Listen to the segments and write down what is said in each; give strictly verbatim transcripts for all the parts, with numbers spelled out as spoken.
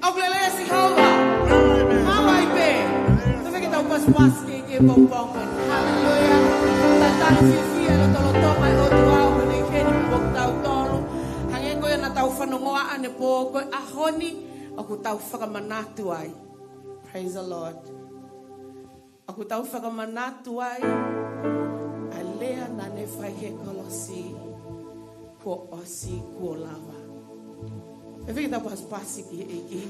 ʻOku lelei ʻa Sihova. Mālō ai pē. Tau fai ke tau pasipasi ki he pongipongi. Haleluia. Tatali fiefia ʻi he lotolotonga ʻo e ʻOtua ʻoku ne kei ni mo kitautolu. Hangē ko ia naʻa tau fanongoa ʻanepō, ko e ʻaho ni ʻoku tau fakamanatu ai. Praise the Lord. ʻOku tau fakamanatu ai ʻa e lea naʻa ne fai he kolosi, kuo ʻosi, kuo lava. Fai ke tau pasipasi ki he ʻEiki.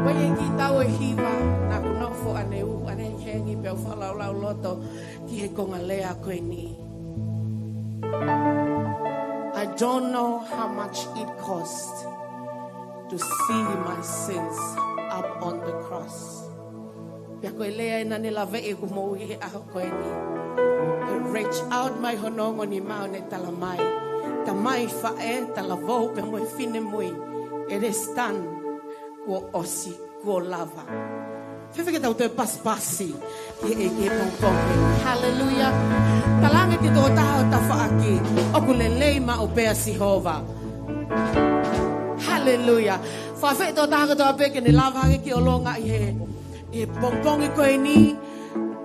Ko e ʻEiki, tau ʻi he hiva, naʻa ku nofo ʻanehu, ʻanehengihengi pea u fakalaulauloto ki he konga lea ko eni. I don't know how much it cost to see my sins up on the cross. Pea ko e lea ē naʻa ne lave ʻi heʻeku moʻui he ʻaho ko eni. He reach out mai hono ongo nima ʻo ne tala mai, tamai, faʻē, talavou pea mo e finemui, it is done. Kuo ʻosi, kuo lava. Fai ke tau toe pasipasi ki he ʻEiki he pongipongi. Haleluia. Talaange ki he tokotaha ʻo ho tafaʻaki, ʻoku lelei maʻu pē ʻa Sihova. Haleluia. Fakaafeʻi e tokotaha kotoa pē ke ne lava hake ki ʻolunga ʻi he, ʻi he pongipongi ko eni.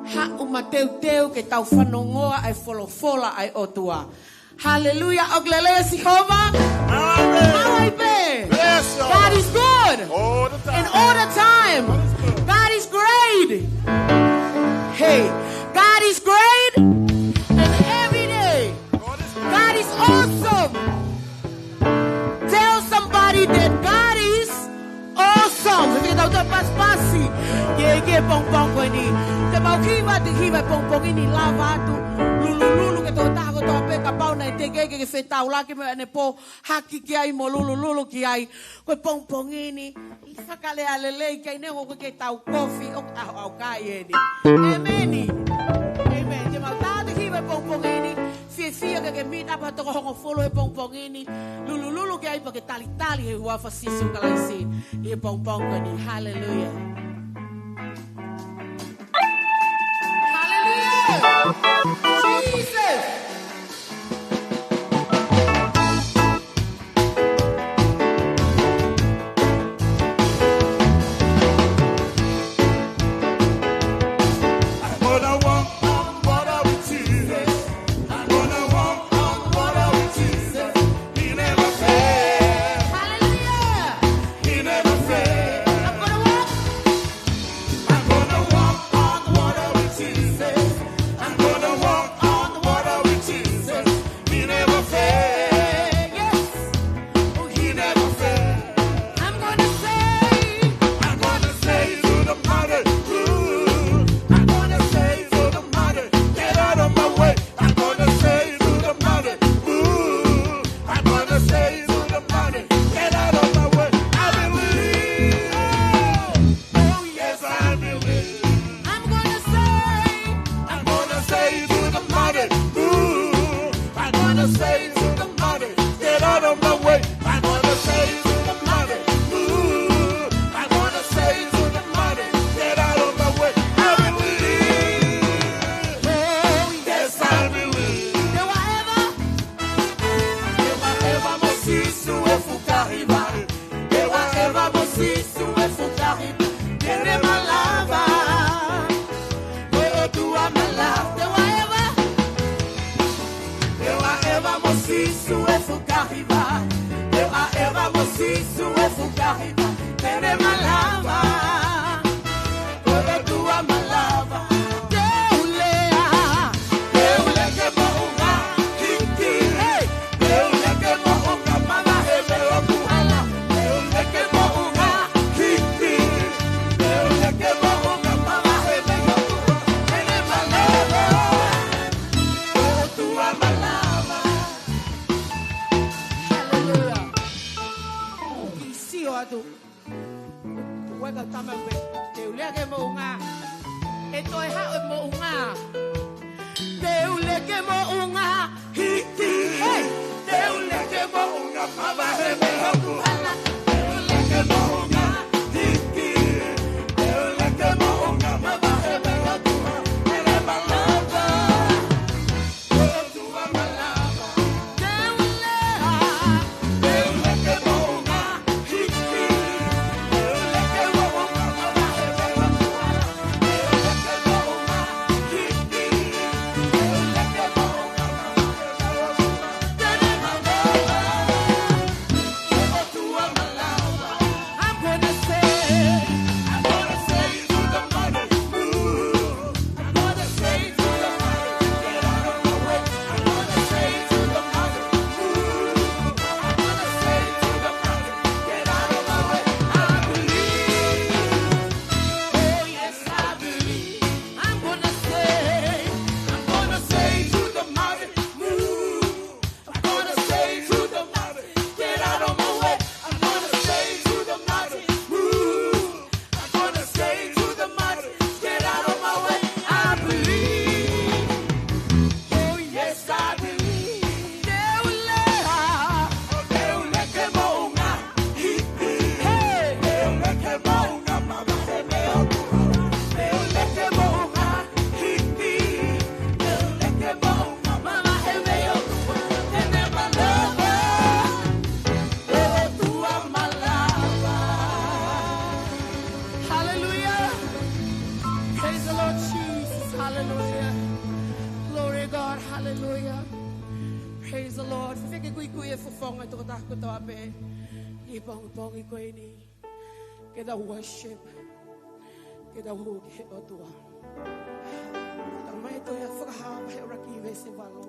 Haʻu mateuteu ke tau fanongoa ʻa e folofola ʻa e ʻOtua. Haleluia. ʻOku lelei ʻa Sihova. Amen. Mālō ai pē. Yes, Lord. God is good. All the time. And all the time. God is good. God is great. Hey, God is great. And every day, God is good. God is awesome. Tell somebody that God is awesome. Fai ke tau toe pasipasi ki he ʻEiki he pongipongi ko eni. Te mau hiva, te hiva he pongipongi ni, lava atu. Lulululu ki he tokotaha kotoa pē, kapau naʻe teʻeki ke ke fetaulaki mo ʻanepō, haki ki ai mo lulululu ki ai. Ko e pongipongi ni, fakalea lelei ki ai, neongo ʻoku ʻikai ke tau kofi, ʻoku ʻaho ʻaukai eni. ʻĒmeni. ʻĒmeni. Te mau tā atu e hiva he pongipongi ni. Fiefia ke ke meet up ha toko hongofulu he pongipongi ni. Lulululu ki ai pea ke talitali he huafa ʻo Sīsū Kalaisi ʻi he pongipongi ko eni. Haleluia. Haleluia. Jesus. Hallelujah. I'm gonna walk. I'm gonna walk on water with Jesus. I'm gonna walk on water with Jesus. He never fails. Yes. Oh, he never fails. I'm gonna say, I'm gonna say to the mountain, move. I'm gonna say to the mountain, get out of my way. I'm gonna say to the mountain, move. I'm gonna say to the mountain, get out of my way. I believe. Oh, yes, I believe. I'm gonna say, I'm gonna say to the mountain, move. I'm gonna say to the mountain, get out of my way. I'm gonna say to the mountain, move. I'm gonna say to the mountain, get out of my way. I believe. Oh, yes, I believe. Te u ʻeva, te u ʻeva mo Sīsū e fukahi vā. Te u ʻeva mo Sīsū e fukahi vā. Te ne malava. Ko e ʻOtua malava. Te u ʻeva. Te u ʻeva mo Sīsū e fukahi vā. Te u ʻeva mo Sīsū e fukahi vā. Te ne malava. Ko e ʻOtua malava. Te u lea. Te u lea ki he moʻunga hiki. Hey! Te u lea ki he moʻunga mavahe mei hoku hala. Te u lea ki he moʻunga hiki. Te u lea ki he moʻunga mavahe mei hoku hala. Te ne malava. Ko e ʻOtua malava. Haleluia. Kiʻi sio atu. Ueka tama pe. Te u lea ki he moʻunga. ʻE toe haʻu e moʻunga. Te u lea ki he moʻunga hiki. Hey! Te u lea ki he moʻunga mavahe mei hoku hala. Te u lea ki he moʻunga hiki. Te u lea ki he moʻunga mavahe mei hoku hala. Te ne malava. Ko e ʻOtua malava. Te u lea. Ko e fofonga ʻo e tokotaha kotoa pē ʻi he pongipongi ko eni. Ke tau worship. Ke tau hū ki he ʻOtua. Tau mai ʻetau fakahā mei he ʻuluaki veesi ʻe valu.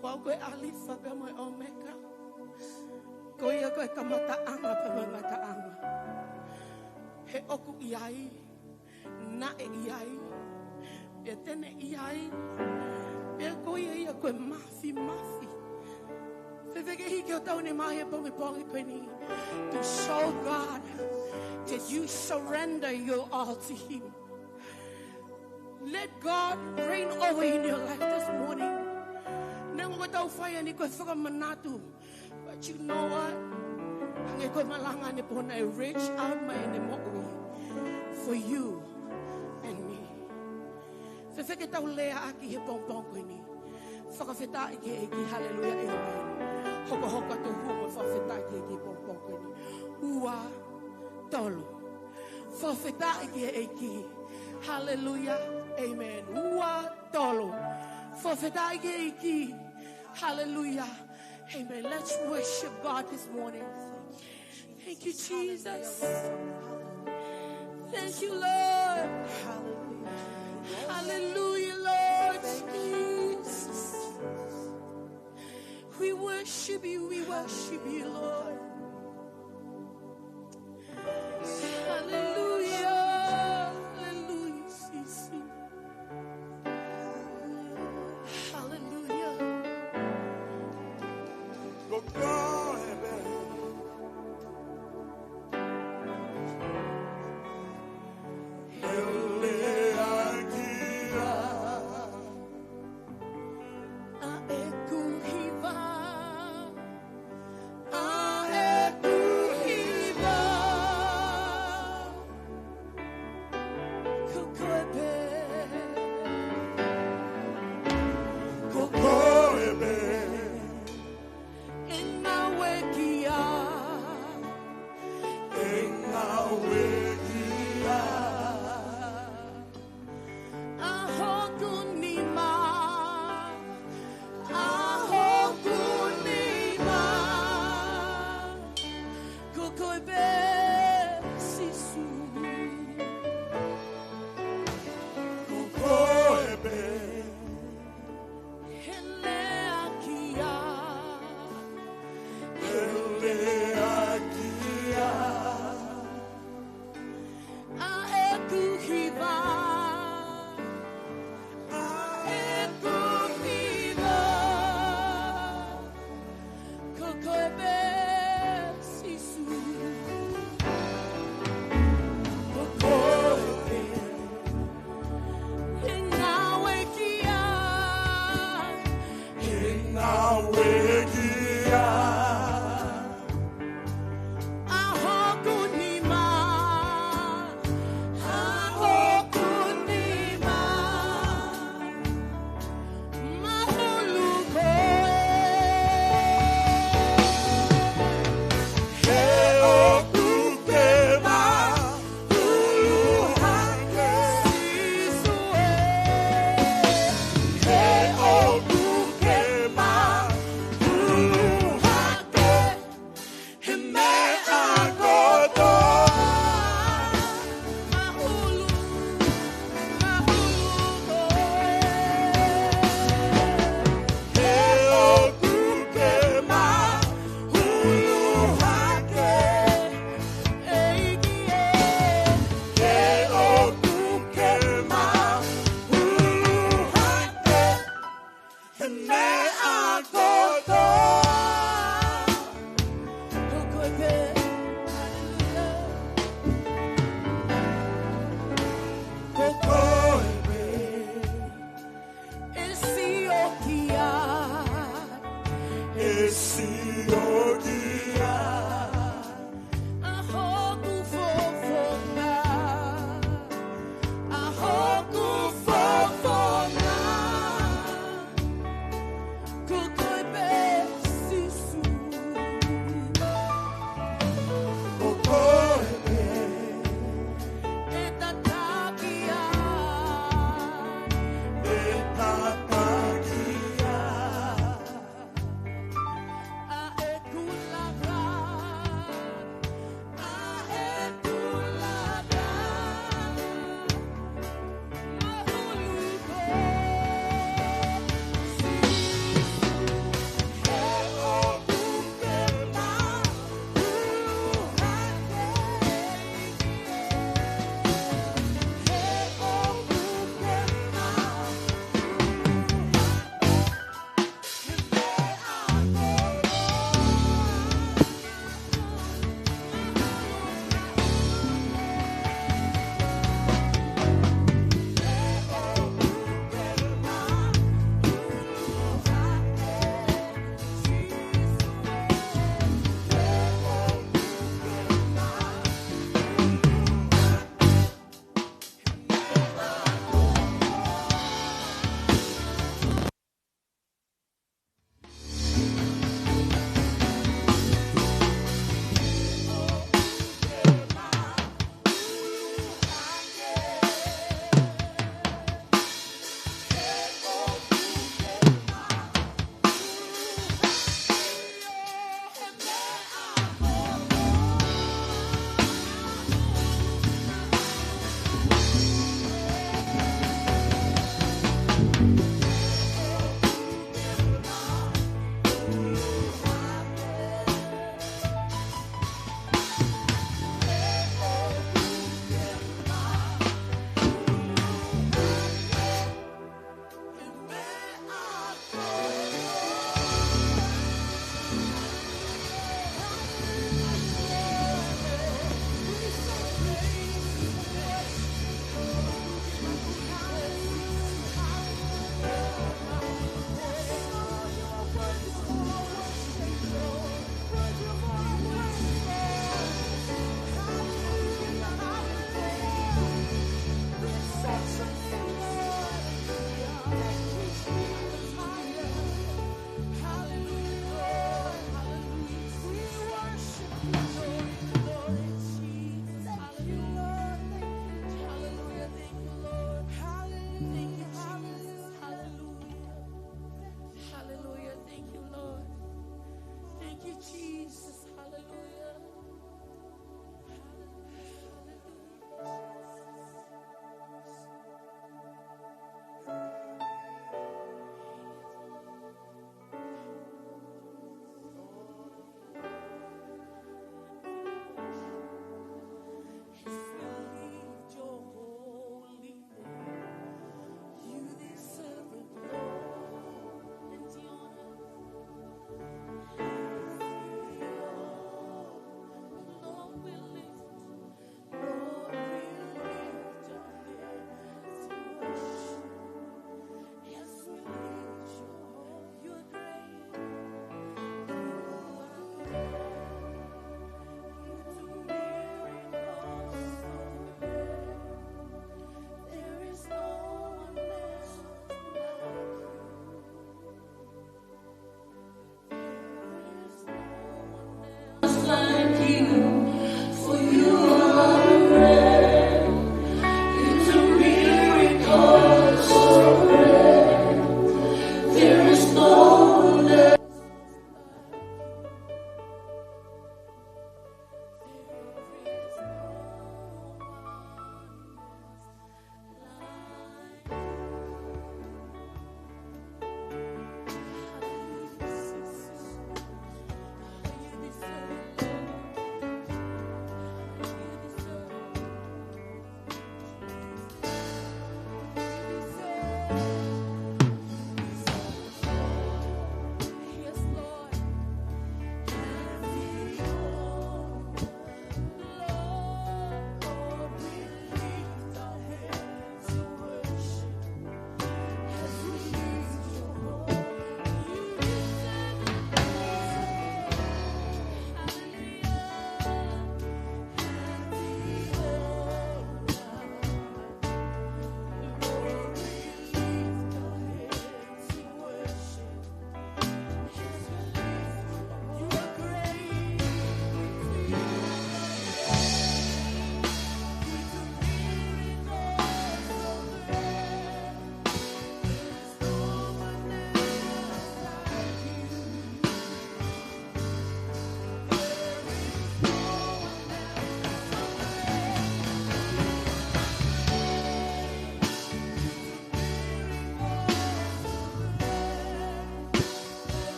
Ko au ko e ʻAlifa pea mo e ʻOmeka. Ko ia ko e kamataʻanga pea mo e ngataʻanga. He ʻoku ʻi ai, naʻe ʻi ai, pea te ne ʻi ai, pea ko ia ia ko e māfimafi. Fēfē ke hiki hotau nima he pongipongi ko eni to show God that you surrender your all to Him. Let God reign over in your life this morning. Neongo ʻoku tau fai ʻeni ko e fakamanatu. But you know what? Hangē ko e malanga ʻanepō naʻe reach out mai ʻene moʻui for you and me. Fēfē ke tau leaʻaki he pongipongi ko eni. Fakafetaʻi ki he ʻEiki, haleluia, amen. Hokohoko atu hoʻo hū mo fakafetaʻi ki he ʻEiki he pongipongi ko eni. Ua, tolu. Fakafetaʻi ki he ʻEiki. Haleluia, amen. Ua, tolu. Fakafetaʻi ki he ʻEiki. Haleluia. Amen. Let's worship God this morning. Thank you, Jesus. Thank you, Lord. Hallelujah, Lord Jesus. We worship you, we worship you, Lord. Hallelujah, hallelujah, Jesus. Hallelujah. Ko koe pē. He lea ki ai. ʻA ʻeku hiva. ʻA ʻeku hiva. Ko koe pē. Ko koe pē. ʻE ngāue ki ai. ʻE ngāue ki ai. ʻA hoku nima, ʻa hoku nima. Ko koe pē Sīsū. Ko koe pē. He lea ki ai. He lea ki ai. ʻA ʻeku hiva. ʻA ʻeku hiva. Ko koe pē Sīsū. Ko koe pē. ʻE ngāue ki ai. ʻE ngāue ki ai. ʻA hoku nima, ʻa hoku nima, mahulu koe. He ʻoku ke ma- Ulu hake Sīsū ē, he ʻoku ke ma ulu hake he meʻa kotoa. Mahulu, mahulu koe. He ʻoku ke ma ulu hake. ʻEiki ē, he ʻoku ke ma ulu hake he meʻa kotoa. Ko koe pē, haleluia. Ko koe pē. ʻE sio ki ai. ʻE sio ki ai. ʻA hoku fofonga. ʻA hoku fofonga. Ko koe pē Sīsū. Ko koe pē. ʻE tataki au. ʻE tataki au.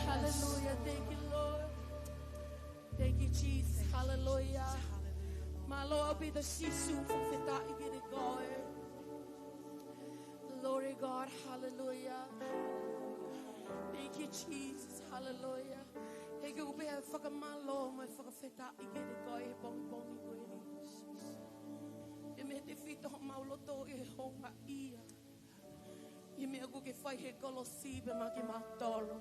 Hallelujah. Thank you, Lord. Thank you, Jesus. Hallelujah. Mālō ʻaupito Sīsū, fakafetaʻi kiate koe. Glory God, hallelujah. Thank you, Jesus, hallelujah. He ʻoku ou pehē fakamālō mo e fakafetaʻi kiate koe he pongipongi ko eni. He meʻa tefito homau loto ʻi he houngaʻia ʻi he meʻa ʻoku ke fai he kolosi pea maʻa kimautolu.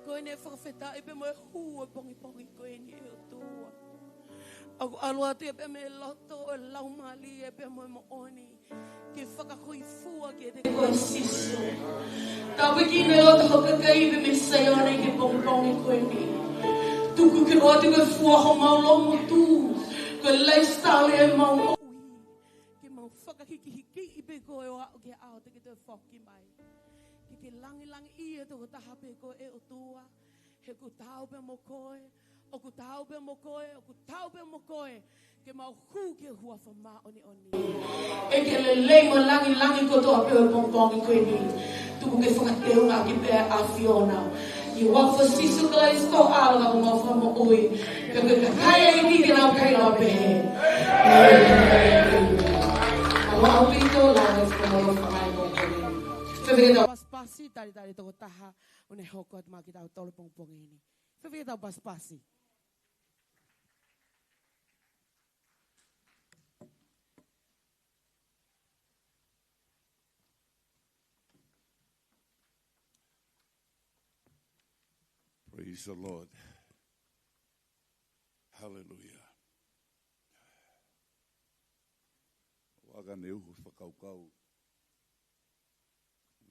Ko ʻene fakafetaʻi pea mo e hū ʻo e pongipongi ko eni ʻe ʻOtua. ʻOku ʻalu atu ia pea mei he loto ʻo e laumālie pea mo e moʻoni ke fakahōifua kiate koe Sīsū. Tāpuekina e loto ho kakai pea mei Saione he pongipongi ko eni. Tuku ke ʻoatu ko e fua homau loungutu, ko e lifestyle ʻemau moʻui. Ke mau fakahikihikiʻi pē koe ʻo aʻu ki he ʻaho te ke toe foki mai. Ke ke langilangiʻia tokotaha pē koe ʻe ʻOtua. He ʻoku taau pē mo koe, ʻoku taau pē mo koe, ʻoku taau pē mo koe. Ke mau hū ki he huafa māʻoniʻoni. ʻEiki, lelei mo langilangi kotoa pē ʻo e pongipongi ko eni. Tuku ke fakateungaʻaki pē ʻa e ʻAfiona. ʻI he huafa ʻo Sīsū Kalaisi ko ho ʻAlo ka ko homau Fakamoʻui. Pea ko e kakai ʻa e ʻEiki te nau pehē. ʻĒmeni. ʻAuā ʻaupito, lau e fakaalofa mai mo e fefeka tau pasipasi, talitali tokotaha, ʻo ne hoko atu maʻa kitautolu pongipongi ni. Fefeka tau pasipasi. Praise the Lord. Hallelujah. Ua ka ne uhu fakakaukau.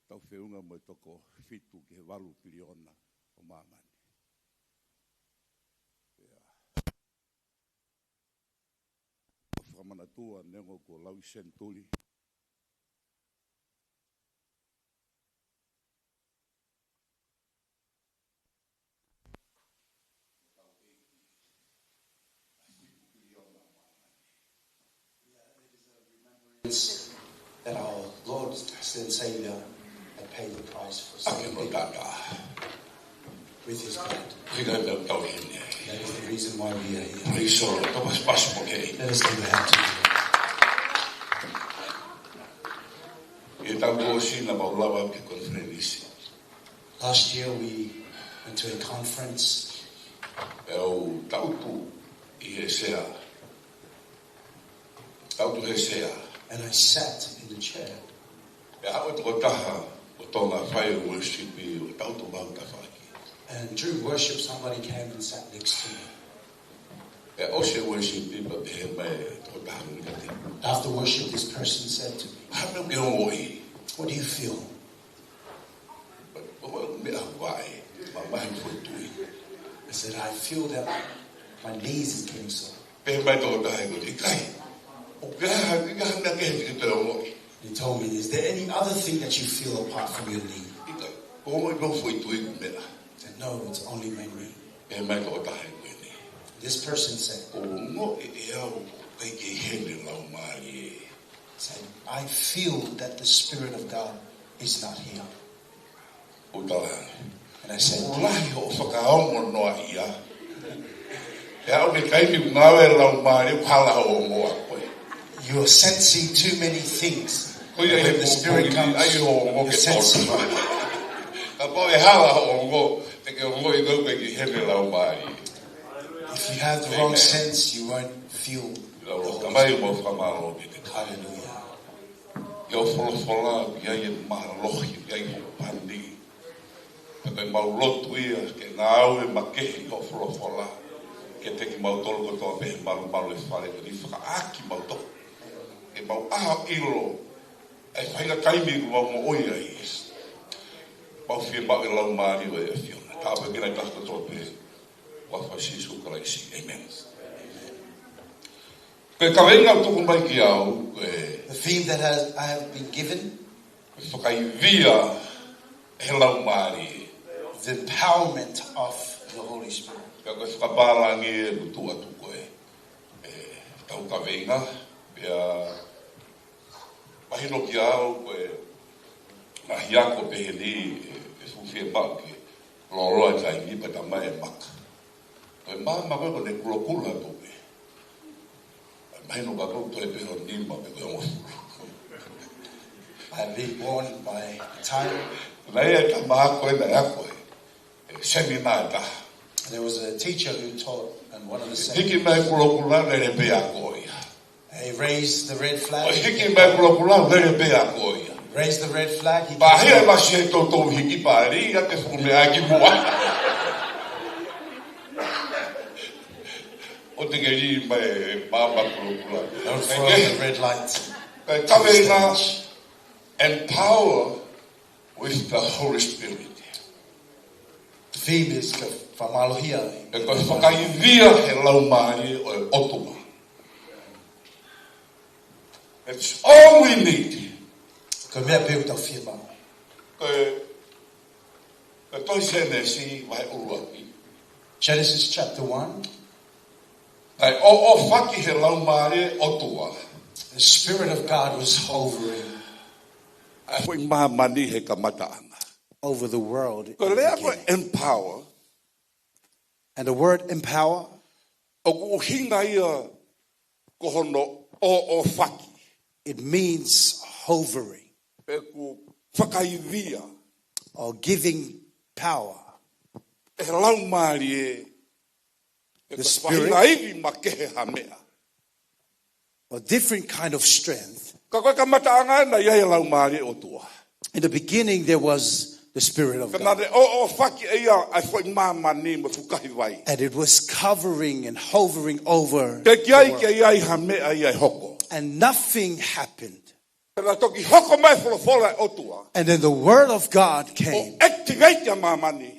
Tau feʻunga mo e toko fitu ki he valu piliona ʻo māmani. Pea fakamanatua neongo kuo lau ʻi senituli. That our Lord and Savior had paid the price for sin. Ake mo tata. With his blood. Hika na tau hini. That is the reason why we are here. Praise the Lord. Tau pasipasi mo ke. Let us give a hand to him. ʻI he taʻu kuo ʻosi naʻa mau lava ki he konifelenisi. Last year we went to a conference. Pea u tangutu ʻi he sea. Tangutu he sea. And I sat in the chair. Pea haʻu e tokotaha ʻo Tonga fai worship ʻo tangutu maʻu tafaʻaki. And during worship, somebody came and sat next to me. Pea ʻosi e worship pea pehē mai e tokotaha ni kiate au. After worship, this person said to me, Hā e meʻa ʻoku ke ongoʻi? What do you feel? Pea u pehē, meʻa vaʻe, mamahi foʻi tui. I said, I feel that my knees is getting sore. Pehē mai e tokotaha ko eni, ʻIkai, ʻoku ʻi ai ha, ʻi ai ha meʻa kehe te ke toe ongoʻi? He told me, is there any other thing that you feel apart from your knee? ʻIkai, ʻoku ou ongoʻi pē foʻi tui ʻoku meʻa. I said, no, it's only my knee. Pehē mai e tokotaha ko eni, this person said, ʻOku ou ongoʻi ʻe au ʻoku ʻikai ke ʻi heni e Laumālie. Said, I feel that the Spirit of God is not here. Pea u tala ange, and I said, ʻOku lahi hoʻo fakaongo noaʻia. Pea ʻoku ʻi ai e taimi ʻoku ngāue e Laumālie ʻoku hala hoʻo ongo ʻa koe. You're sensing too many things. Ko ia, when the Spirit comes, you're sensing. Kapau ʻe hala hoʻo ongo, te ke ongoʻi ʻoku ʻikai ke ʻi heni e Laumālie. If you have the wrong sense, you won't feel the Holy Spirit. Amen. Lau, kamai mo fakamālō ki he ʻEiki. Hallelujah. ʻI hoʻo folofola, ʻoku ʻi ai e mālohi, ʻoku ʻi ai hoʻo pani. Pea ʻoku mau lotu ia ke ngāue makehe ʻi hoʻo folofola kiate kimautolu kotoa pē he malumalu ʻo e fale ko eni, fakaʻā kimautolu. Ke mau ʻilo ʻa e faʻahinga taimi ʻoku mau moʻui ai. Mau fiemaʻu e Laumālie ʻo e ʻAfiona. Tāpuekina kitautolu kotoa pē. Huafa ʻo Sīsū Kalaisi. ʻĒmeni. Ko e kaveinga ʻoku tuku mai kiate au, ko e The theme that has, I have been given, ko e fakaivia ʻe he Laumālie. The empowerment of the Holy Spirit. Pea ko e fakapālangi ʻeku tuʻu atu ko e, ʻetau kaveinga, pea mahino kiate au ko e ngaahi ako pehē ni, ʻe, ʻe fuʻu fiemaʻu ke lōloa e taimi pea tā mai e maka. Ko e maama ko ē ʻoku ne kulokula atu pē. Mahino ka ko e toe pē ʻo nima pe ko e hongofulu. I've been warned by the time. Naʻe ʻi ai e tama ako ʻe naʻe ako he, he seminā ʻe taha. There was a teacher who taught in one of the seminaries. Hiki mai kulokula, lele pē ako ia. He raised the red flag. Hiki mai kulokula, lele pē ako ia. Raised the red flag. He Pea hea continued. Masi he toutou hiki pali, ia ke fume aki mua. ʻO te ke lī mai e maama kulokula. Don't throw the red light. Ko e kaveinga, empower with the Holy Spirit. Theme is ke fakamālohia. Pea ko e fakaivia ʻe he Laumālie ʻo e ʻOtua. It's all we need. Ko e meʻa pē ʻoku tau fiemaʻu. Ko e, ko e tohi Sēnesi vahe ʻuluaki. Genesis chapter one. Naʻe ʻōʻōfaki ʻe he Laumālie ʻo e ʻOtua. The Spirit of God was hovering ʻa e foʻi māmani he kamataʻanga. Over the world in the beginning. Ko e lea ko e empower. And the word empower, ʻoku ʻuhinga ia ko hono ʻōʻōfaki. It means hovering. Pe ʻoku fakaivia. Or giving power. ʻE he Laumālie, ʻe The Spirit. Faʻahinga ivi makehe ha meʻa. A different kind of strength. Ka ko e kamataʻanga naʻe ʻi ai e Laumālie ʻo e ʻOtua. In the beginning, there was the Spirit of God. Ka naʻe ʻōʻōfaki ʻe ia ʻa e foʻi māmani mo e fukahi vai. And it was covering and hovering over the world. Teʻeki ai ke ʻi ai ha meʻa ia ʻe hoko. And nothing happened. Pea naʻe toki hoko mai e folofola ʻa e ʻOtua. And then the word of God came. ʻO activate ʻa māmani.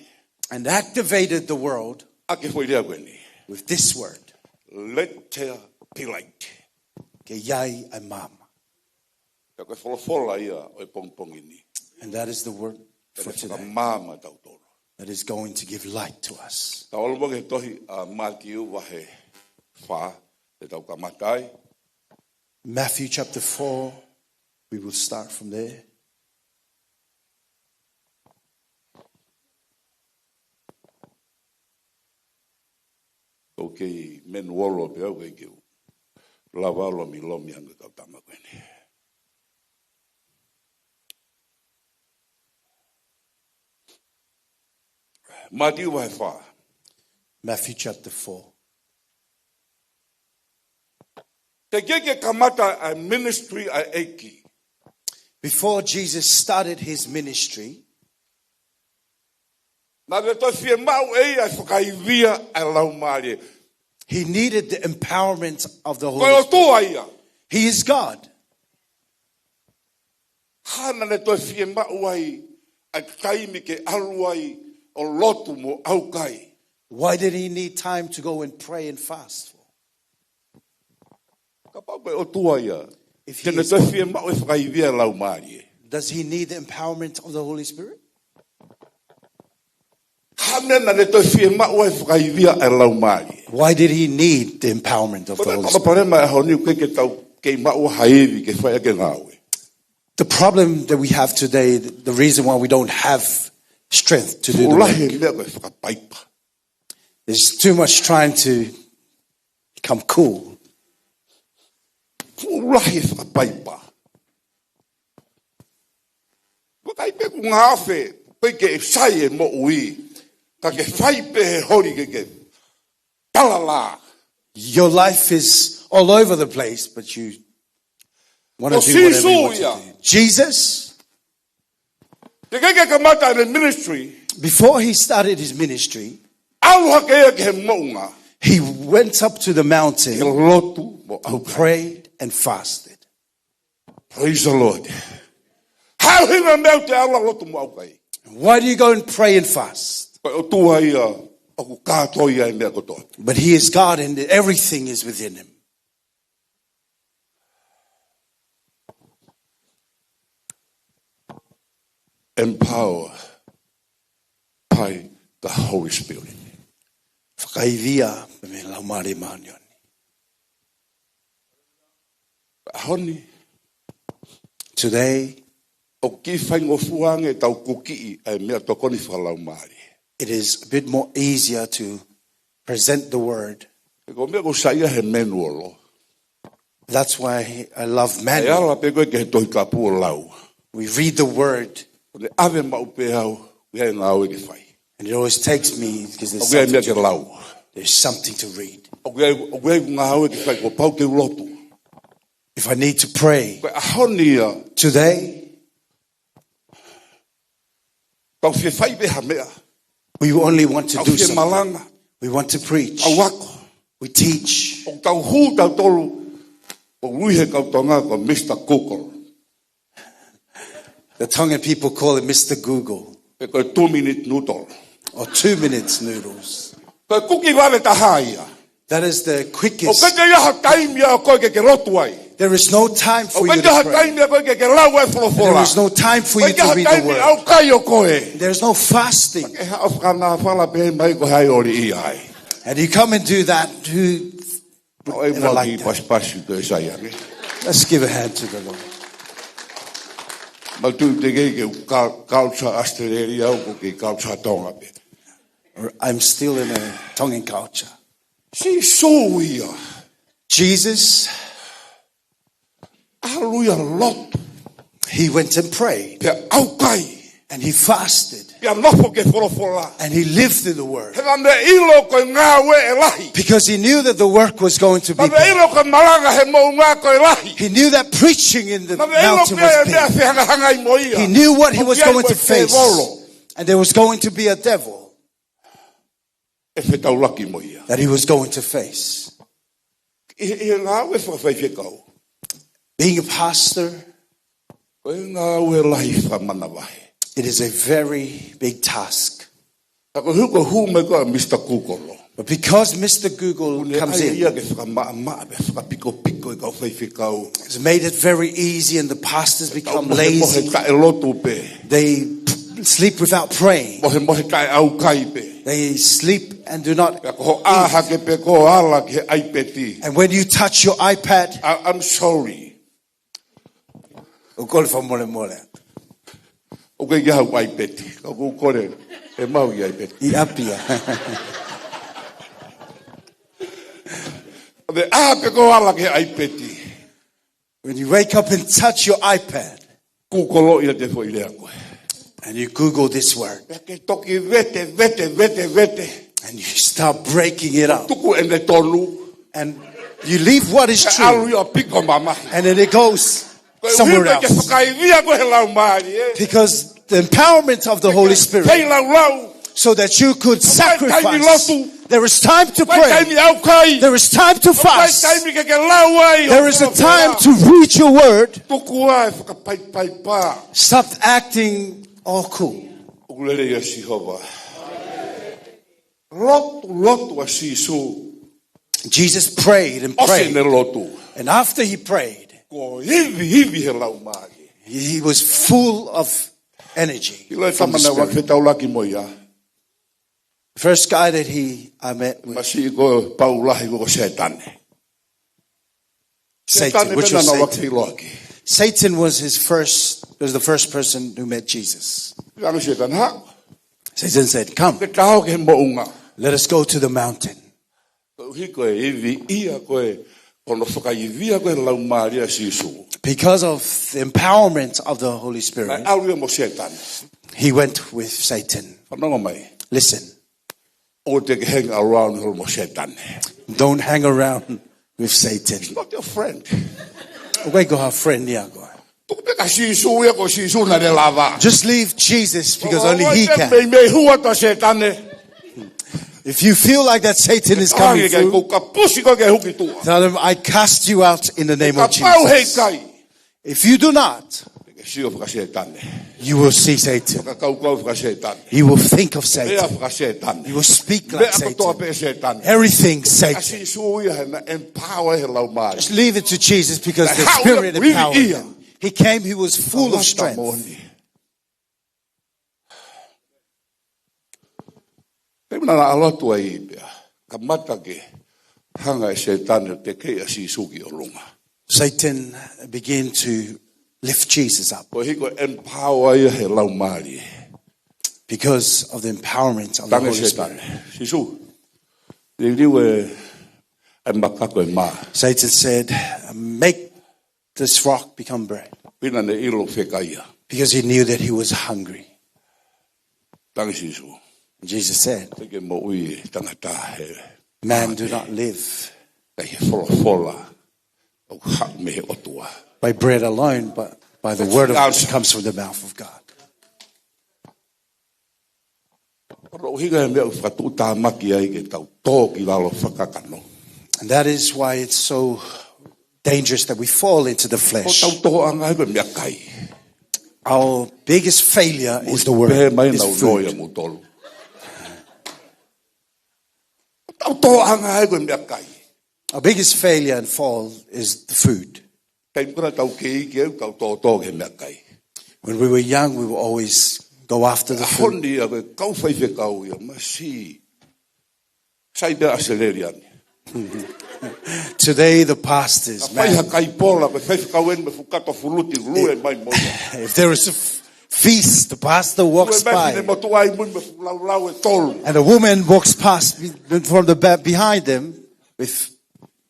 And activated the world. ʻA e foʻi lea ko eni. With this word. Let there be light. Ke ʻi ai ʻa e maama. Pea ko e folofola ia ʻo e pongipongi ni. And that is the word for today. Pea ne fakamāmaʻi kitautolu. That is going to give light to us. Tau ʻalu mai ki he tohi ʻa Mātiu vahe fā, te tau kamata ai. Matthew chapter four, we will start from there. ʻOku ou kei menuolo pē au, ʻoku ʻikai ke u lava ʻo lomilomi ange kau tama ko eni. Mātiu vahe fā. Matthew chapter four. Teʻeki ke kamata ʻa e ministry ʻa e ʻEiki. Before Jesus started his ministry, naʻe toe fiemaʻu ʻe ia ʻa e fakaivia ʻa e Laumālie. He needed the empowerment of the Holy Spirit. Ko e ʻOtua ia. He is God. Hā naʻa ne toe fiemaʻu ai ʻa e taimi ke ʻalu ai ʻo lotu mo ʻaukai? Why did he need time to go and pray and fast for? Kapau ko e ʻOtua ia, If he is God, te ne toe fiemaʻu e fakaivia ʻa e Laumālie. Does he need the empowerment of the Holy Spirit? Hā e meʻa naʻa ne toe fiemaʻu ai e fakaivia ʻa e Laumālie? Why did he need the empowerment of the Holy Spirit? Ko e palopalema ʻaho ni ʻoku ʻikai ke tau kei maʻu ha ivi ke fai ʻaki e ngāue. The problem that we have today, the, the reason why we don't have strength to do the work, Fuʻu lahi e meʻa ko e fakapaipa. There's too much trying to become cool. Fuʻu lahi e fakapaipa. Vakai pē ʻoku ngaofe, pē ke sai e moʻui, ka ke fai pē he holi ke ke talala. Your life is all over the place, but you wanna do whatever you want to do. Ko Sīsū ia. Jesus, Teʻeki ke kamata ʻene ministry, before he started his ministry, ʻalu hake ia ki he moʻunga, he went up to the mountain, ʻo lotu mo ʻaukai, prayed and fasted. Praise the Lord. Hā e ʻuhinga e meʻa ʻoku te ʻalu ʻo lotu mo ʻaukai? Why do you go and pray and fast? Ko e ʻOtua ia ʻoku kātoa ai e meʻa kotoa. But he is God and everything is within him. empowered by the Holy Spirit. Fakaivia mei he Laumālie Māʻoniʻoni. ʻAho ni, today, ʻoku kiʻi faingofua ange ʻetau kukiʻi ʻa e meʻatokoni fakalaumālie. It is a bit more easier to present the word. He ko e meʻa ʻoku saiʻia he manual. That's why I love manual. ʻE ala pē koe ki he Tohi Tapu ʻo lau. We read the word. ʻO ne ʻave maʻu pē au, ʻoku ʻi ai e ngāue ke fai. And it always takes me because there's something to read. ʻOku ʻi ai e meʻa ke lau. There's something to read. ʻOku ʻi ai, ʻoku ʻi ai e ngāue ke fai, kuo pau ke u lotu. If I need to pray. Ko e ʻaho ni ia. Today, Tau fie fai pē ha meʻa. We only want to do something. Tau fie malanga. We want to preach. Tau ako. We teach. ʻOku tau hū tautolu, ʻoku ui he kau Tonga ko Mister Google. The Tongan people call it Mister Google. Pe ko e two minute noodle. Or two minutes noodles. Ko e kuki vave taha ia. That is the quickest. ʻOku ʻikai ke ʻi ai ha taimi ʻa koe ke ke lotu ai. There is no time for you to pray. ʻOku ʻikai ke ʻi ai ha taimi ʻa koe ke ke lau ai e folofola. There is no time for you to read the word. ʻOku ʻikai ke ʻi ai ha taimi ʻaukai ʻo koe. There's no fasting. Ke haʻo fakanāfala pē mai ko hai ʻo liʻi ai. And you come and do that, who ever like that? ʻOi, mo ki pasipasi ko e sai ange. Let's give a hand to the Lord. Mātuʻu teʻeki ke u kau-, culture Australia, ʻoku ou kei culture Tonga pē. I'm still in a Tongan culture. Sīsū ia. Jesus. ʻAlu ia ʻo lotu. He went and prayed. Pea ʻaukai. And he fasted. Pea nofo ki he folofola. And he lived in the word. He naʻa ne ʻilo ko e ngāue ʻe lahi. Because he knew that the work was going to be big. Naʻa ne ʻilo ko e malanga he moʻunga ko e lahi. He knew that preaching in the mountain was big. Naʻa ne ʻilo ko e meʻa ʻe fehangahangai mo ia. He knew what he was going to face. ʻOku ʻi ai ko e tēvolo. And there was going to be a devil. ʻE fetaulaki mo ia. That he was going to face. ʻI he, ʻi he ngāue fakafaifekau. Being a pastor, ko e ngāue lahi fakamanavahē. It is a very big task. Ka ko e hū, ko e hū mai ko ē ʻa Mister Google. But because Mister Google comes in, ʻoku ne ʻai ia ke fakamaʻamaʻa pea fakapikopiko e kau faifekau. It's made it very easy and the pastors become lazy. Mohemohe kae lotu pē. They sleep without praying. Mohemohe kae ʻaukai pē. They sleep and do not eat. Pea ko hoʻo ʻā hake pē ko ē ʻo ala ki he iPad. And when you touch your iPad, I, I'm sorry. ʻOku ou kole fakamolemole. ʻOku ʻikai ke ʻi ai haʻaku iPad. Ka ʻoku ou kole, ʻe maʻu e iPad. ʻI ʻapi ia. Pea ʻā pē ko ē ʻo ala ki he iPad. When you wake up and touch your iPad, Google ia e foʻi lea ko ē. And you Google this word. Pea ke toki vete, vete, vete, vete. And you start breaking it up. Tuku ʻene tonu. And you leave what is true. Pea ʻalu ia ʻo piko mamahi. And then it goes somewhere else. Ko e ʻuhinga ke fakaivia koe he Laumālie, ē. Because the empowerment of the Holy Spirit, feilaulau. So that you could sacrifice. Ko e taimi lotu. There is time to pray. Ko e taimi ʻaukai. There is time to fast. Ko e taimi ke ke lau ai. There is a time to read your word. Tuku ā e fakapaipai pā. Stop acting all cool. ʻOku lelei ʻa Sihova. Lotu, lotu ʻa Sīsū. Jesus prayed and prayed. ʻOsi ʻene lotu. And after he prayed, Kuo ivi, ivi he Laumālie. He, he was full of energy from the Spirit. ʻIlo e tama naʻá ku fetaulaki mo ia. First guy that he, I met with, Masiʻi ko e pau lahi ko Sētane. Satan, which was Satan. Sētane pē naʻá ku fetaulaki. Satan was his first, was the first person who met Jesus. Pehē ange ʻe Sētane, haʻu. Satan said, "Come. Ke tau ki he moʻunga. Let us go to the mountain." Koeʻuhi ko e ivi ia ko ē, ko hono fakaivia ko ē e Laumālie ʻo Sīsū. Because of the empowerment of the Holy Spirit, Naʻe ʻalu ia mo Sētane. He went with Satan. Fanongo mai. Listen. ʻOua te ke hang around mo Sētane. Don't hang around with Satan. He's not your friend. ʻOku ʻikai ko ha friend ia ʻaʻau. Tuku pē kia Sīsū ia, ko Sīsū naʻá ne lava. Just leave Jesus because only he can. Meimei hū atu ʻa Sētane. If you feel like that Satan is coming through, Ke kapusi koe ke huki tuʻa. Tell him, "I cast you out in the name of Jesus." Kapau he ʻikai. If you do not, Ke sio faka-Sētane. You will see Satan. Fakakaukau faka-Sētane. You will think of Satan. Lea faka-Sētane. You will speak like Satan. Meʻa kotoa pē Sētane. Everything Satan. Ka Sīsū ia naʻe empower he Laumālie. Just leave it to Jesus because the Spirit empowered him. He came, he was full of strength. Lata moʻoni. Naʻa na ʻalu atu ai pea kamata ke hanga ʻe Sētane ʻo tekeʻi ʻa Sīsū ki ʻolunga. Satan began to lift Jesus up. Ko e hiko empower ia he Laumālie. Because of the empowerment of the Holy Spirit. Sētane, Sīsū, liliu e, e maka ko e mā. Satan said, "Make this rock become bread." Pea naʻa ne ʻilo feka ia. Because he knew that he was hungry. Talaange Sīsū, Jesus said, ʻikai ke moʻui e tangata he, "Man do not live kae he folofola ʻoku haʻu mei he ʻOtua." By bread alone, but by the word of, that comes from the mouth of God. Ko hono ʻuhinga e meʻa ʻoku fakatuʻutāmaki ai ke tau tō ki lalo fakakakano. And that is why it's so dangerous that we fall into the flesh. Ko hotau tōʻanga ia ko e meʻakai. Our biggest failure is the word, is food. Pehē mai naʻa nau noa ia mo tolu. Ko hotau tōʻanga ia ko e meʻakai. Our biggest failure and fall is the food. Taimi ko ē naʻa tau kei iiki ai ʻoku tau tōtō ki he meʻakai. When we were young, we would always go after the food. ʻAho ni ʻa e kau faifekau ia masiʻi. Sai pē ʻa Seleliani. Today, the pastors, man. Ka fai ha kai pola, ko e faifekau eni mo e fuʻu kato fuluti, lue mai mo ia. If there is a f-, feast, the pastor walks by. Lue mai e finemotuʻa ʻi mui mo e fuʻu laulau ʻe tolu. And a woman walks past be-, from the back behind them with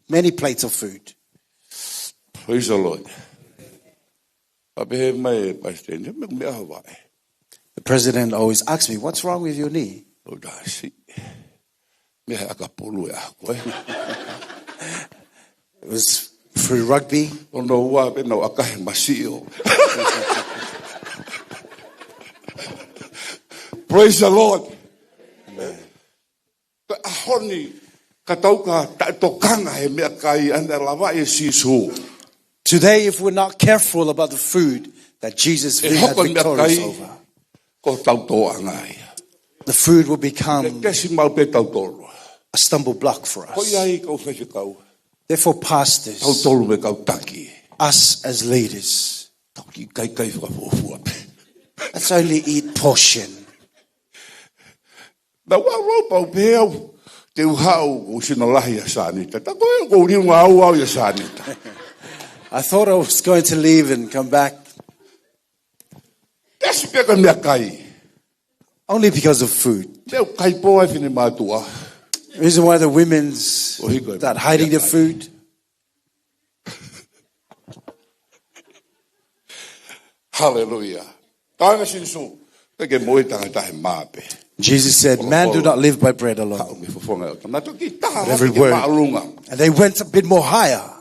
many plates of food. Praise the Lord. Pea pehē mai e palesiteni, "Meʻa, meʻa hava e." The president always asks me, "What's wrong with your knee?" ʻOku ou tala, "Siʻi. Meʻa he ʻakapulu ʻe ʻaho ko ē." It was through rugby. ʻOno ua pē naʻa ku ʻakahi masiʻi ʻo. Praise the Lord. Amen. Ko e ʻaho ni, ka tau ka taʻetokanga he meʻakai naʻe lavaʻi ʻe Sīsū. Today, if we're not careful about the food that Jesus, ʻe hoko e meʻakai, we had victorious over, ko hotau tōʻanga ia. The food will become, ʻe kesi maʻu pē tautolu, a stumble block for us. Ko ia ai kau faifekau. Therefore, pastors, tautolu mo e kau taki, us as leaders, tau kiʻi kaikai fakafuofua pē. Let's only eat portion. Naʻa ku ʻalu au pau pē au, te u haʻu ʻoku ou sino lahi ʻia Sanita. Tā ko ē ʻoku ou liunga au au ʻia Sanita. I thought I was going to leave and come back. Kesi pē ko e meʻakai. Only because of food. Meʻa ʻoku kai pō ai e finemātuʻa. Reason why the women's, ʻo hiko e, start hiding their food. Hallelujah. Talaange Sīsū, ʻikai ke moʻui e tangata he mā pē. Jesus said, "Man do not live by bread alone." Haʻu mei he fofonga ʻo e ʻOtua. Naʻa nau toki taha, but every word, māʻolunga. And they went a bit more higher.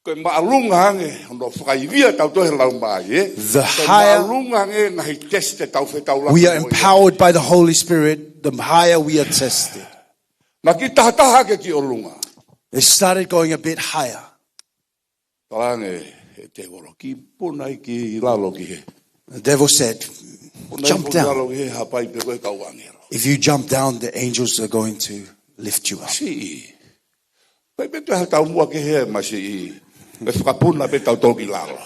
Ko e māʻolunga ange hono fakaivia tautolu he Laumālie, ē? The higher, ko e māʻolunga ange e ngaahi test te tau fetaulaki mo ia. We are empowered by the Holy Spirit, the higher we are tested. Naʻa nau kiʻi taha taha hake ki ʻolunga. They started going a bit higher. Talaange ʻe he tēvolo, "Kiʻi puna ai ki lalo ki hē." The devil said, "Jump down. Puna ai ki lalo ki hē, hapai pē koe he kau ʻāngelo. If you jump down, the angels are going to lift you up." Siʻi. Pea ʻikai pē toe ha taumuʻa ki hē masiʻi. Pea fakapuna pē tautolu ki lalo.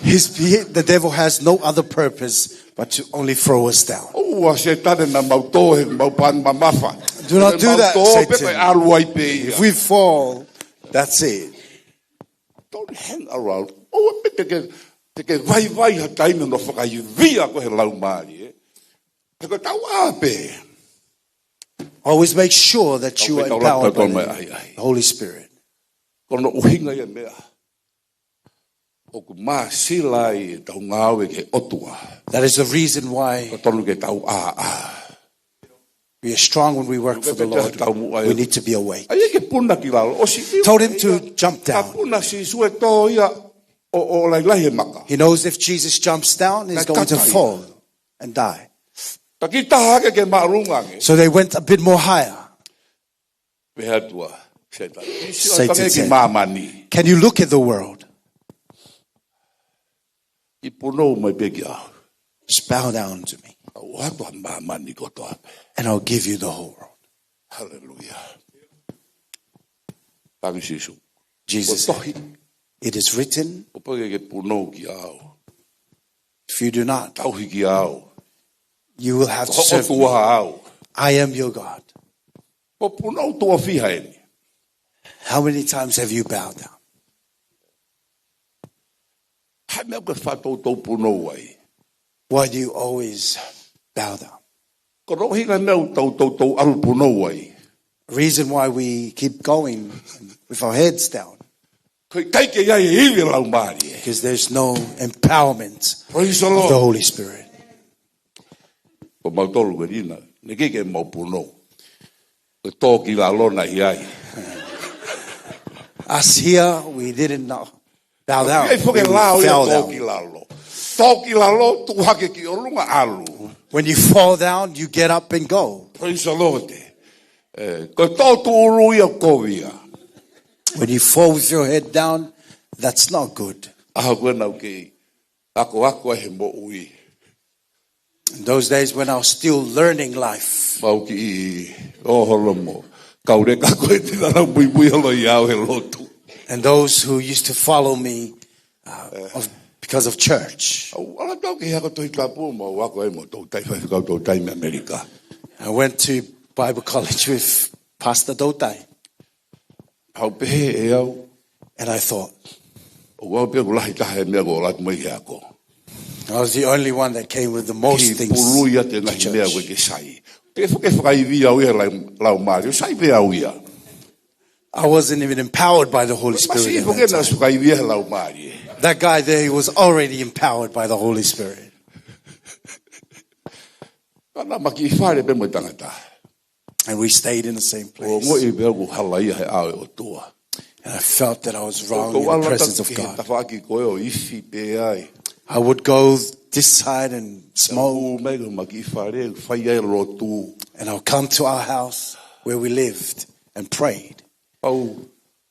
His, he, the devil has no other purpose but to only throw us down. ʻOua Sētane, naʻa mau tō he mau pan mamafa. Do not do that, Satan. Naʻa mau tō pē ko e ʻalu ai pē ia. If we fall, that's it. Don't hang around. ʻOua pē te ke, te ke vaivai ha taimi hono fakaivia koe he Laumālie, ē? He ko e tau ʻā pē. Always make sure that you are empowered by the Holy Spirit. Ko hono ʻuhinga ia e meʻa ʻoku māsila ai ʻetau ngāue ki he ʻOtua. That is the reason why, ko e tonu ke tau ʻā, ʻā. We are strong when we work for the Lord. We need to be awake. ʻAi ke puna ki lalo. ʻOsi. Told him to jump down. Ka puna Sīsū e tō ia ʻo, ʻo lailai he maka. He knows if Jesus jumps down, he's going to fall and die. Ka kiʻi taha hake ki māʻolunga ange. So they went a bit more higher. Pehē atu ʻa Sētane, "Sio atu ange ki māmani. Satan said, 'Can you look at the world?' Kiʻi punou mai pē kiate au. Just bow down to me. ʻOatu ʻa māmani kotoa pē. And I'll give you the whole world." Hallelujah. Talaange Sīsū, Jesus said, "Ko e tohi, it is written, kapau ʻoku ʻikai ke ke punou kiate au, if you do not, tauhi kiate au, you will have to serve me. Ko ho ʻOtua au. "I am your God." Ko e punou tuʻo fiha eni? How many times have you bowed down? Hā e meʻa ʻoku ke faʻa toutou punou ai? Why do you always bow down? Ko hono ʻuhinga e meʻa ʻoku tau toutou ʻalu punou ai, reason why we keep going with our heads down, ko e ʻikai ke ʻi ai e ivi ʻo e Laumālie. Because there's no empowerment, praise the Lord, of the Holy Spirit. Ko mautolu ko ena, naʻe ʻikai ke mau punou. Ko e tō ki lalo naʻe ʻi ai. Us here, we didn't know. Bow down. ʻOku ʻi ai foki e lao ia, tō ki lalo. Tō ki lalo, tuʻu hake ki ʻolunga, ʻalu. When you fall down, you get up and go. Praise the Lord. Ē, ko e tō tūʻulu ia ʻoku kovi ia. When you fall with your head down, that's not good. ʻAho ko ē naʻá ku kei akoako ai he moʻui. In those days when I was still learning life. Mau kiʻi ō holo mo e kau leka ko ē naʻa nau muimui holo ʻiate au he lotu. And those who used to follow me, uh, of, because of church. ʻAlu atu au ki he ako Tohi Tapu mo e ako ai mo Toutai, faifekau Toutai mei ʻAmelika. I went to Bible college with Pastor Toutai. Haʻu pē ʻe au. And I thought, ʻoku ou pē ʻoku lahi taha e meʻa ʻoku ou ʻalu atu mo ia ki he ako. I was the only one that came with the most things to church. Kei pului atu e ngaahi meʻa ʻoku ʻikai ke sai. Ke faka-, fakaivia au ia he lau-, Laumālie, ʻoku sai pē au ia. I wasn't even empowered by the Holy Spirit at that time. Masiʻi foki naʻe fakaivia he Laumālie. That guy there, he was already empowered by the Holy Spirit. Naʻá ma kiʻi fale pē mo e tangata. And we stayed in the same place. ʻO ongoʻi pē ʻoku halaia he ʻao ʻo e ʻOtua. And I felt that I was wrong in the presence of God. ʻOku ou ʻalu atu ki he tafaʻaki ko ē ʻo ifi pē ai. I would go this side and smoke. ʻOku ou ō mai ki homa kiʻi fale, fai ai e lotu. And I'll come to our house where we lived and prayed. ʻOku ou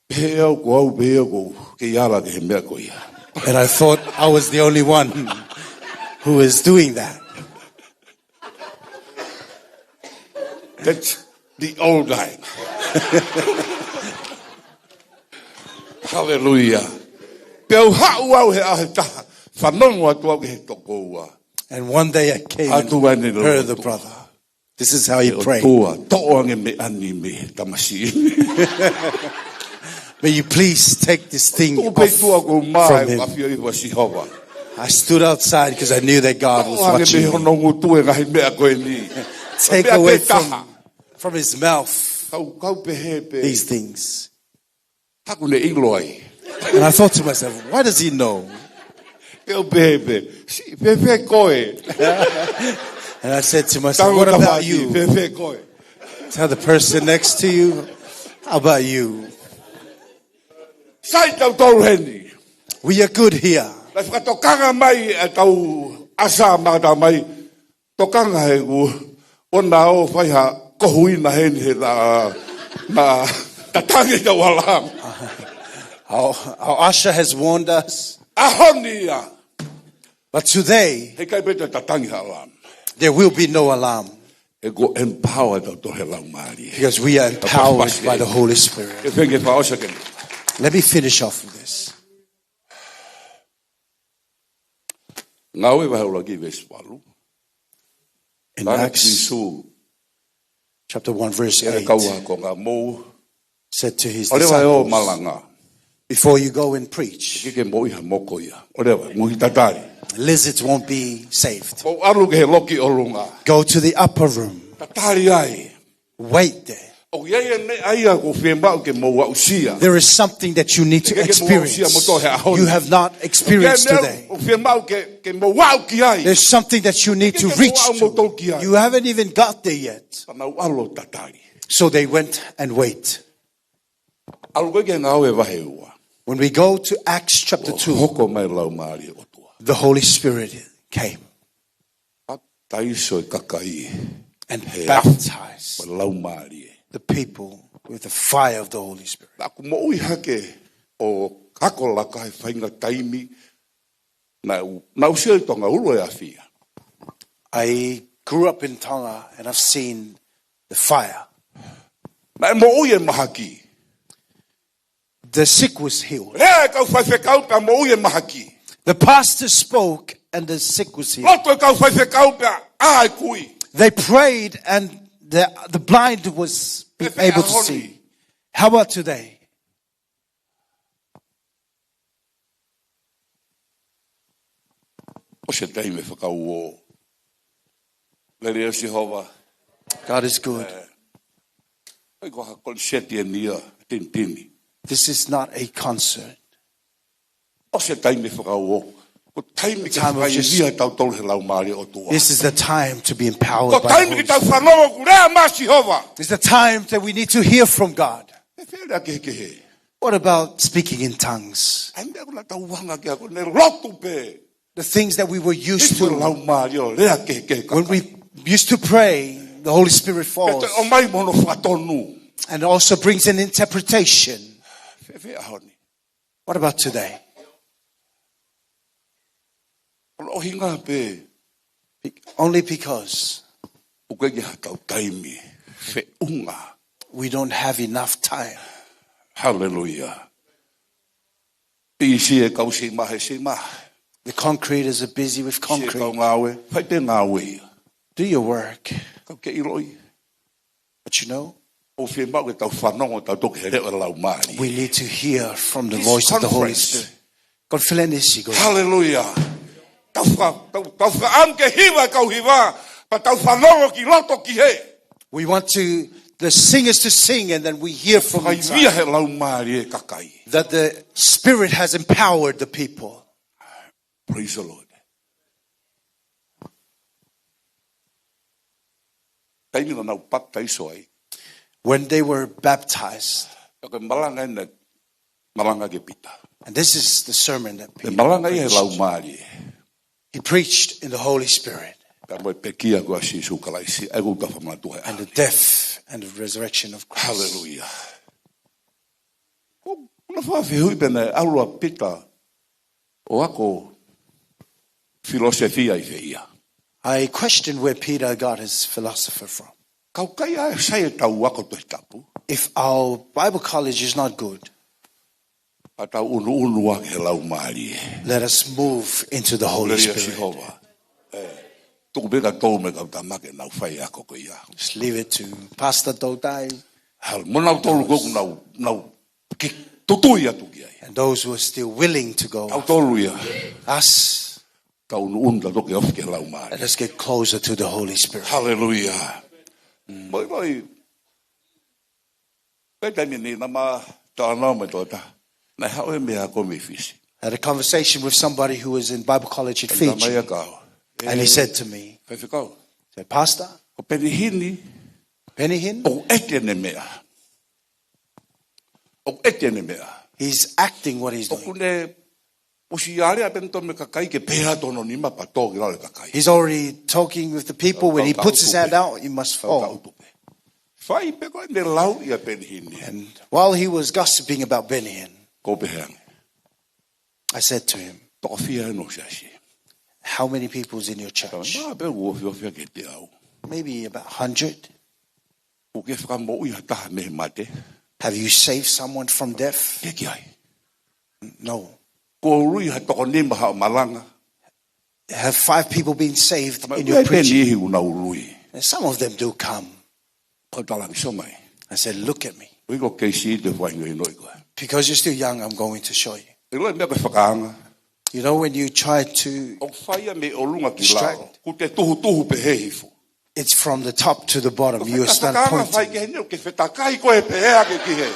pehē au ko au pē ʻoku ou kei ala ki he meʻa ko ia. And I thought I was the only one who was doing that. That's the old time. Hallelujah. Pea u haʻu au he ʻaho ʻe taha, fanongo atu au ki he tokoua. And one day I came and heard the brother. Atu ʻene lotu. This is how he prayed. ʻE ʻOtua, toʻo ange e meʻa ni mei he tamasiʻi ni. May you please take this thing off from him. Tuʻu pē ʻi tuʻa ʻo u mā he ʻafio ʻi he ʻafio ʻa Sihova. I stood outside 'cause I knew that God was watching me. Toʻo ange mei hono ngutu e ngaahi meʻa ko eni. Take away from, from his mouth these things. Meʻa ʻe taha. Kau, kau pehē pē. Haʻaku ne ʻilo ai. And I thought to myself, "Why does he know?" Pea u pehē pē, "Siʻi, fēfē koe?" And I said to myself, "What about you?" Tau tafaʻaki, "Fēfē koe?" Tell the person next to you, "How about you?" Sai tautolu heni. We are good here. Naʻe fakatokanga mai ʻetau ʻasa maʻa ta mai. Tokanga he kuo ʻoua naʻa ō fai ha kohuina heni he naʻa, naʻa tatangi ʻetau alarm. Our, our usher has warned us. ʻAho ni ia. But today, heʻikai pē toe tatangi ha alarm. There will be no alarm. He kuo empower tautolu he Laumālie. Because we are empowered by the Holy Spirit. Ke feinga fakaʻosi ʻaki eni. Let me finish off with this. Ngāue vahe ʻuluaki veesi valu. In Acts chapter one verse eight, Sīsū tala ki he kau ākonga, mou said to his disciples, ʻoua leva ʻe ō ʻo malanga. "Before you go and preach, ʻIkai ke moʻui ha moko ia. ʻOua leva, mou tatali. Lizards won't be saved. Mou ʻalu ki he loki ʻolunga. Go to the upper room. Tatali ai. Wait there. ʻOku ʻi ai e meʻa ia ʻoku fiemaʻu ke mou aʻusia. There is something that you need to experience. ʻIkai ke mou aʻusia moutolu he ʻaho ni. You have not experienced today. ʻOku ʻi ai e meʻa ʻoku fiemaʻu ke, ke mou aʻu ki ai. There's something that you need to reach to. ʻIkai ke mou aʻu moutolu ki ai. You haven't even got there yet." Pea nau ʻalu ʻo tatali. So they went and wait. ʻAlu ko ē ki he Ngāue vahe ua. When we go to Acts chapter two, Kuo hoko mai e Laumālie ʻo e ʻOtua. The Holy Spirit came. Papitaiso e kakai. And baptized the people with the fire of the Holy Spirit. He afi ʻo e Laumālie. Naʻá ku moʻui hake ʻo ako laka he faʻahinga taimi naʻá ku, naʻá ku sio ʻi Tonga, ulu e afi ia. I grew up in Tonga and I've seen the fire. Naʻe moʻui e mahaki. The sick was healed. Lea e kau faifekau pea moʻui e mahaki. The pastor spoke and the sick was healed. Lotu e kau faifekau pea ʻā e kui. They prayed and The, the blind was be able to see. How about today? ʻOsi e taimi fakaʻuo. Lele ʻo Sihova. God is good. ʻOku ʻikai ko ha koniseti eni ia, tinitini. This is not a concert. ʻOsi e taimi fakaʻuo. Ko e taimi ke fakaivia tautolu he Laumālie ʻo e ʻOtua. This is the time to be empowered by the Holy Spirit. Ko e taimi ke tau fanongo ki he lea mei Sihova. It's the time that we need to hear from God. He fēfē lea kehekehe? What about speaking in tongues? ʻA e meʻa ʻoku tau anga ki ai ko ʻene lotu pē. The things that we were used to. Laumālie ʻo lea kehekehe. When we used to pray, the Holy Spirit falls. Pea ʻomai mo hono fakatonu. And also brings an interpretation. Fēfē ʻaho ni? What about today? Ko hono ʻuhinga pē. Be-, only because ʻoku ʻikai ke ʻi ai haʻatau taimi feʻunga. We don't have enough time. Haleluia. Pisi e kau sima he sima. The concrete is busy with concrete. Pisi e kau ngāue, fai pē ngāue ia. Do your work. Kau ke ʻiloʻi. But you know, ʻoku fiemaʻu ke tau fanongo tautolu ki he leʻo ʻo e Laumālie. We need to hear from the voice of the Holy Spirit. This conference. Konifelenisi ko eni. Haleluia. Tau fa-, tau, tau fakaʻamu ke hiva e kau hiva, pea tau fanongo ki loto ki hē. We want to, the singers to sing, and then we hear from inside. Fakaivia he Laumālie e kakai. That the Spirit has empowered the people. Praise the Lord. Taimi naʻa nau papitaiso ai. When they were baptized. Ko e malanga eni naʻe malanga ʻe Pita. And this is the sermon that Peter preached. Naʻe malanga ia he Laumālie. He preached in the Holy Spirit. Pea mo e pekia ko ia ʻa Sīsū Kalaisi, ʻa ia ʻoku tau fakamanatu ai. And the death and the resurrection of Christ. Haleluia. Ko, ko e fehuʻi pē naʻe ʻalu ai ʻa Pita ʻo ako filōsefa ʻi fē ia. I question where Peter got his philosopher from. Kapau ʻoku ʻikai sai ʻetau ako Tohi Tapu. If our Bible college is not good, ʻa tau ʻunuʻunu ā ki he Laumālie. Let us move into the Holy Spirit. Lele ʻo Sihova. ʻE, tuku pē ka tau me kau tama ke nau fai ako ko ia. Just leave it to Pastor Totai. Hal, mo nautolu ʻoku nau, nau ki-, tutui atu ki ai. And those who are still willing to go. Tautolu ia. Us. Tau ʻunuʻunu tautolu ke ofi ki he Laumālie. Let us get closer to the Holy Spirit. Haleluia. Moimoi. Pea taimi ni naʻá ma talanoa mo e tokotaha naʻe haʻu mei he ako mei Fisi. Had a conversation with somebody who was in Bible college in Fiji. Talamai ʻe ia kiate au. And he said to me, Faifekau. Said, "Pastor, Ko Peni Hini. Peni Hini, ʻoku ʻeke ʻene meʻa. ʻOku ʻeke ʻene meʻa. He's acting what he's doing." ʻOku ne ʻosi ʻalu ʻo pehē atu mo e kakai ke pehē atu hono nima pea tō ki lalo e kakai. He's already talking with the people. When he puts his hand out, you must fall. Fai pē ko ʻene lau ʻia Peni Hini. And while he was gossiping about Benny Hinn, Ko u pehē ange, I said to him, "Toko fiha eni ho siasi?" "How many people's in your church?" Talamai pē ʻoku ofiofi ʻa e teau. "Maybe about a hundred." "Kuo ke fakamoʻui ha taha mei he mate?" "Have you saved someone from death?" ʻIkai. "No." "Kuo ului ha toko nima haʻo malanga?" "Have five people been saved in your preaching?" Talamai ʻe Peni Hini, "Kuo nau ului." "And some of them do come." Kau talaange, "Sio mai." I said, "Look at me." Koeʻuhi ko e kei siʻi te faingoi noi koe. Because you're still young, I'm going to show you. ʻIlo e meʻa ko e fakaanga. You know, when you try to distract, ʻOku fai ia mei ʻolunga ki lalo. Kuo te tuhutuhu pē hifo. It's from the top to the bottom. You stand pointing. Ko e fakaanga fai ki heni, ʻoku ke fetakai koe pē ʻa ke ki hē.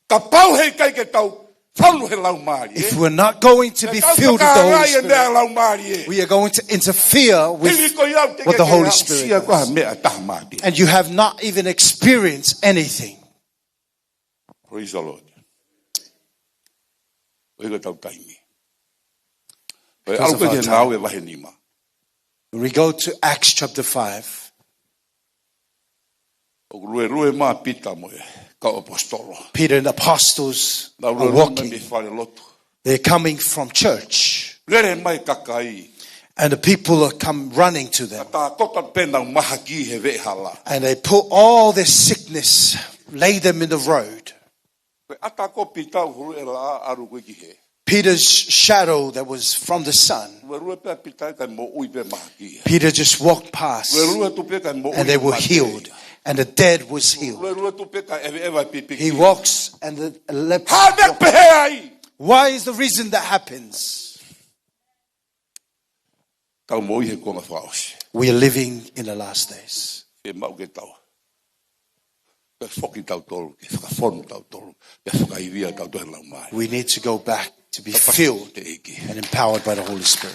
Kapau he ʻikai ke tau fonu he Laumālie, If we're not going to be filled with the Holy Spirit, we are going to interfere with what the Holy Spirit does. Hili ko ia ʻoku teʻeki ke aʻusia koe ha meʻa ʻa e tama te. And you have not even experienced anything. Praise the Lord. Koeʻuhi ko ʻetau taimi. Because of our time. ʻOku ʻi ai e Ngāue vahe nima. We go to Acts chapter five. ʻOku luelue mai ʻa Pita mo e kau ʻaposetolo. Peter and the apostles are walking. Nau luelue mai mei he falelotu. They're coming from church. Lele mai e kakai. And the people are come running to them. Ata koto pē ʻenau mahaki he veʻehala. And they put all their sickness, lay them in the road. Pea ʻatā ko Pita ʻo hulu e laʻā ʻo ʻalu ko ē ki hē. Peter's shadow that was from the sun. Luelue pē ʻa Pita kae moʻui pē mahaki ia. Peter just walked past Luelue atu pē kae moʻui mahaki ia. And they were healed. And the dead was healed. Luelue atu pē kae ʻeveʻeva pipiki. He walks and the leper. Hā e meʻa pehē ai? Why is the reason that happens? Tau moʻui he kuonga fakaʻosi. We are living in the last days. Ke maʻu ke tau. Ke foki tautolu, ke fakafonu tautolu, ke fakaivia tautolu he laumālie. We need to go back to be filled and empowered by the Holy Spirit.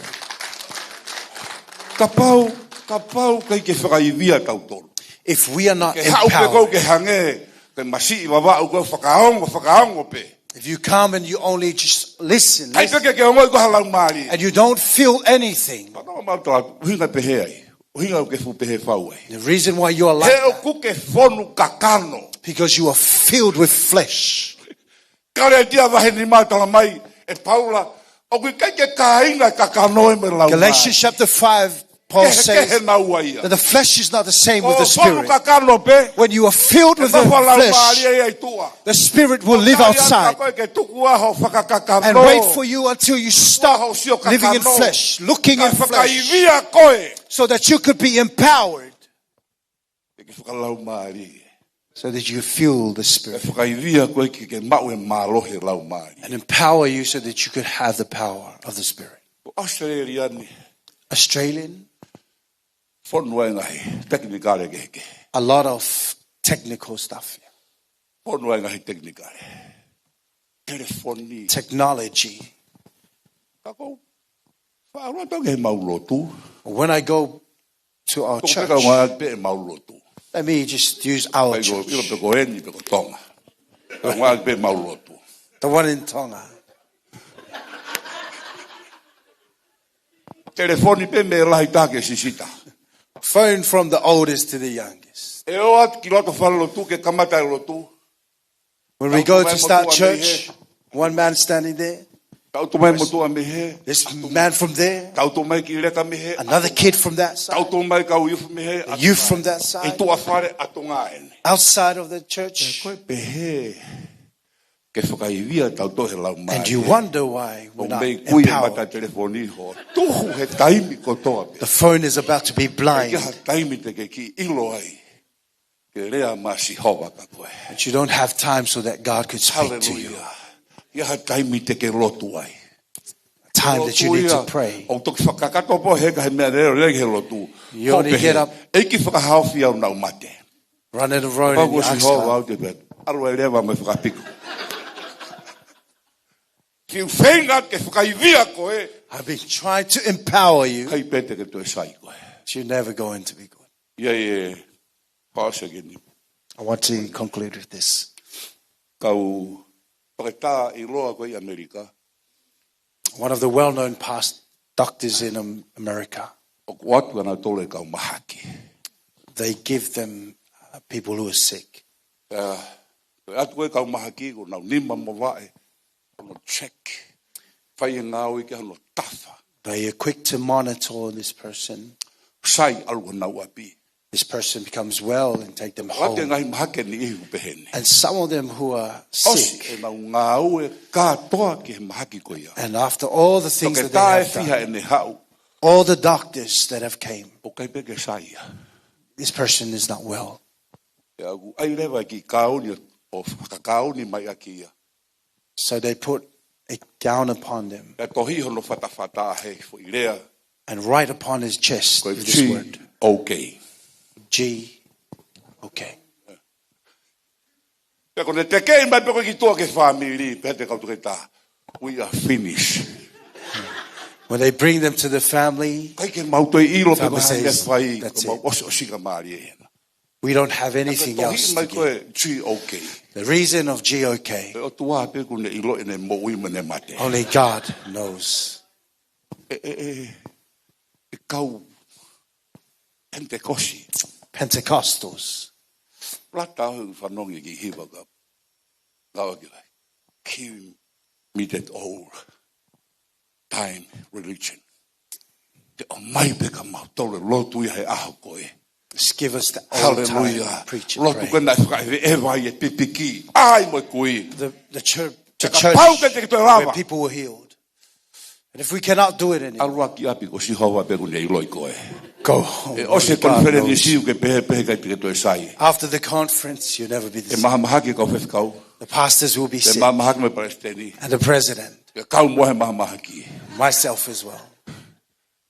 Kapau, kapau ʻikai ke fakaivia tautolu. If we are not empowered, Ke haʻu pē koe ke hangē, ke masiʻi vavaʻu koe fakaongo, fakaongo pē. If you come and you only just listen, ʻIkai pē ke ke ongoʻi koe ha laumālie. And you don't feel anything. Pano ma tala, ʻuhinga pehē ai. ʻUhinga ʻoku ke fuʻu pehē fau ai. The reason why you are like that, He ʻoku ke fonu kakano. Because you are filled with flesh. Kalētia vahe nima tala mai ʻe Paula, ʻoku ʻikai ke kāinga kakano ʻe mo e laumālie. Galatians chapter five, Paul says that the flesh is not the same with the spirit. Kehekehe naua ia. Ko e fonu kakano pē. When you are filled with the flesh, ʻE nofo laumālie ia ʻi tuʻa. The spirit will live outside Ko e tali atu koe ke tuku ʻa hoʻo fakakakano. And wait for you until you stop living in flesh, looking in flesh, Kae fakaivia koe. So that you could be empowered. Ke ke fakalaumālie. So that you feel the Spirit. Ke fakaivia koe ke ke maʻu e mālohi e laumālie. And empower you so that you could have the power of the Spirit. Ko ʻAositelēlia ni. Australian. Fonu ai ngaahi tekinikale kehekehe. A lot of technical stuff here. Fonu ai ngaahi tekinikale. Telefoni. Technology. Ka ʻoku ou faʻa ʻalu atu ki heʻemau lotu. When I go to our church, Tuku pē kau ngāueʻaki pē ʻemau lotu. Let me just use our church. Kai ko ʻilo pe ko eni pe ko Tonga. Kau ngāueʻaki pē ʻemau lotu. The one in Tonga. Telefoni pē mei he lahi taha ki he siʻisiʻi taha. Phone from the oldest to the youngest. ʻE ō atu ki loto falelotu ke kamata e lotu. When we go to start church, one man standing there. Tau tuʻu mai motuʻa mei hē. This man from there. Tau tuʻu mai kiʻi leka mei hē. Another kid from that side. Tau tuʻu mai kau youth mei hē. A youth from that side. ʻI tuʻa fale ʻatonga eni. Outside of the church. Ko e pehē ke fakaivia tautolu he laumālie. And you wonder why we're not empowered. ʻOku mei kui e mata telefoni hoʻo tuhu he taimi kotoa pē. The phone is about to be blind. ʻIkai ha taimi te ke kiʻi ʻilo ai ke lea mai ʻa Sihova kia koe. But you don't have time so that God could speak to you. Haleluia. ʻIkai ha taimi te ke lotu ai. Time that you need to pray. Lotu ia, ʻoku toki fakakakato pē he ka he meʻa lelei he lotu. You only get up, Ko e pehē, ʻEiki fakahaofi au naʻa ku mate. Run in a row and you ask God. Pea ko Sihova au te pehē, ʻalu ai leva mo e fakapiko. Fiu feinga ke fakaivia koe. I've been trying to empower you. ʻIkai pē te ke toe sai koe. But you're never going to be good. ʻIo, ʻio. Pause again. I want to conclude with this. Kau toketā ʻiloa ko ē ʻi ʻAmelika. One of the well-known past doctors in Am-, America. ʻOku ʻoatu ʻa kinautolu e kau mahaki. They give them, uh, people who are sick. Pea, pea ʻoatu ko ē kau mahaki ko ʻenau nima mo vaʻe, ko ʻenau check. Fai e ngāue ki ai ʻenau tafa. They are quick to monitor this person. Sai ʻalu ki honau ʻapi. This person becomes well and take them home. ʻOatu e ngaahi mahaki ʻe niʻihi ʻoku pehē ni. And some of them who are sick. ʻOsi ʻenau ngāue kātoa ki he mahaki ko ia. And after all the things that they have done, Toketā ʻe fiha ʻene haʻu. All the doctors that have came, ʻOku ʻikai pē ke sai ia. This person is not well. Pea ʻoku ʻai leva e kiʻi kauni ʻo fakakauni mai ʻaki ia. So they put a gown upon them. Pea tohi hono fatafata he foʻi lea. And write upon his chest this word. Ko e G O K. G O K. Pea ko ʻene tekeʻi mai pē ko ē ki tuʻa ki he fāmili, pehē atu e kau toketā, "We are finished." When they bring them to the family, ʻIkai ke mau toe ʻilo pe ko e hā e meʻa ʻe fai, family says, "That's it. Ko ʻemau ʻosi, ʻosi ka mālie ena." We don't have anything else to give. Ka ko e tohi mai ko ē G O K. The reason of G O K, ʻOtua pē ʻoku ne ʻilo ʻene moʻui mo ʻene mate. Only God knows. ʻE, ʻe, ʻe, ʻe kau Pentekosi. Pentecostals. Lata ʻo fanongo ki he hiva ka. Ngāue ki ai. Give me that old time religion. Te ʻomai pē kia mautolu e lotu ia he ʻaho ko ē. Just give us the old time preaching, pray. Hallelujah. Lotu ko ē naʻe fakaʻeveʻeva ai e pipiki, ʻai mo e kui. The, the church, the church where people were healed. Te kapau te ke toe lava. And if we cannot do it anymore, ʻalu ki ʻapi ko Sihova pea ʻoku ne ʻiloʻi koe. Go home. ʻE ʻosi e konifelenisi ʻoku ke pehē pehē ʻikai te ke toe sai. After the conference, you'll never be the same. ʻE mahamahaki e kau faifekau. The pastors will be sick. ʻE mahamahaki mo e palesiteni. And the president. ʻE kau mo he mahamahaki. Myself as well.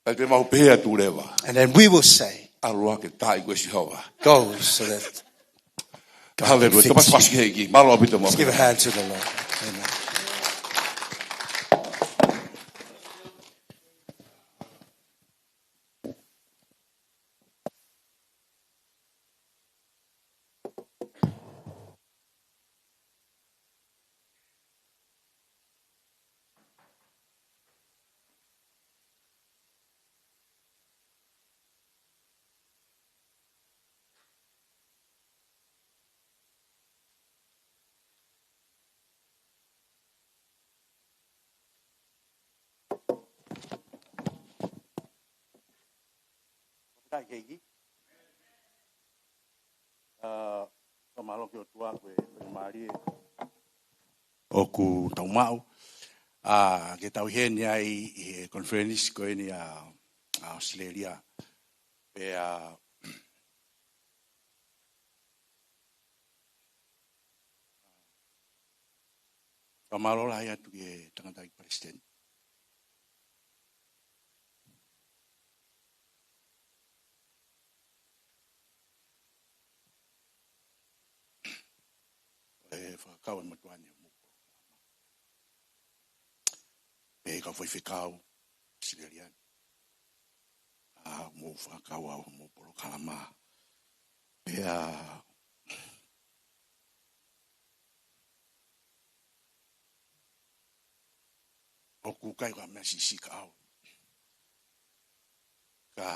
Kae pehē mau pehē atu leva. And then we will say, ʻalu ā ke taaʻi koe ʻe Sihova. Go so that God can fix you. Haleluia. Tau pasipasi ki he ʻEiki. Mālō ʻaupito mo. Let's give a hand to the Lord. Amen. Fakafetaʻi ki he ʻEiki. ʻA, fakamālō ki he ʻOtua ko e faingamālie ʻoku tau maʻu. ʻA, ke tau ʻi heni ai ʻi he konifelenisi ko eni ʻa, ʻa ʻAositelēlia. Pea, fakamālō lahi atu ki he tangataʻeiki palesiteni. ʻE fakakau e motuʻa ni mo polokalama. Pea kau faifekau ʻAositelēlia ni. ʻA, mo fakakau ʻa mo polokalama. Pea ʻoku ʻikai ko ha meʻa siʻisiʻi kiate au. Ka,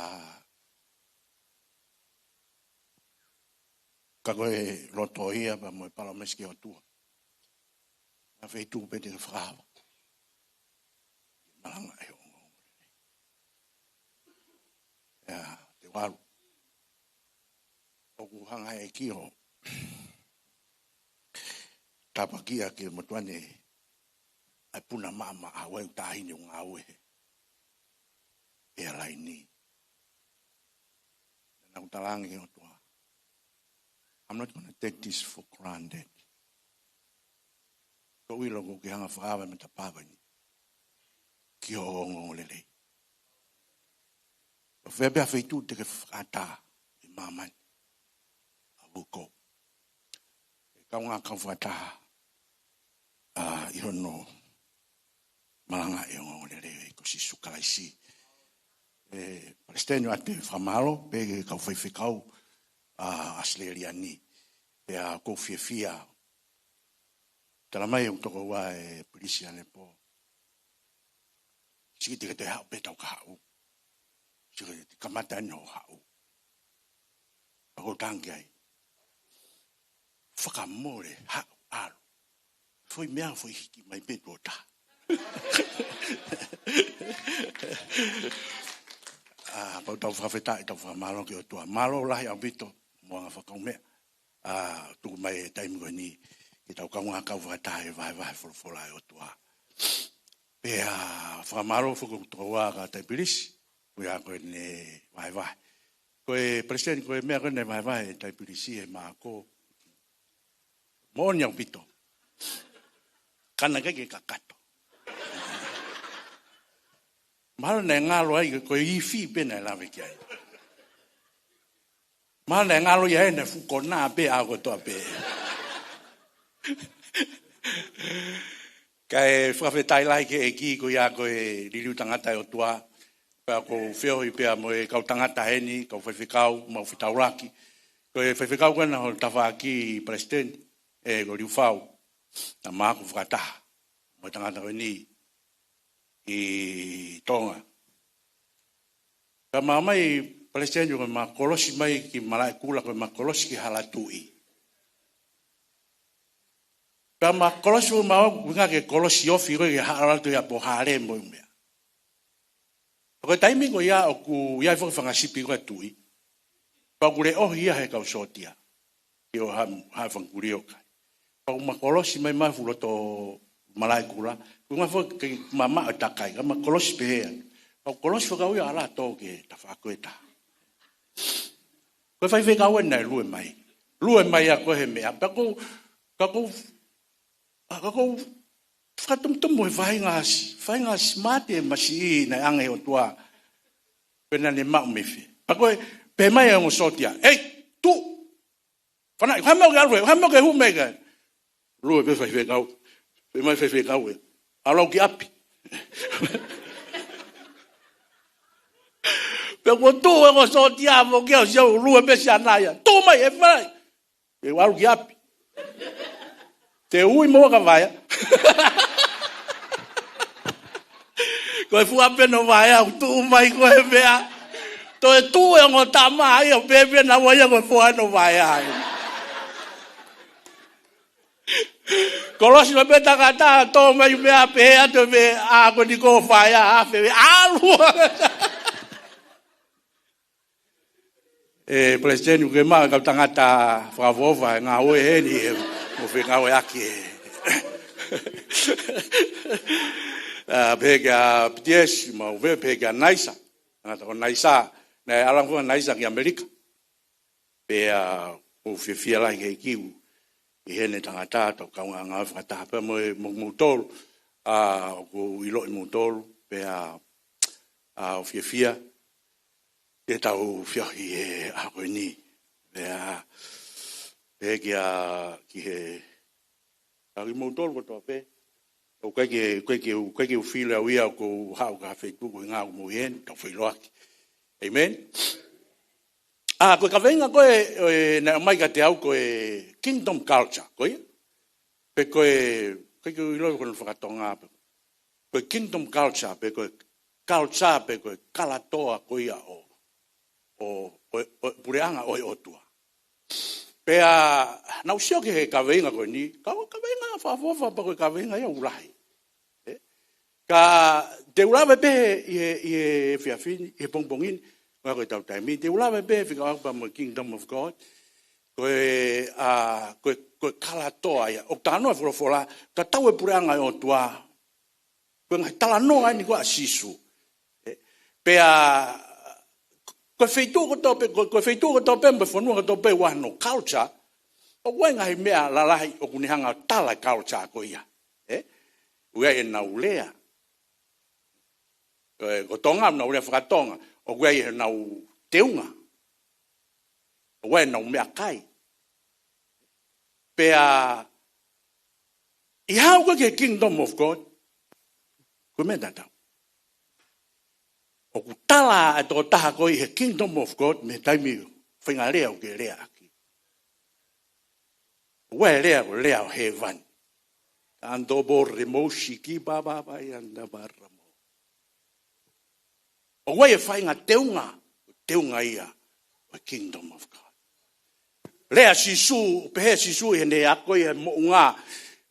ka ko e loto ia pea mo e palōmesi ki he ʻOtua. ʻA e feituʻu pē te ke fakaava. Malanga ʻe ongo. ʻIa, te u ʻalu. ʻOku hanga ʻe he ʻEiki ʻo tāpuakiʻi ʻa e motuʻa ni ʻa e puna maʻamaʻa ʻa e taʻahine ʻoku ngāue he ʻealaini. Naʻa ku talaange ki he ʻOtua, I'm not gonna take this for granted. Ko e ʻilo ʻoku ke hanga fakaava e matapā ko eni ki hoʻo ongoongolelei. Ko fē pē ha feituʻu te ke fakaʻatā ʻi māmani, ʻa vuko. ʻE kaungā kau fakataha, ʻa, ʻi hono malanga ʻe ongoongolelei ko Sīsū Kalaisi. ʻE, palesiteni ʻoatu e fakamālō, pea ki he kau faifekau, ʻa, ʻAositelēlia ni. Pea ʻoku ou fiefia. Tala mai ʻoku tokoua e pilisi ʻanepō. Sio ki he tau haʻu pē tau ka haʻu. Sio ki he kamata ʻeni hoʻo haʻu. Pea ko e tangi ai. Fakamole haʻu ʻalu. Foʻi meʻa foʻi hiki mai pē tuʻo taha. ʻA, pea tau fakafetaʻi, tau fakamālō ki he ʻOtua. Mālō lahi ʻaupito, mo e anga fakakaumeʻa. ʻA, tuku mai e taimi ko eni, ke tau kaungā kau fakataha he vahevahe folofola ʻa e ʻOtua. Pea fakamālō foki ʻoku tokoua ka taipilisi, ko ia ko ʻene vahevahe. Ko e palesiteni ko e meʻa ko ʻene vahevahe e taipilisi he mākō. Moʻoni ʻaupito. Ka naʻe ʻikai ke kakato. Mahalo naʻe ngalo ai ko e ifi pē naʻe lave ki ai. Mahalo naʻe ngalo ia ʻene fuʻu konā pē ʻa kotoa pē. Kae fakafetaʻi lahi ki he ʻEiki ko ia ko e liliu tangata ʻa e ʻOtua. Pea ʻoku ou feohi pea mo e kau tangata heni, kau faifekau, mau fetaulaki. Ko e faifekau ko ena ho tafaʻaki palesiteni, ʻe ko Liufau. Naʻa mau fakataha. Mo e tangata ko eni ʻi Tonga. Ka mau mai palesiteni ko mau kolosi mai ki Malaʻekula ko mau kolosi ki Halatuʻi. Ka mau kolosi ko mau ʻuhinga ke kolosi ofi ko e ke haʻalatu ia pō hale mo e meʻa. Ko e taimi ko ia ʻoku ʻi ai foki fanga sipi ko e tuʻi. Pea ʻoku leʻohi ia he kau sōtia. Ki ʻo ha, ha fanga kulio kai. Pea ʻoku mau kolosi mai mau fuʻu loto Malaʻekula. Ko e ʻuhinga foki ke mamaʻo e takai, ka ma kolosi pehē. Pea kolosi fakauia ala tō ki he tafaʻaki ʻe taha. Ko e faifekau eni naʻe lue mai. Lue mai ʻa ko e he meʻa. Pea ʻoku ou, ka ʻoku ou, ʻa, ka ʻoku ou fakatomutomu he faʻahinga, faʻahinga smart e masiʻi naʻe ʻange ʻe he ʻOtua. Pea naʻa ne maʻu mei fē. Pea ko e, pehē mai e ongo sōtia. Ei, tuʻu! Fana, ha meʻa ke ʻalu, ha meʻa ke hū mai ka. Lue pē faifekau. Pehē mai faifekau ē. ʻAlu ki ʻapi. Pea kuo tuʻu e ongo sōtia mo ke au siau lue pē siana ia. Tuʻu mai, ʻe fai. ʻE ʻalu ki ʻapi. Te ui mo ka vaea. Ko e fuʻu ʻapi ʻo vaea, ʻoku tuʻu mai ko e meʻa. Toe tuʻu e ongo tama ia, ʻo pehē pē naua ia ko e fuʻu ʻapi ʻo vaea ai. Kolosi mai pē tangata, tō mai meʻa pehē atu pē, ʻa ko eni ko vaea, ʻa fē, ʻalu. ʻE, Palesiteni, ʻoku ke maʻu e kau tangata fakaʻofoʻofa, e ngāue heni, ʻe, mo fengāueʻaki ē. ʻA, pehē kia Pitiesi, mo pehē, pehē kia Naisa. Tangata ko Naisa, naʻe ʻalu ange foki ʻa Naisa ki ʻAmelika. Pea ʻoku ou fiefia lahi ke kiu ʻi heʻene tangata, tau kaungā ngāue fakataha pea mo e, mo, moutolu, ʻa, ʻoku ou ʻiloʻi moutolu, pea, ʻa, ʻoku ou fiefia ke tau feohi he ʻaho ko eni. Pea, pehē kia, ki he, ʻa kimoutolu kotoa pē. ʻOku ʻikai ke, ʻikai ke, ʻikai ke u fili au ia ʻoku ou haʻu ki ha feituʻu ko e ngāue mo ʻi heni, tau feʻiloaki. Amen. ʻA, ko e kaveinga ko ē, ē, naʻe ʻomai kiate au ko e kingdom culture, ko ia? Pe ko e, ʻikai ke u ʻilo ko hono fakatonga pe. Ko e kingdom culture, pe ko e culture, pe ko e kalatoa ko ia ʻo, ʻo, ʻo, ʻo puleʻanga ʻo e ʻOtua. Pea, naʻa ku sio ki he kaveinga ko eni, ka ko e kaveinga fakaʻofoʻofa pea ko e kaveinga ia ʻoku lahi. Ē? Ka te u lave pē ʻi he, ʻi he efiafi ni, ʻi he pongipongi ni, ʻoku ʻi ai ko ʻetau taimi, te u lave pē fika au pea mo e Kingdom of God, ko e, ʻa, ko e, ko e kalatoa ia. ʻOku talanoa e folofola, ka tau e puleʻanga ʻo e ʻOtua, ko e ngaahi talanoa eni ko ē ʻa Sīsū. Ē, pea, ko e feituʻu kotoa pē, ko, ko e feituʻu kotoa pē, mo e fonua kotoa pē, ʻoku ʻi ai hono culture, ʻoku ʻi ai e ngaahi meʻa lalahi ʻoku ne hanga ʻo tala e culture ko ia. Ē? ʻOku ʻi ai ʻenau lea. Ko e, ko Tonga, ʻenau lea fakatonga. ʻOku ʻi ai ʻenau teunga. ʻOku ʻi ai ʻenau meʻakai. Pea, ʻi he haʻu ko ē ki he Kingdom of God, ko e meʻa tatau. ʻOku tala e tokotaha ko ē ʻi he Kingdom of God, mei he taimi faʻahinga lea ʻoku ke leaʻaki. ʻOku ʻi ai e lea, ko e lea ʻo hēvani. Ando bore mo shiki ba ba ba i anda baramo. ʻOku ʻi ai e faʻahinga teunga, teunga ia ʻo e Kingdom of God. Lea Sīsū, pehē Sīsū ʻi heʻene ako ʻi he Moʻunga,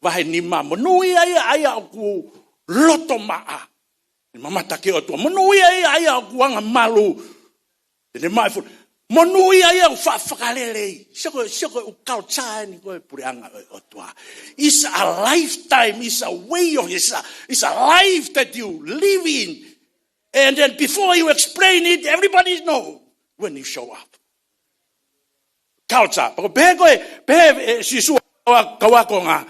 vahe nima, monūʻia ia ʻa ia ʻoku loto maʻa. ʻE mamata ki he ʻOtua. Monūʻia ia ʻa ia ʻoku anga malu. Te ne maʻu e fo-, monūʻia ia ʻoku fa-, fakalelei. Sio ko e, sio ko e culture eni ko ē puleʻanga ʻo e ʻOtua. It's a lifetime, it's a way of, it's a, it's a life that you live in. And then before you explain it, everybody know when you show up. Culture. Pea ko e pehē ko ē, pehē, ē, Sīsū ʻa e kau ākonga.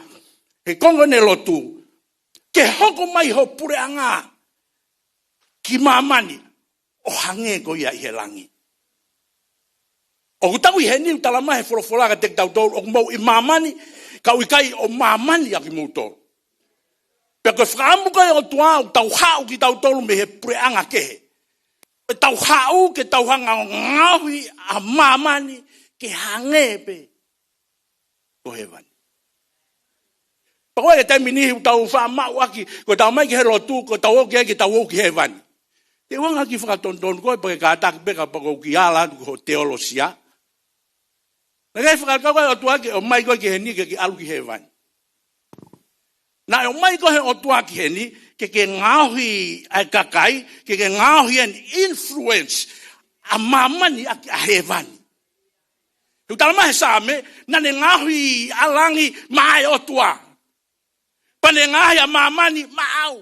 He konga ʻene lotu. Ke hoko mai ho puleʻanga ki māmani ʻo hangē ko ia ʻi he langi. ʻOku tau ʻi heni ʻoku tala mai he folofola kiate kitautolu, ʻoku mou ʻi māmani, ka ʻoku ʻikai ʻo māmani ʻa kimoutolu. Pea ko e fakaʻamu ko ē ʻa e ʻOtua ʻoku tau haʻu kitautolu mei he puleʻanga kehe. ʻE tau haʻu ke tau hanga ʻo ngaohi ʻa māmani ke hangē pē ko hēvani. Pea ko e taimi ni ʻoku tau faʻa maʻu ʻaki, ko ʻetau ō mai ki he lotu, ko ʻetau ō ki ai ke tau ō ki hēvani. Te u hanga ʻo kiʻi fakatonutonu koe, pea ke kātaki pē kapau ʻoku ke ala atu ki ho teolosia. Naʻe ʻikai fakakaukau ʻa e ʻOtua ke ʻomai koe ki heni ke ke ʻalu ki hēvani. Naʻe ʻomai koe ʻe he ʻOtua ki heni, ke ke ngaohi ʻa e kakai, ke ke ngaohi and influence ʻa māmani ʻaki ʻa hēvani. ʻOku tala mai he Saame, naʻa ne ngaohi ʻa langi maʻa e ʻOtua. Te ngaahi ʻa māmani maʻau.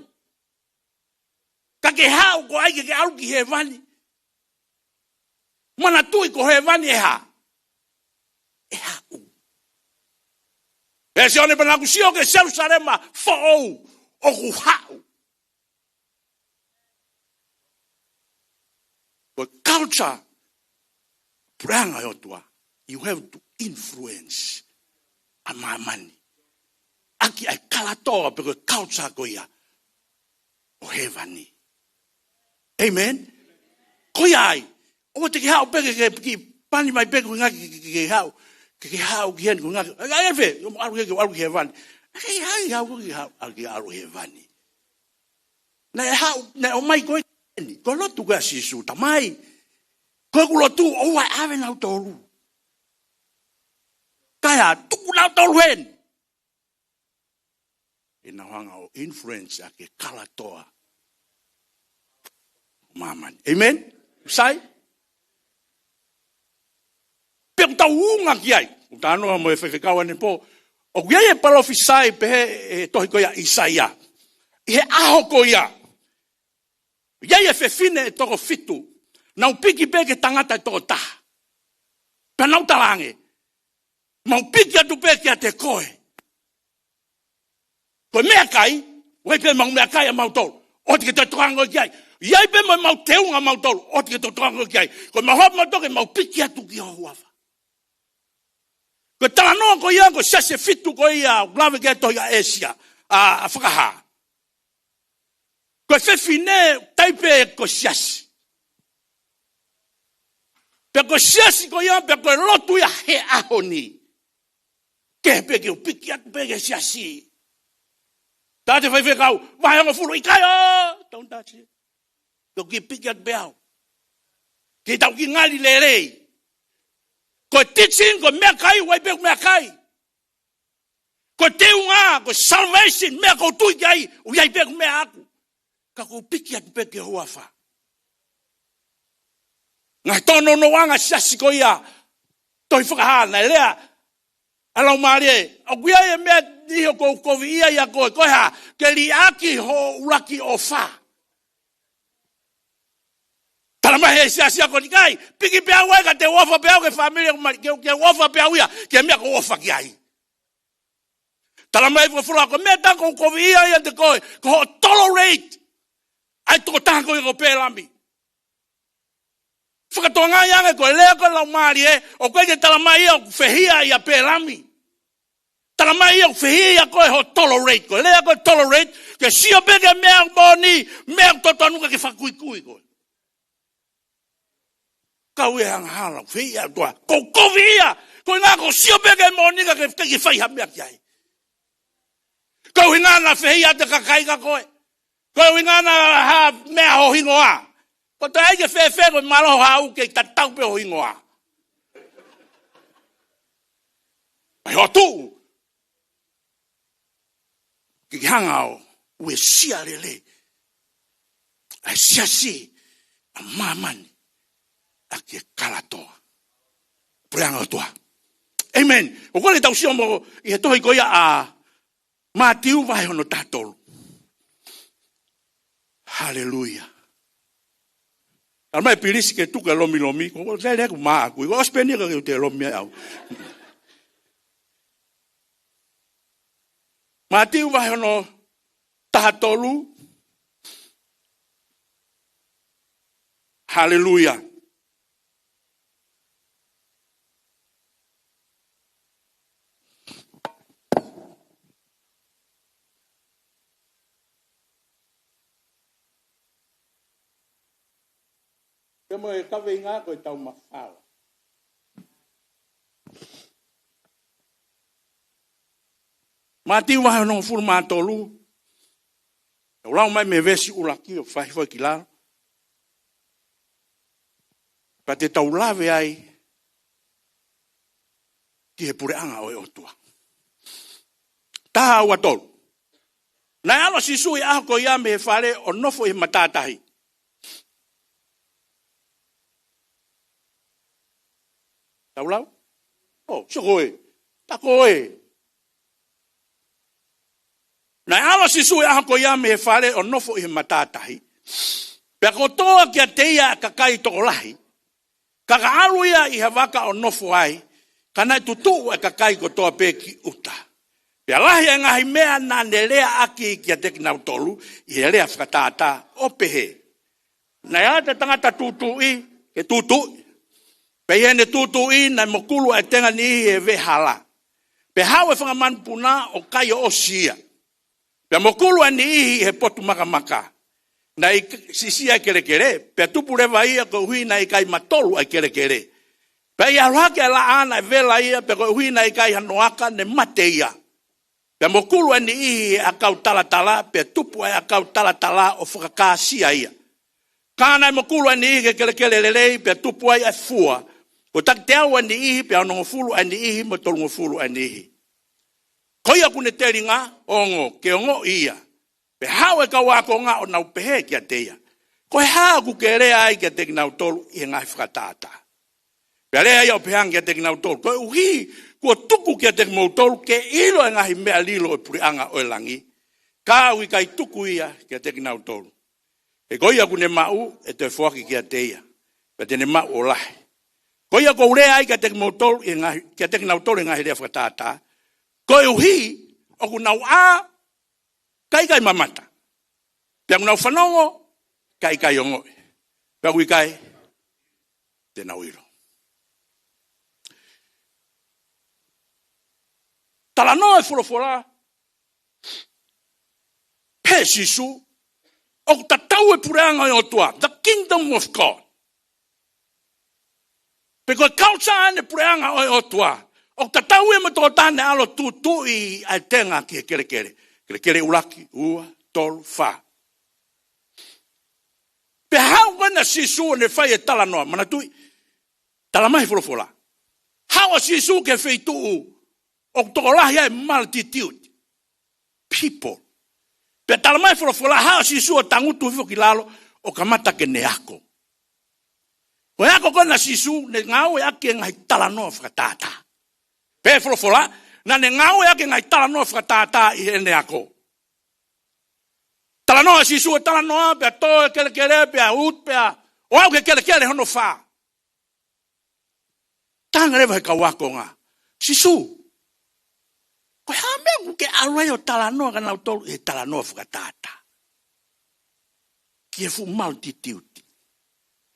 Ka ke haʻu ko ai ke ke ʻalu ki hēvani. Manatuʻi ko hēvani ʻe hā? ʻE haʻu. ʻE Sione pea naʻa ku sio ki he Selusalema foʻou ʻoku haʻu. Ko e culture, puleʻanga ʻo e ʻOtua, you have to influence ʻa māmani ʻaki ʻa e kalatoa pe ko e culture ko ia ʻo hēvani. Amen. Ko ia ai, ʻoua te ke haʻu pē ke, ke, ke pani mai pē ko e ngaahi ke, ke, ke, ke haʻu, ke, ke haʻu ki heni ko e ngaahi, ai, ai, fē, ʻoku ʻalu ke, ke ʻalu ki hēvani. Ai, ai, haʻu ke haʻu, ʻalu ke ʻalu hēvani. Naʻe haʻu, naʻe ʻomai ko eni, ko e lotu ko ia ʻa Sīsū, Tamai, ko ʻeku lotu ʻoua ʻe ʻave nautolu. Kae tuku nautolu heni. ʻE nau hanga ʻo influence ʻaki e kalatoa ʻo māmani. Amen? Sai? Pea ʻoku tau unga ki ai. ʻOku talanoa mo e faifekau ʻanepō. ʻOku ʻi ai e palōfisai pehē ʻe he tohi ko ia ʻa ʻĪsaia. ʻI he ʻaho ko ia. ʻI ai e fefine ʻe toko fitu. Nau piki pē ki he tangata ʻe toko taha. Pea nau talaange. Mau piki atu pē kiate koe. Ko e meʻakai, ʻoku ʻi ai pē mau meʻakai ʻamautolu. ʻOua te ke toe tokanga ki ai. ʻI ai pē mo ʻemau teunga ʻamautolu. ʻOua te ke toe tokanga ki ai. Ko ʻemau haʻu ʻamautolu ke mau piki atu ki ho huafa. Ko e talanoa ko ia, ko e siasi ʻe fitu ko ia, ʻoku lave ki ai e tohi ʻa ʻĒsia, ʻa, ʻa Fakahā. Ko e fefine, taipe ko e siasi. Pea ko e siasi ko ia, pea ko e lotu ia he ʻaho ni. Ke pē ke u piki atu pē ki he siasi. Taʻate faifekau, vahe hongofulu ʻikai ʻo, don't touch it. Ke u kiʻi piki atu pē au. Ke tau kiʻi ngali lelei. Ko e teaching, ko e meʻakai, ʻoku ʻi ai pē ʻeku meʻakai. Ko e teunga, ko e salvation, meʻa ʻoku ou tui ki ai, ʻoku ʻi ai pē ʻeku meʻa ʻaʻaku. Ka ʻoku ou piki atu pē ki ho huafa. Ngaahi tōnounoua ʻa e siasi ko ia, tohi Fakahā naʻe lea, ʻa e Laumālie, ʻoku ʻi ai e meʻa ʻi he ʻoku ou koviʻia ʻia koe, ko e hā, ke liʻaki hoʻo ʻuluaki ʻofa. Talamai ʻe he siasi ko eni ʻikai, piki pē au ai ka te u ʻofa pē au ki he fāmili ʻoku mali, ke, ke u ʻofa pē au ia, ki he meʻa ʻoku ou ʻofa ki ai. Talamai ʻe he folofola ko e meʻa ʻoku ou koviʻia ʻiate koe, ko hoʻo tolerate ʻa e tokotaha ko ia ko Pēlami. Fakatokangaʻi ange ko e lea ko e Laumālie, ʻoku ʻikai ke talamai ia ʻoku fehiʻa ʻia Pēlami. Talamai ia ʻoku fehiʻa ʻia koe hoʻo tolerate. Ko e lea ko e tolerate, ke sio pē ki he meʻa ʻoku moʻoni, meʻa ʻoku totonu ka ke fakakuikui koe. Kau e angahala, fehiʻa ʻOtua. ʻOku ou koviʻia, ko e ʻuhinga ʻoku ou sio pē ki he moʻoni ka ke, ke fai ha meʻa ki ai. Ko e ʻuhinga naʻa fehiʻa ʻa e kakai kia koe. Ko e ʻuhinga naʻa ha meʻa ho hingoa. Ko e toe ʻai ke fēfē ko e mālohi haʻu ke tatau pē ho hingoa. ʻAi hotu. Ke ke hanga ʻo uesia lelei ʻa e siasi ʻa māmani ʻaki e kalatoa. Puleʻanga ʻOtua. Amen. ʻOku ou kole tau sio mo ia he tohi ko ia ʻa Mātiu vahe hono taha tolu. Haleluia. Talamai ʻe Pilisi ke tuku e lomilomi, ko e lele ʻeku mā ʻaʻaku, ko e ʻosi pē eni ka ke u te lomi ai au. Mātiu vahe hono taha tolu. Haleluia. Ke mo e kaveinga ko e tau mafao. Mātiu vahe hongofulu mā tolu. Tau lau mai mei he veesi ʻuluaki ʻo fai foki ki lalo. Pea te tau lave ai ki he puleʻanga ʻo e ʻOtua. Taha ua tolu. Naʻe ʻalu ʻa Sīsū ʻi he ʻaho ko ia mei he fale ʻo nofo ʻi he matātahi. Tau lau? ʻŌ, sio ko ē. Tā ko ē. Naʻe ʻalu ʻa Sīsū he ʻaho ko ia mei he fale ʻo nofo ʻi he matātahi. Pea kotoa kiate ia ʻa e kakai tokolahi. Ka ka ʻalu ia ʻi ha vaka ʻo nofo ai, ka naʻe tutuʻu ʻa e kakai kotoa pē ki ʻuta. Pea lahi ʻa e ngaahi meʻa naʻa ne leaʻaki kiate kinautolu ʻi he lea fakatātā ʻo pehē. Naʻe ʻi ai ha tangata tūtuuʻi, ke tūtuuʻi. Pea ʻi heʻene tūtuuʻi, naʻe mokulu ʻa e tenga ʻo e niʻihi he veʻehala. Pea haʻu ʻa e fanga manupuna ʻo kai ʻo ʻosi ia. Pea mokulu ʻa e niʻihi he potu makamaka. Naʻe siʻisiʻi ʻa e kelekele, pea tupu leva ia koeʻuhi naʻe ʻikai matolu ʻa e kelekele. Pea ʻi he ʻalu hake ʻa e laʻā naʻe vela ia, pea koeʻuhi naʻe ʻikai hano aka ne mate ia. Pea mokulu ʻa e niʻihi he ʻakau talatala, pea tupu ʻa e ʻakau talatala ʻo fakakāsia ia. Ka naʻe mokulu ʻa e niʻihi he kelekele lelei, pea tupu ai ʻa e fua. Ko e takiteau ʻa e niʻihi, pea onongofulu ʻa e niʻihi, mo e tolungofulu ʻa e niʻihi. Ko ia ʻoku ne telinga ʻo ongo, ke ongoʻi ia. Pea haʻu ʻa e kau ākonga ʻo nau pehē kiate ia. Ko e hā ʻoku ke lea ai kiate kinautolu ʻi he ngaahi fakatātā? Pea lea ia ʻo pehē ange kiate kinautolu. Koeʻuhi, kuo tuku kiate kimoutolu, ke ʻilo ʻa e ngaahi meʻa lilo ʻo e puleʻanga ʻo e langi. Ka ʻoku ʻikai tuku ia kiate kinautolu. He ko ia ʻoku ne maʻu, ʻe toe foaki kiate ia. Pea te ne maʻu ʻo lahi. Ko ia ʻoku ou lea ai kiate kimoutolu, ʻi he ngaahi, kiate kinautolu ʻi he ngaahi lea fakatātā. Koeʻuhi, ʻoku nau ʻā, kae ʻikai mamata. Pea ʻoku nau fanongo, kae ʻikai ongoʻi. Pea ʻoku ʻikai te nau ʻilo. Talanoa ʻa e folofola, pehē ʻe Sīsū, ʻoku tatau ʻa e puleʻanga ʻo e ʻOtua, the kingdom of God. Pe ko e culture ʻa e puleʻanga ʻo e ʻOtua. ʻOku tatau ia mo e tokotaha naʻe ʻalu ʻo tūtuuʻi ʻa e tenga ki he kelekele. Kelekele ʻuluaki, ua, tolu, fā. Pea haʻu ko ena ʻa Sīsū ʻo ne fai e talanoa, manatuʻi, talamai ʻe he folofola. Haʻu ʻa Sīsū ki he feituʻu ʻoku tokolahi ai e multitude. People. Pea talamai ʻe he folofola haʻu ʻa Sīsū ʻo tangutu hifo ki lalo ʻo kamata ke ne ako. Ko e ako ko ena ʻa Sīsū, ne ngāueʻaki e ngaahi talanoa fakatātā. Pehē ʻe he folofola, naʻa ne ngāueʻaki e ngaahi talanoa fakatātā ʻi heʻene ako. Talanoa ʻa Sīsū e talanoa, pea tō e kelekele, pea utu, pea ʻo aʻu ki he kelekele hono fā. Talaange leva ʻe he kau ākonga. Sīsū, ko e hā e meʻa ʻoku ke ʻalu ai ʻo talanoa kia nautolu ʻi he talanoa fakatātā? Ki he fuʻu multitude.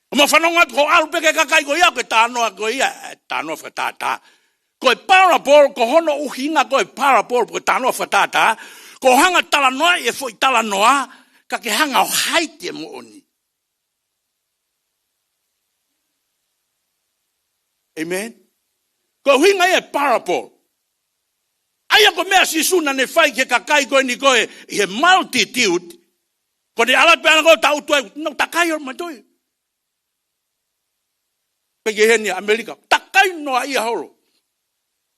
ʻOku mau fanongo atu ko e ʻalu pē ki he kakai ko ia, ko e talanoa ko ia, ʻe talanoa fakatātā. Ko e parable, ko hono ʻuhinga ko e parable, ko e talanoa fakatātā. Ko hoʻo hanga ʻo talanoa ʻi he foʻi talanoa, ka ke hanga ʻo hide e moʻoni. Amen. Ko e ʻuhinga ia e parable. ʻA ia ko e meʻa ʻa Sīsū naʻa ne fai ki he kakai ko eni ko ē, ʻi he multitude. Ko ʻene ʻalu pē ʻana ko ē ʻo tangutu ai, nau takai ʻo mātuʻaki. Pea ki heni ʻAmelika, takai noa ia holo.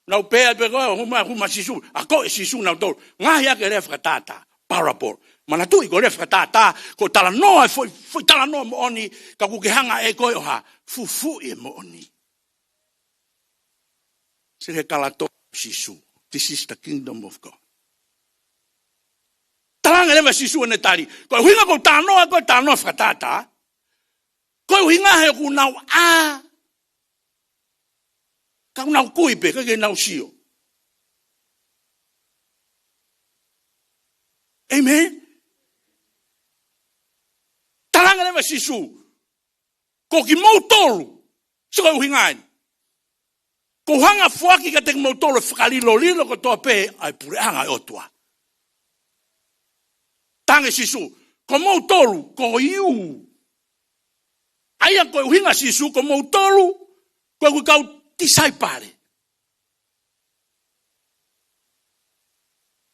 Nau pehē pē ko ē, hū mai, hū mai ʻa Sīsū, akoʻi ʻe Sīsū nautolu. Ngaohi ʻaki e lea fakatātā, parable. Manatuʻi ko e lea fakatātā, ko e talanoa, foʻi, foʻi talanoa moʻoni, ka ʻoku ke hanga ʻe koe ʻo hā, fufuuʻi e moʻoni. Sio ki he kalato ʻo Sīsū. This is the kingdom of God. Talaange leva ʻe Sīsū ʻene tali. Ko e ʻuhinga ʻoku ou talanoa, ko e talanoa fakatātā. Ko e ʻuhinga he ʻoku nau ʻā. Ka ʻoku nau kui pē, ʻikai ke nau sio. Amen. Talaange leva ʻe Sīsū. Ko kimoutolu. Sio ko e ʻuhinga eni. ʻOku ou hanga ʻo foaki kiate kimoutolu e fakalilolilo kotoa pē ʻa e puleʻanga ʻo e ʻOtua. Talaange ʻe Sīsū, ko moutolu, ko you. ʻA ia ko e ʻuhinga ʻa Sīsū, ko moutolu, ko ʻeku kau tisaipale.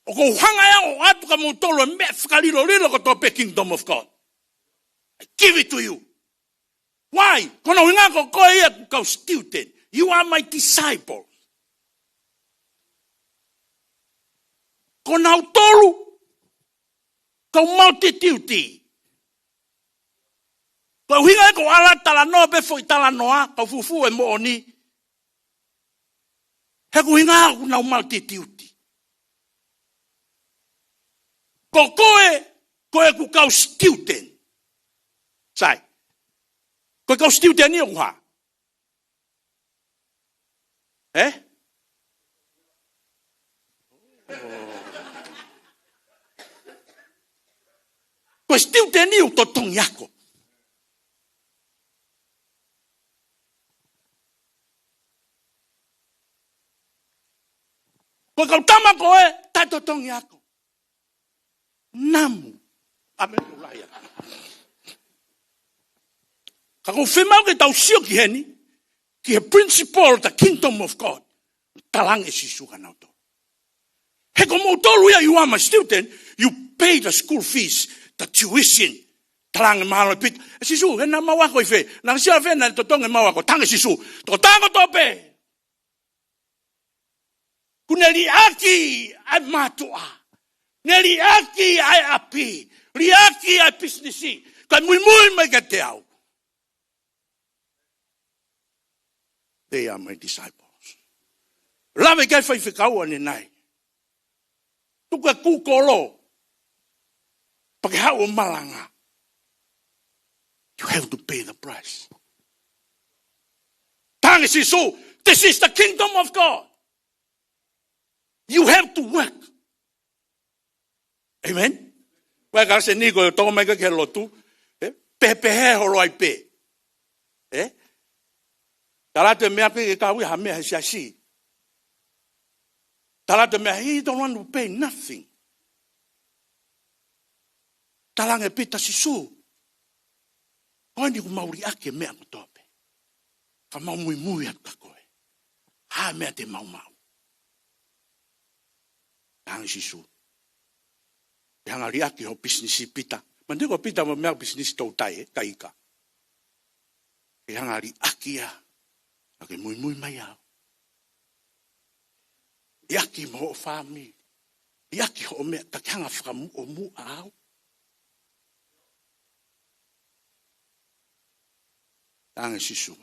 ʻOku ou hanga ʻe au ʻo ʻoatu kia moutolu e meʻa fakalilolilo kotoa pē kingdom of God. I give it to you. Why? Ko hono ʻuhinga ko koe ia ʻeku kau student. You are my disciple. Ko nautolu, kau multitude. Ko e ʻuhinga ia ʻoku ou ʻalu ʻo talanoa pē foʻi talanoa, kau fufū e moʻoni. He ko e ʻuhinga ʻoku nau multitude. Ko koe, ko ʻeku kau student. Sai. Ko e kau student ʻoku hā? Eh? Ko e student ʻoku totongi ako. Ko e kau tama ko ē, taʻetotongi ako. Namu. Amen. Ka ʻoku fiemaʻu ke tau sio ki heni, ki he principle of the kingdom of God. Talaange ʻe Sīsū kia nautolu. He ko moutolu ia, you are my student, you pay the school fees, the tuition. Talaange mahalo ʻe Pita, ʻe Sīsū, he naʻa mau ako ʻi fē? Naʻa sio ʻi fē naʻe totongi ʻemau ako? Talaange ʻe Sīsū, tokotaha kotoa pē. Kuo ne liʻaki ʻa e mātuʻa. Ne liʻaki ʻa e ʻapi. Liʻaki ʻa e pisinisi. Kae muimui mai kiate au. They are my disciples. Lave ki ai e faifekau ʻanenai. Tuku e kūkolo. Pea ke haʻu ʻo malanga. You have to pay the price. Talaange ʻe Sīsū, this is the kingdom of God. You have to work. Amen. Ko e kalasi ni ko e tō mai ki he lotu. Eh? Pehē pehē holo ai pē. Eh? Tala atu e meʻa pē ke kau ia ha meʻa he siasi. Tala atu e meʻa, he don't want to pay nothing. Talaange ʻe Pita, Sīsū, ko eni kuo mau liʻaki e meʻa kotoa pē. Ka mau muimui atu kia koe. Hā e meʻa te mau maʻu? Talaange ʻe Sīsū, ke hanga liʻaki hoʻo pisinisi, Pita. Manatuʻi ko Pita mo e meʻa pisinisi toutai, eh, kae ʻikai. Ke hanga liʻaki ia, ka ke muimui mai au. Liʻaki mo hoʻo fāmili. Liʻaki hoʻo meʻa, ka ke hanga fakamuʻomuʻa au. Talaange ʻe Sīsū,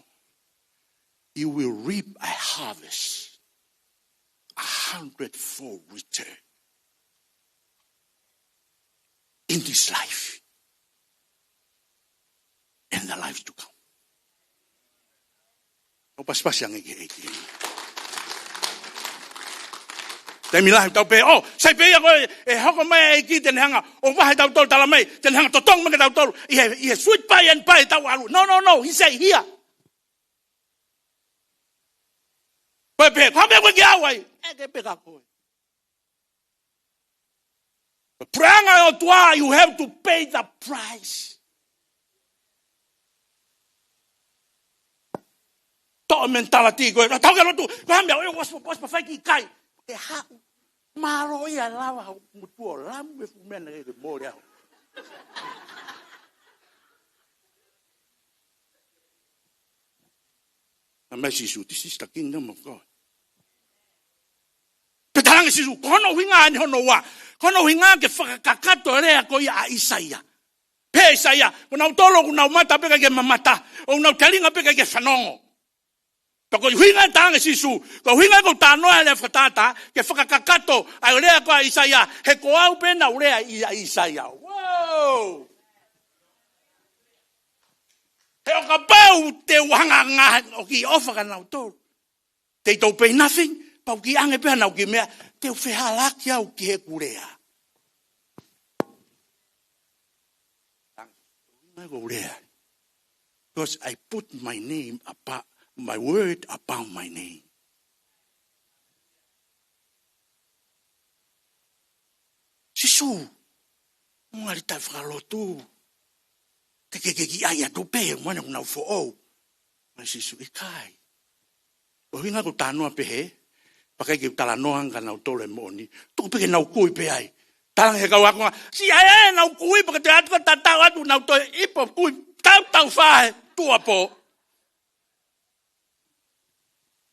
you will reap a harvest, a hundredfold return in this life and the life to come. ʻO pasipasi ange ki he ʻEiki. Taimi lahi tau pehē, oh, sai pē ia ko e, ʻe hoko mai e ʻEiki te ne hanga ʻo vahe tautolu, tala mai, te ne hanga totongi mai kia tautolu ʻi he, ʻi he sweet by and by tau ʻalu. No, no, no, he say here. Ko e pehē, ko e meʻa ko ē ke ʻalu ai. ʻE ke pehē kia koe. Puleʻanga ʻo e ʻOtua, you have to pay the price. Toʻo mentality ko ē, tau ke lotu, ko e hā e meʻa, ʻosi, ʻosi pē fai ki kai. Ke haʻu, mālō ia lava, hau mutuo, lamu e fuʻu meʻa naʻe ke mole au. Talaange ʻe Sīsū, this is the kingdom of God. Pea talaange ʻe Sīsū, ko hono ʻuhinga eni hono ua. Ko hono ʻuhinga ke fakakakato e lea ko ia ʻa ʻAisea. Pehē ʻe ʻAisea, ko nautolu ʻoku nau mata pē kae ʻikai ke mamata. ʻOku nau telinga pē kae ʻikai ke fanongo. Pea ko e ʻuhinga, talaange ʻe Sīsū, ko e ʻuhinga ʻoku ou talanoa he lea fakatātā, ke fakakakato ʻa e lea ko ia ʻa ʻAisea, he ko au pē naʻa ku lea ʻia ʻAisea. Wow! He ʻo kapau te u hanga ʻo kiʻi ʻofa kia nautolu, they don't pay nothing, pea u kiʻi ʻange pē haʻanau kiʻi meʻa, te u fehālaaki au ki heʻeku lea. Mai ko lea. Because I put my name above, my word above my name. Sīsū, mo ngali taʻe fakalotu. Ke ke ke kiʻi ʻai atu pē, mo ʻene kuo nau foʻou. Mai Sīsū, ʻikai. Ko e ʻuhinga ʻoku ou talanoa pehē, pea ʻikai ke u talanoa ange kia nautolu e moʻoni. Tuku pē ke nau kui pē ai. Talaange he kau ākonga, siʻi ʻai ʻenau kui, pea ke te atu ka tatau atu nau toe ipo kui, tau tau fahe, tuʻuapō.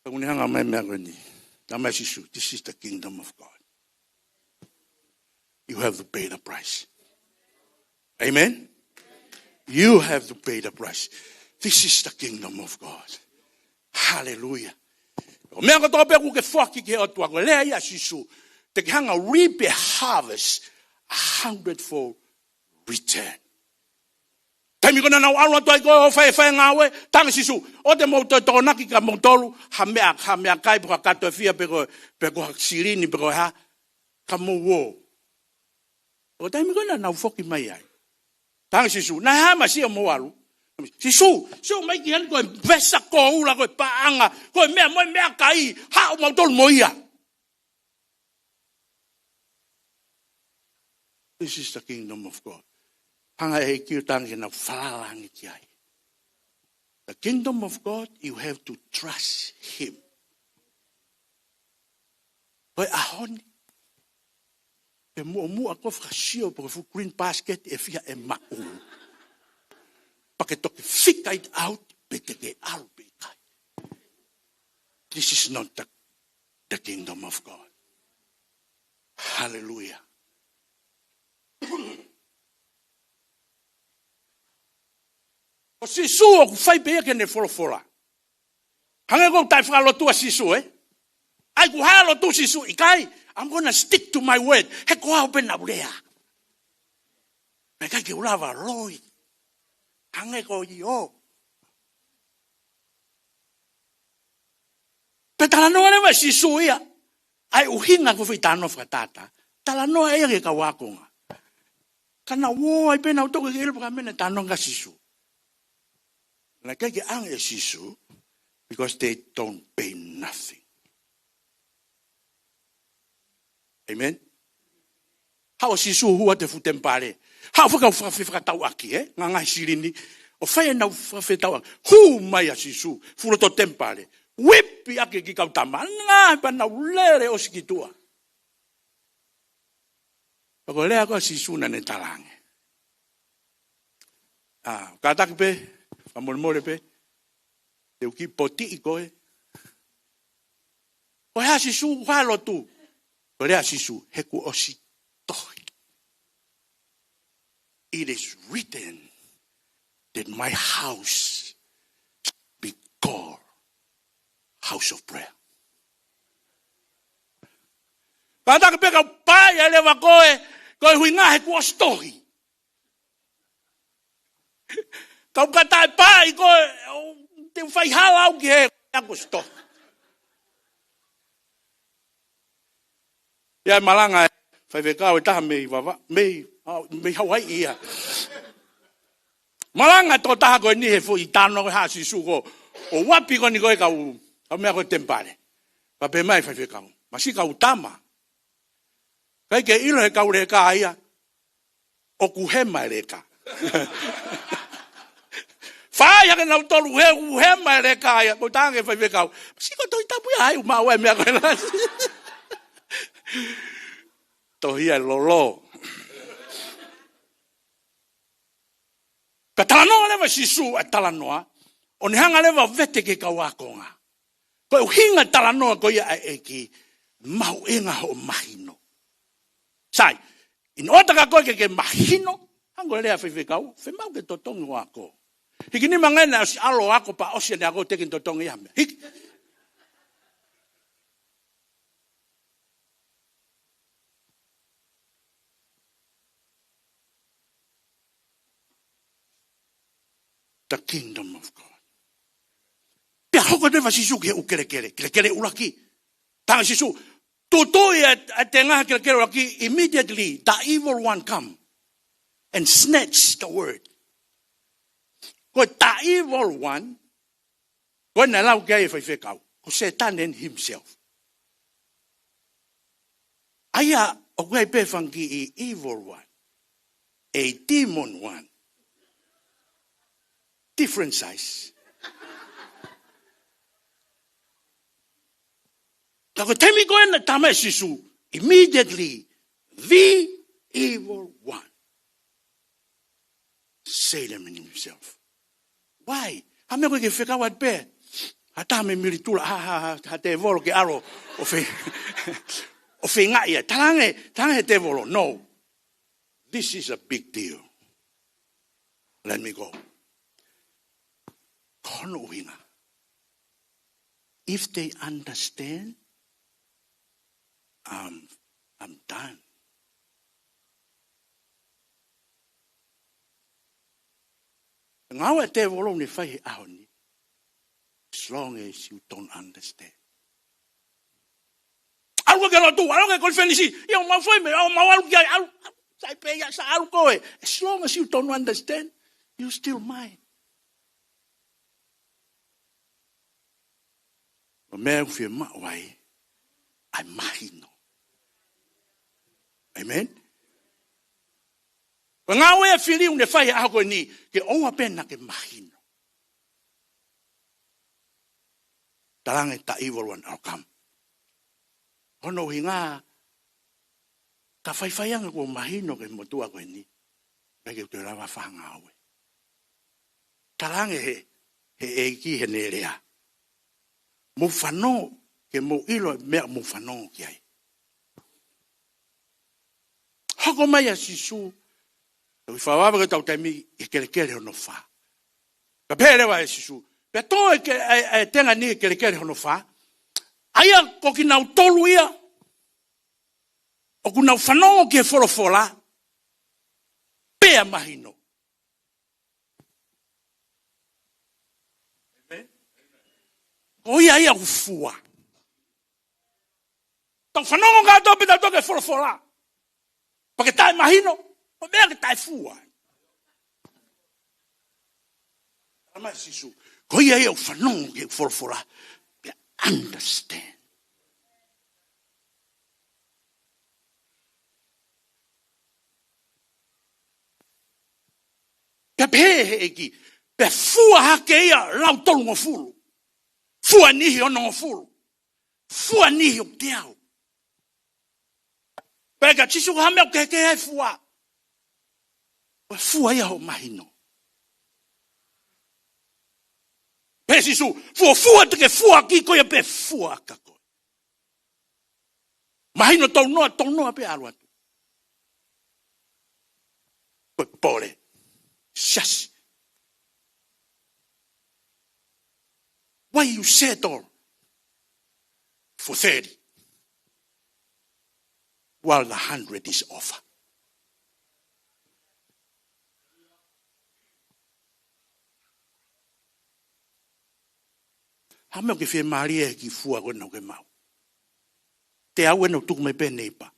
Pea ʻoku ne hanga mai e meʻa ko eni. Talaange ʻe Sīsū, this is the kingdom of God. You have to pay the price. Amen? You have to pay the price. This is the kingdom of God. Hallelujah. Ko e meʻa kotoa pē ʻoku ke foaki ki he ʻOtua, ko e lea ia ʻa Sīsū. Te ke hanga ʻo reap a harvest, hundredfold return. Taimi ko ē naʻa nau ʻalu atu ai ko ē ʻo fai, fai e ngāue, talaange ʻe Sīsū, ʻoua te mou toe tokonaki kia moutolu ha meʻa, ha meʻakai pe ko ha kato ʻe fiha pe ko, pe ko ha silini pe ko e hā, ka mou ō. ʻO taimi ko ē naʻa nau foki mai ai, talaange ʻe Sīsū, naʻe hā e meʻa ʻoku mou ʻalu? Sīsū, sio mai ki heni, ko e vesa koula, ko e paʻanga, ko e meʻa mo e meʻakai, haʻu mautolu mo ia. This is the kingdom of God. Hanga ʻe he ʻEiki ʻo talaange ke nau falala ange ki ai. The kingdom of God, you have to trust him. Ko e ʻaho ni, ʻe muʻomuʻa ko e fakasio pe ko e fuʻu green basket ʻe fiha ʻe maʻu, pea ke toki figure it out pe te ke ʻalu pe ʻikai. This is not the, the kingdom of God. Hallelujah. Ko Sīsū ʻoku fai pē ia ki heʻene folofola. Hangē ko e taʻe fakalotua Sīsū, ē? ʻAi, kuo hā e lotu Sīsū, ʻikai, I'm gonna stick to my word. He ko au pē naʻa ku lea. Meʻa ʻikai ke u lava loi. Hangē ko ʻio. Pea talanoa leva ʻe Sīsū ia ʻa e ʻuhinga ko e foʻi talanoa fakatātā. Talanoa ia ki he kau ākonga. Ka naʻa nau ō ai pē nautolu ke ʻilo pe ko e hā e meʻa naʻe talanoa ki ai ʻa Sīsū. Naʻe ʻikai ke ʻange ʻe Sīsū, because they don't pay nothing. Amen. Haʻu ʻa Sīsū ʻo hū atu he fuʻu temipale. Haʻu e kau faka-, fefakatauʻaki, ē? Ngaahi, ngaahi silini. ʻO fai ʻenau faka-, fefakatauʻaki. Hū mai ʻa Sīsū, fuʻu loto temipale. Uipi ʻaki e kiʻi kau tama. Ngaahi pea nau lele ʻosi ki tuʻa. Pea ko e lea ko ē ʻa Sīsū naʻa ne talaange. ʻA, kātaki pē, fakamolemole pē, te u kiʻi potiʻi koe. Ko e hā Sīsū, ko e hā e lotu? Ko e lea ʻa Sīsū, he kuo ʻosi tohi. It is written that my house be called house of prayer. Kātaki pē kau paʻi ʻa e leva ko ē, ko e ʻuhinga he kuo ʻosi tohi. Kau ka taʻe paʻi koe, te u fai hala au ki he, he kuo ʻosi tohi. ʻI ai e malanga ʻa e faifekau ʻe taha mei Vavaʻu, mei, ʻa, mei Hauaiʻi ia. Malanga e tokotaha ko eni he foʻi talanoa ko ē ʻa Sīsū ko ē, ʻo uipi ko eni ko ē kau, kau meʻa ko ē temipale. Pea pehē mai e faifekau, masiʻi kau tama. ʻIkai ke ʻilo ʻe he kau leka ia ʻoku hema e leka. Fai hake nautolu he ʻoku hema e leka ia, ko e talaange ʻe he faifekau, masiʻi ko e Tohi Tapu ia ʻa e ʻū maʻu ʻa e meʻa ko ē. Tohi ʻa e lolo. Pea talanoa leva ʻa Sīsū ʻa e talanoa, ʻo ne hanga leva ʻo vete ki he kau ākonga. Ko e ʻuhinga e talanoa ko ia ʻa e ʻEiki, mahuʻinga hoʻo mahino. Sai, in order kia koe ke ke mahino, hangē ko e lea ʻa e faifekau, fiemaʻu ke totongi hoʻo ako. Hiki nima ngaahi ʻena ʻosi ʻalu ʻo ako pea ʻosi ʻene ako teʻeki totongi ia ha meʻa. Hiki. The kingdom of God. Pea hoko atu leva ʻa Sīsū ki he ʻū kelekele, kelekele ʻuluaki. Talaange ʻe Sīsū, tuʻutuʻu ʻa e, ʻa e tengaha kelekele ʻuluaki, immediately, the evil one come and snatch the word. Ko e the evil one, ko ē naʻe lau ki ai e faifekau, ko Sētane himself. ʻA ia ʻoku ʻi ai pē fanga kiʻi evil one, a demon one. Different size. Ka ko e taimi ko ē naʻe tala mai ʻe Sīsū, immediately, the evil one. Satan himself. Why? Ha meʻa ko ē ke fekau atu pē ha taha mei Militula, ha, ha, ha, ha tēvolo ke ʻalu ʻo fe-, ʻo feingaʻi ai. Talaange, talaange ʻe he tēvolo, no. This is a big deal. Let me go. Ko hono ʻuhinga, if they understand, um, I'm done. Ngāue ʻa e tēvolo ʻoku ne fai he ʻaho ni. As long as you don't understand. ʻAlu ki he lotu, ʻalu ki he konifelenisi. Ia ʻoku mau fai mei, ʻoku mau ʻalu ki ai, ʻalu. Sai pē ia, sai ʻalu koe. As long as you don't understand, you still mine. Ko e meʻa ʻoku fiemaʻu ai, ʻa e mahino. Amen? Ko e ngāue ʻa e fili ʻoku ne fai he ʻaho ko eni, ke ʻoua pē naʻa ke mahino. Talaange the evil one will come. Hono ʻuhinga, ka faifai ange kuo mahino ki he motuʻa ko eni, ʻikai ke u toe lava fai ha ngāue. Talaange he, he ʻEiki heʻene lea. Mou fanongo, ke mou ʻilo e meʻa mou fanongo ki ai. Hoko mai ʻa Sīsū, ʻi he fakavave ko ʻetau taimi, ʻi he kelekele hono fā. Pea pehē leva ʻe Sīsū, pea tō e ke-, ʻa e, ʻa e tenga ni he kelekele hono fā. ʻA ia ko kinautolu ia, ʻoku nau fanongo ki he folofola, pea mahino. Ko ia ia ʻoku fua. Tau fanongo kātoa pē tautolu ki he folofola. Pea ke taʻemahino, ko e meʻa ke taʻefua. Talamai ʻe Sīsū, ko ia ia ʻoku fanongo ki he folofola, pea understand. Pea pehē he ʻEiki, pea fua hake ia lau tolungofulu. Fua niʻihi onongofulu. Fua niʻihi ʻoku teau. Pea ka Sīsū, ko e hā e meʻa ʻoku kehekehe ai e fua? Ko e fua ia hoʻo mahino. Pehē ʻe Sīsū, fuofua te ke fua ki, ko ia pē fua ka ko e mahino tau noa, tau noa pē ʻalu atu. Ko e pole. Siasi. Why you settle for thirty while the hundred is offer? Hā e meʻa ʻoku ke fiemālie he kiʻi fua ko ena ʻoku ke maʻu? Teau ena ʻoku tuku mai pē ʻe neighbor.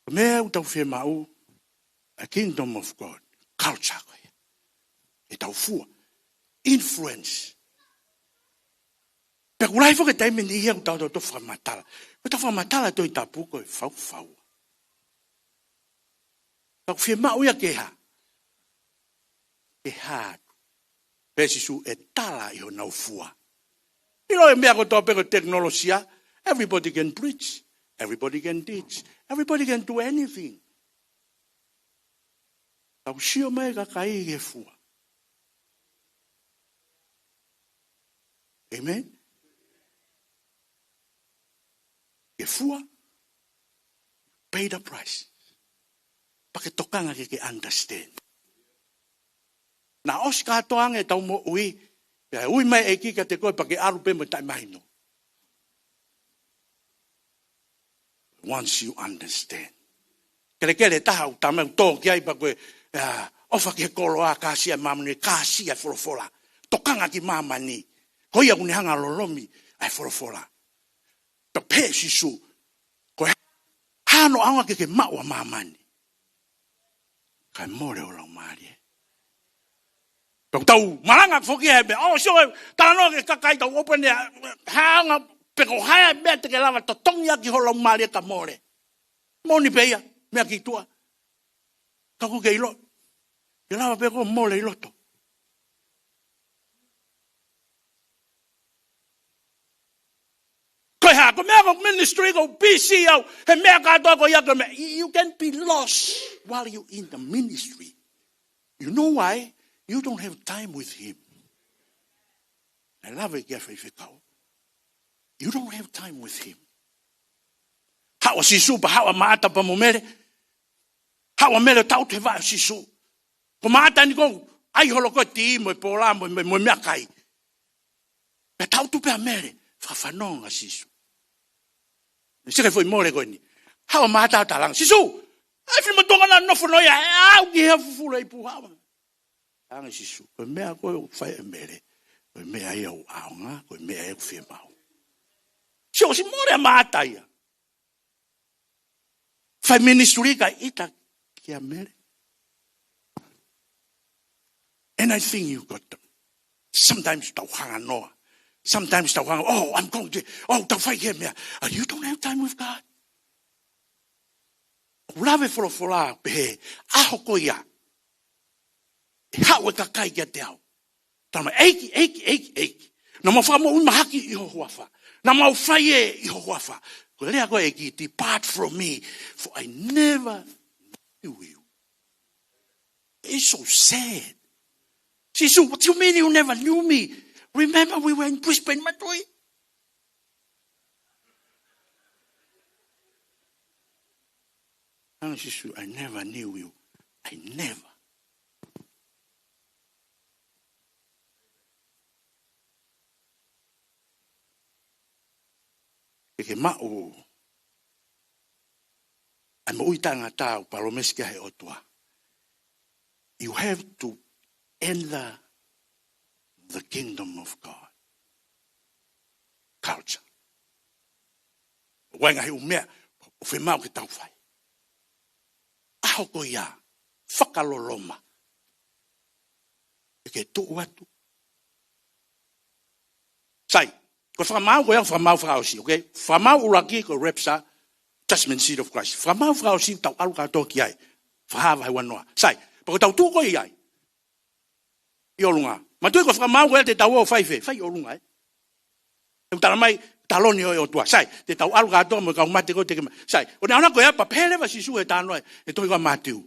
Ko e meʻa ʻoku tau fiemaʻu, a kingdom of God, culture ko ia. ʻEtau fua, influence. Pea ʻoku lahi foki e taimi ʻe niʻihi ʻoku tau toe fakamatala. Ko ʻetau fakamatala Tohi Tapu ko e faufau. Ka ʻoku fiemaʻu ia ke hā? Ke hā atu. Pehē ʻe Sīsū ʻe tala ʻi honau fua. ʻIlo e meʻa kotoa pē ko e tekinolosia. Everybody can preach. Everybody can teach. Everybody can do anything. Ka ʻoku sio mai e kakai ki he fua. Amen? Ke fua, pay the price. Pea ke tokanga ke ke understand. Naʻa ʻosi kātoa ange ʻetau moʻui, pea ui mai e ʻEiki kiate koe pea ke ʻalu pē mo e taʻemahino. Once you understand. Kelekele ʻe taha ʻoku tau mai ʻoku tō ki ai pea ko e, ah, ʻofa ki he koloa, kāsia e māmani, kāsia e folofola. Tokanga ki māmani. Ko ia ʻoku ne hanga ʻo lolomi ʻa e folofola. Pea pehē ʻe Sīsū, ko e hā hono ʻaonga ke ke maʻu ʻa māmani? Kae mole ho laumālie. Pea ʻoku tau malanga foki he meʻa, ʻo sio e talanoa ki he kakai tau open ʻair, hā e ʻaonga pe ko e hā e meʻa te ke lava totongi ʻaki ho laumālie ka mole? Moʻoni pē ia, meʻa ki tuʻa. Ka ʻoku ke ʻilo, ke lava pē koe ʻo mole ʻi loto. Ko e hā, ko e meʻa ko e ministry, ko e busy au, he meʻa kātoa ko ia ko e meʻa. You can be lost while you in the ministry. You know why? You don't have time with him. I love it, kia faifekau. You don't have time with him. Haʻu ʻa Sīsū pea haʻu ʻa Maʻata pea mo Mele. Haʻu ʻa Mele ʻo taʻutu he vaʻe ʻo Sīsū. Ko Maʻata ni ko e ʻai holo ko e tī mo e pola mo, mo, mo e meʻakai. Pea taʻutu pē ʻa Mele, fakafanongo ʻa Sīsū. Sio ki he foʻi mole ko eni. Haʻu ʻa Maʻata ʻo talaange, Sīsū, ʻAi, finemotuʻa naʻa nofo noa ia, ʻe aʻu ki he fufulu ʻi Puhaʻa. Talaange Sīsū, ko e meʻa ko ē ʻoku fai ʻe Mele, ko e meʻa ia ʻoku ʻaonga, ko e meʻa ia ʻoku fiemaʻu. Sio, ʻosi mole ʻa Maʻata ia. Fai ministry kae ʻita kia Mele. And I think you got them. Sometimes tau hanga noa. Sometimes tau hanga, oh, I'm going to, oh, tau fai he meʻa. Oh, you don't have time with God. ʻOku lave folofola pehē, ʻaho ko ia ʻe haʻu e kakai kiate au. Talamai, ʻEiki, ʻEiki, ʻEiki, ʻEiki. Naʻa mau fakamoʻui mahaki ʻi ho huafa. Naʻa mau fai ē ʻi ho huafa. Ko e lea ko ē ʻEiki, depart from me, for I never knew you. It's so sad. Sīsū, what do you mean you never knew me? Remember we were in Brisbane, Matui? Talaange Sīsū, I never knew you. I never. Ke ke maʻu ʻa e moʻui taʻengata ʻoku palōmesi ki ai ʻe he ʻOtua. You have to enter the kingdom of God culture. ʻOku ʻi ai e ngaahi ʻū meʻa ʻoku fiemaʻu ke tau fai. ʻAho ko ia, fakaloloma. ʻE ke tuʻu atu. Sai, ko e fakamaau ko ia, fakamaau fakaʻosi, okay? Fakamaau ʻuluaki ko e rapture, judgment seat of Christ. Fakamaau fakaʻosi tau ʻalu kātoa ki ai. Fakahā vahe uanoa. Sai, pea ko ʻetau tuʻu ko ia ʻi ʻolunga. Matui, ko e fakamaau ko ia te tau ō fai fē? Fai ʻolunga, ē? ʻOku talamai, taloni ʻo e ʻOtua. Sai, te tau ʻalu kātoa mo e kau mate ko ē te ke ma-, sai, ʻo ne ʻaonga ko ia pea pehē leva ʻa Sīsū he talanoa ʻi he tohi ko ia ʻa Mātiu.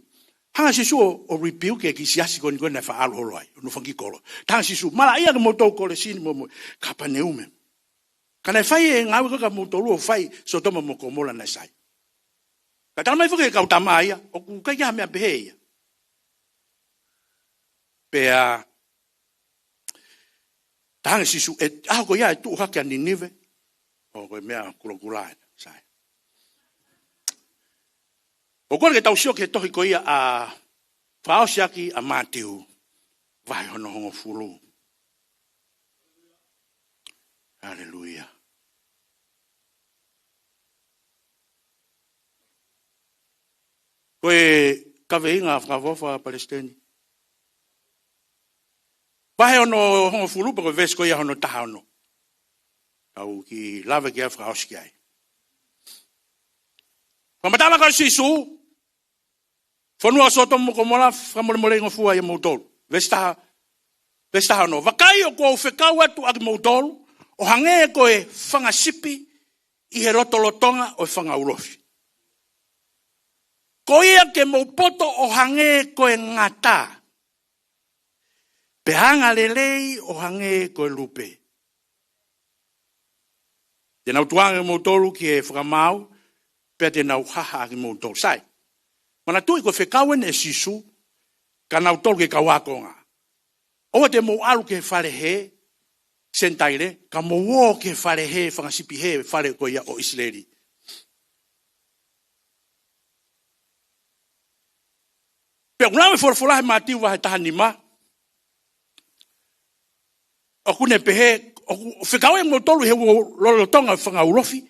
Hanga ʻe Sīsū ʻo, ʻo rebuke e kiʻi siasi ko eni ko ē naʻe faʻa ʻalu holo ai, ʻo nofo ʻaki e kolo. Talaange ʻe Sīsū, malaʻia kimoutolu Kolesini mo, mo Kapaneume. Ka naʻe fai e ngāue ko ē kia moutolu ʻo fai Sōtoma mo Komola naʻe sai. Ka talamai foki ʻe he kau tama ia, ʻoku ʻikai ke ʻi ai ha meʻa pehē ia. Pea talaange ʻe Sīsū, ʻe, ʻaho ko ia ʻe tuʻu hake ʻa Ninive, ʻo ko e meʻa kulokula ē, sai. ʻOku ou kole ke tau sio ki he tohi ko ia ʻa, fakaʻosi ʻaki ʻa Mātiu, vahe hono hongofulu. Haleluia. Ko e kaveinga fakaʻofoʻofa, Palesiteni. Vahe hono hongofulu pea ko e veesi ko ia hono taha ono. Tau kiʻi lave ki ai fakaʻosi ki ai. Fakamatala ko ē ʻa Sīsū, fonua ʻo Sōtoma mo Komola, fakamolemoleʻi ngofua ʻia moutolu. Veesi taha, veesi taha ono. Vakai ʻoku ou fekau atu ʻa kimoutolu, ʻo hangē ko e fanga sipi ʻi he lotolotonga ʻo e fanga ulofi. Ko ia ke mou poto ʻo hangē ko e ngata, pea angalelei ʻo hangē ko e lupe. Te nau tukuange kimoutolu ki he fakamaau, pea te nau haha ʻa kimoutolu. Sai. Manatuʻi ko e fekau eni ʻe Sīsū kia nautolu ko e kau ākonga. ʻOua te mou ʻalu ki he fale hē, Senitaile, ka mou ō ki he fale hē, fanga sipi hē, fale ko ia ʻo ʻIsileli. Pea ʻoku lau e folofola he Mātiu vahe taha nima, ʻoku ne pehē, ʻoku fekau ʻe moutolu he lotolotonga fanga ulofi,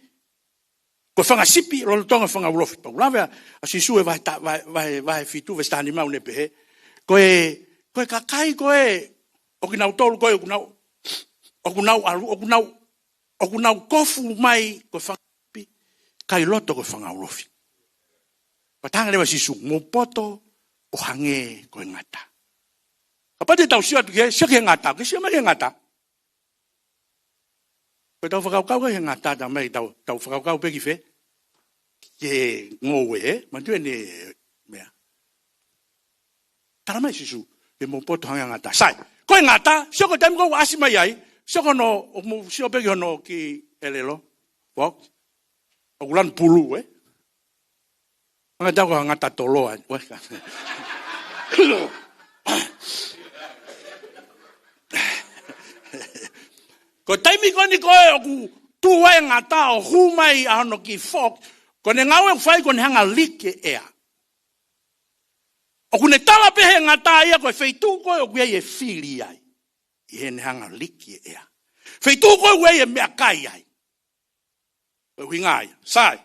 ko e fanga sipi lotolotonga fanga ulofi. Pea ʻoku lave ʻa, ʻa Sīsū he vahe ta-, vahe, vahe, vahe fitu, veesi taha nima ʻoku ne pehē, ko e, ko e kakai ko ē, ʻo kinautolu ko ē, ʻoku nau, ʻoku nau ʻalu, ʻoku nau, ʻoku nau kofu mai ko e fanga sipi, ka ʻi loto ko e fanga ulofi. Pea talaange leva ʻe Sīsū, mou poto ʻo hangē ko e ngata. Kapau te tau sio atu ki he, sio ki he ngata, ke sio mai ki he ngata. Ko ʻetau fakakaukau ki he ngata, talamai tau, tau fakakaukau pē ki fē? Ki he ngoue, ē? Manatuʻi eni e meʻa. Talamai ʻe Sīsū, ke mou poto hangē ha ngata. Sai, ko e ngata, sio ko e taimi ko ē ʻoku ʻasi mai ai, sio ko hono, ʻoku mou sio pē ki hono kiʻi ʻelelo, box, ʻoku lanu pulu, ē? Ngata ko ha ngata toloa, ē? Uē, ka. Ko e taimi ko eni ko ē ʻoku tuʻu ai e ngata ʻo hū mai ʻa hono kiʻi fork, ko ʻene ngāue ʻoku fai ko ʻene hanga ʻo lick e ʻea. ʻOku ne tala pē ʻe he ngata ia ko e feituʻu ko ē ʻoku ʻi ai e fili ai. ʻI heʻene hanga ʻo liki e ʻea. Feituʻu ko ē ʻoku ʻi ai e meʻakai ai. Ko e ʻuhinga ia. Sai.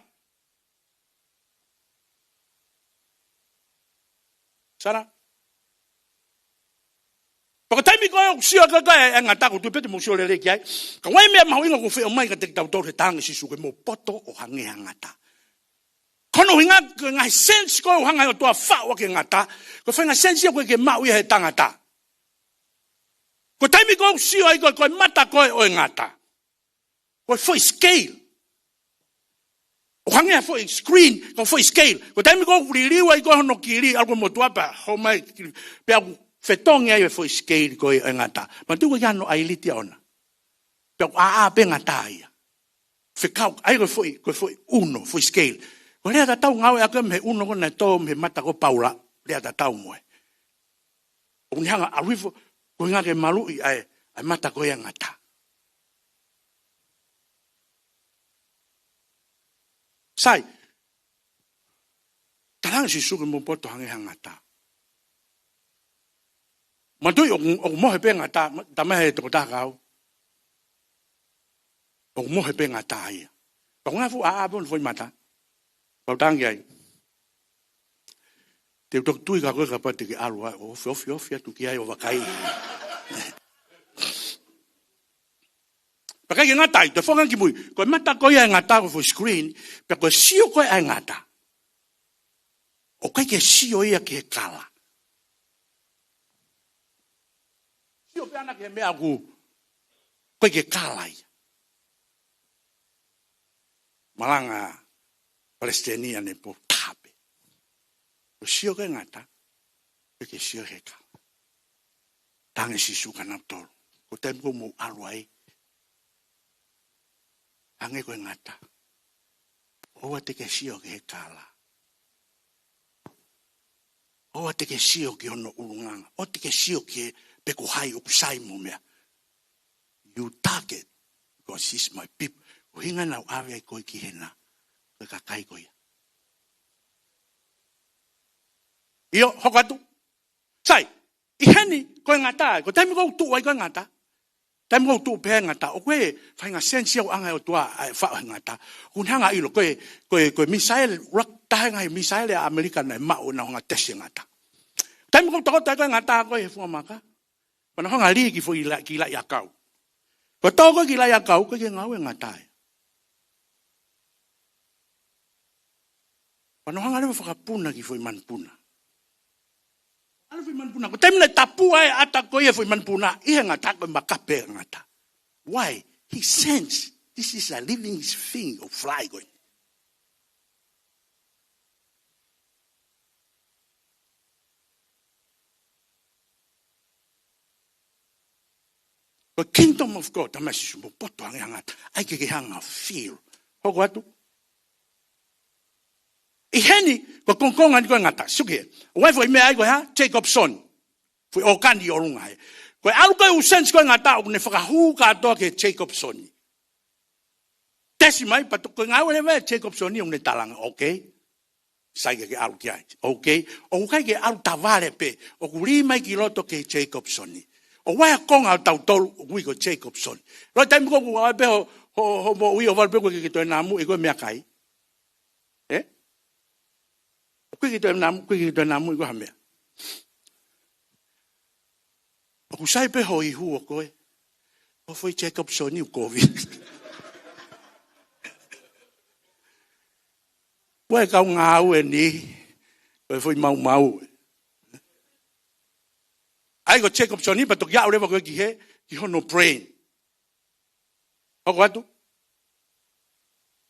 Sara. Pea ko e taimi ko ē ʻoku sio ai ko ē e ngata, ʻoku ou tui pē te mou sio lelei ki ai. Ka ʻoku ʻi ai e meʻa mahuʻinga ʻoku feʻao mai kiate kitautolu he talange ʻa Sīsū, ko e mou poto ʻo hangē ha ngata. Ko hono ʻuhinga ko e ngaahi sense ko ē ʻoku hanga ʻe he ʻOtua ʻo faʻu ʻaki e ngata, ko e faʻahinga sense ia ʻoku ʻikai ke maʻu ia ʻe he tangata. Ko e taimi ko ē ʻoku sio ai ko ē, ko e mata ko ē ʻo e ngata, ko e foʻi scale. ʻO hangē ha foʻi screen, ko e foʻi scale. Ko e taimi ko ē ʻoku liliu ai ko ē hono kili, ʻalu ko ē motuʻa pea hōmai kili, pea ʻoku fetongi ai e foʻi scale ko ē ʻo e ngata. Manatuʻi ko e ano ʻailiti ʻona. Pea ʻoku ʻāʻā pē ngata ia. Fekau, ʻa ia ko e foʻi, ko e foʻi ʻuno, foʻi scale. Ko e lea tatau ngāue ʻa ko ē mei he ʻuno ko ē naʻe tō mei he mata ko ē ʻo Paula, lea tatau mo ē. ʻOku ne hanga ʻo ʻalu hifo, ko e ʻuhinga ke maluʻi ʻa e, ʻa e mata ko ē ʻa e ngata. Sai, talange ʻa Sīsū ko e mou poto hangē ha ngata. Manatuʻi ʻoku, ʻoku mohe pē ngata, ma-, talamai ʻe he tokotaha kau. ʻOku mohe pē ngata ia. Pea ʻoku ngaahi fuʻu ʻāʻā pē ʻo e foʻi mata. Pea u tangi ai. Te u toki tui ka ko e kapau te ke ʻalu ai, ʻo ofi, ofi, ofi atu ki ai ʻo vakai. Pea ʻikai ke ngata ai, te u fakaange ki mui. Ko e mata ko ia ʻa e ngata ko e foʻi screen, pea ko e sio ko ē ʻa e ngata, ʻoku ʻikai ke sio ia ki he kala. Sio pē ʻana ki he meʻa ʻoku ʻikai ke kala ia. Malanga palesiteni ʻanepō, tape. Ko e sio ki he ngata, ʻikai ke sio ki he kala. Talange ʻa Sīsū kia nautolu, ko e taimi ko ē ʻoku mou ʻalu ai, hangē ko e ngata, ʻoua te ke sio ki he kala. ʻOua te ke sio ki hono ʻulungaanga. ʻOua te ke sio ki he pe ko hai ʻoku sai mo e meʻa. You target, because he's my people. Ko e ʻuhinga naʻa ku ʻave ai koe ki hena, ko e kakai ko ia. ʻIo, hoko atu. Sai, ʻi heni, ko e ngata ai. Ko e taimi ko ē ʻoku tuʻu ai ko ē ngata, taimi ko ē ʻoku tuʻu pē ngata, ʻoku ʻi ai e faʻahinga sense ia ʻoku hanga ʻe he ʻOtua ʻo faʻu he ngata. ʻOku ne hanga ʻo ʻilo, ko e, ko e, ko e misaele, ʻuluaki taha e ngaahi misaele ʻa ʻAmelika naʻe maʻu ʻo nau hanga ʻo tesi e ngata. Taimi ko ē ʻoku tokoto ai ko ē ngata ko ē he funga maka, pea nau hanga ʻo lī ki he foʻi la-, kiʻi laʻiʻakau. Ko e tō ko ē e kiʻi laʻiʻakau, ʻoku ʻikai ke ngāue e ngata ia. Pea nau hanga leva ʻo fakapuna e kiʻi foʻi manupuna. ʻAlu e foʻi manupuna. Ko e taimi naʻe tapu ai e ʻata ko ia e foʻi manupuna, ʻi he ngata, ko e makape e ngata. Why? He sense this is a living thing ʻoku fly ko eni. Ko e kingdom of God, talamai ʻe Sīsū, mou poto hangē ha ngata. ʻAi ke ke hanga ʻo feel. Hoko atu. ʻI heni, ko e kongokonga ni ko ē ngata, sio ki hē. ʻOku ʻi ai e foʻi meʻa ai ko e hā, Jacobson. Foʻi ʻōkani ʻi ʻolunga hē. Ko e ʻalu ko ē ʻū sense ko ē ngata ʻoku ne fakahū kātoa ki he Jacobson. Tesi mai, pea toki ngāue leva e Jacobson ʻo ne talaange, okay. Sai ke ke ʻalu ki ai. Okay. ʻOku ʻikai ke ʻalu tavale pē. ʻOku lī mai ki loto ki he Jacobson. ʻOku ʻi ai e konga ʻo tautolu, ʻoku ui ko e Jacobson. Lolotonga e taimi ko ē ʻoku ʻi ai pē ho, ho, ho moʻui ʻo valu pē ʻoku ʻikai ke toe namu, ʻi ko e meʻakai. Ē? ʻOku ʻikai ke toe namu, ʻoku ʻikai ke toe namu, ʻi ko ha meʻa. ʻOku sai pē ho ihu ʻo koe. Ko e foʻi Jacobson ʻoku kovi. Ko e kau ngāue ni, ko e foʻi maumau. ʻAi ko e Jacobson pea toki aʻu leva ko ē ki hē, ki hono brain. Hoko atu.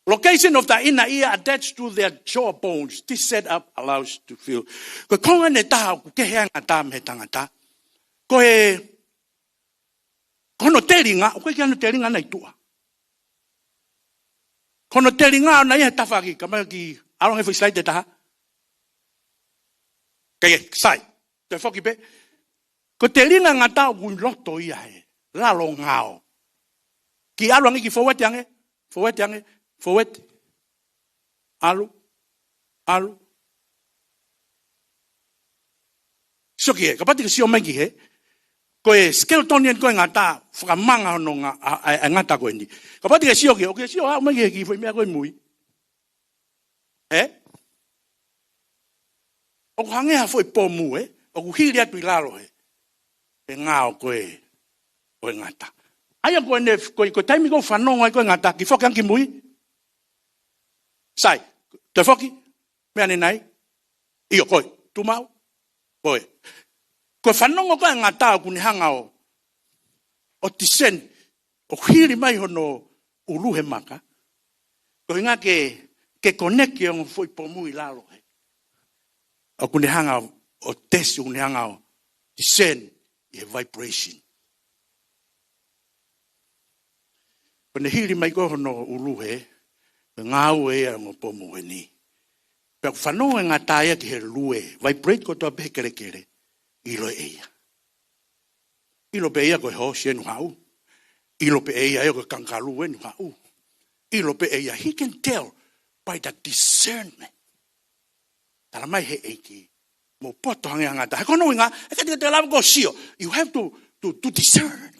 Location of the inner ear attached to their jaw bones. This setup allows to feel. Ko e konga ʻe taha ʻoku kehe ai e ngata mei he tangata. Ko e, ko hono telinga, ʻoku ʻikai ke ʻi ai hano telinga ʻona ʻi tuʻa. Ko hono telinga ʻona ʻi he tafaʻaki, ka mai ki ʻalu ange foʻi slide ʻe taha. Kae sai. Toe foki pē. Ko e telinga ngata ʻoku ʻi loto ia he lalo ngao. Kiʻi ʻalu ange kiʻi forward ange, forward ange, forward. ʻAlu, ʻalu. Sio ki hē, kapau te ke sio mai ki hē. Ko e skeleton eni ko e ngata, fakamanga hono nga-, ʻa, ʻa, ʻa e ngata ko eni. Kapau te ke sio ki hē, ʻoku ke sio ʻaʻau mai ki hē ki he foʻi meʻa ko ē ʻi mui. Ē? ʻOku hangē ha foʻi pomu, ē? ʻOku hili atu ʻi lalo, ē? ʻE ngao ko ē ʻo e ngata. ʻA ia ko ʻene, ko, ko e taimi ko ē ʻoku fanongo ai ko ē ngata, kiʻi foki ange ki mui. Sai, toe foki, meʻa ʻanenai. ʻIo, ko ē, tuʻu maʻu. Ko ē. Ko e fanongo ko ē ngata ʻoku ne hanga ʻo, ʻo descend, ʻo hili mai hono ʻulu he maka. Ko e ʻuhinga ke, ke connect ki he ongo foʻi pomu ʻi lalo, ē. ʻOku ne hanga ʻo test, ʻoku ne hanga ʻo descend ʻi he vibration. Ko ʻene hili mai ko ē hono ʻulu hē, ko e ngāue ia ʻa e ongo pomu eni. Pea ʻoku fanongo e ngata ia ki he lue, vibrate kotoa pē he kelekele, ʻilo ʻe ia. ʻIlo pē ia ko e hoosi eni ʻoku haʻu. ʻIlo pē ia ia ko e kangaroo eni ʻoku haʻu. ʻIlo pē ia, he can tell by the discernment. Tala mai he ʻEiki, mou poto hangē ha ngata. He ko hono ʻuhinga, ʻikai te ke lava ʻo sio. You have to, to, to discern.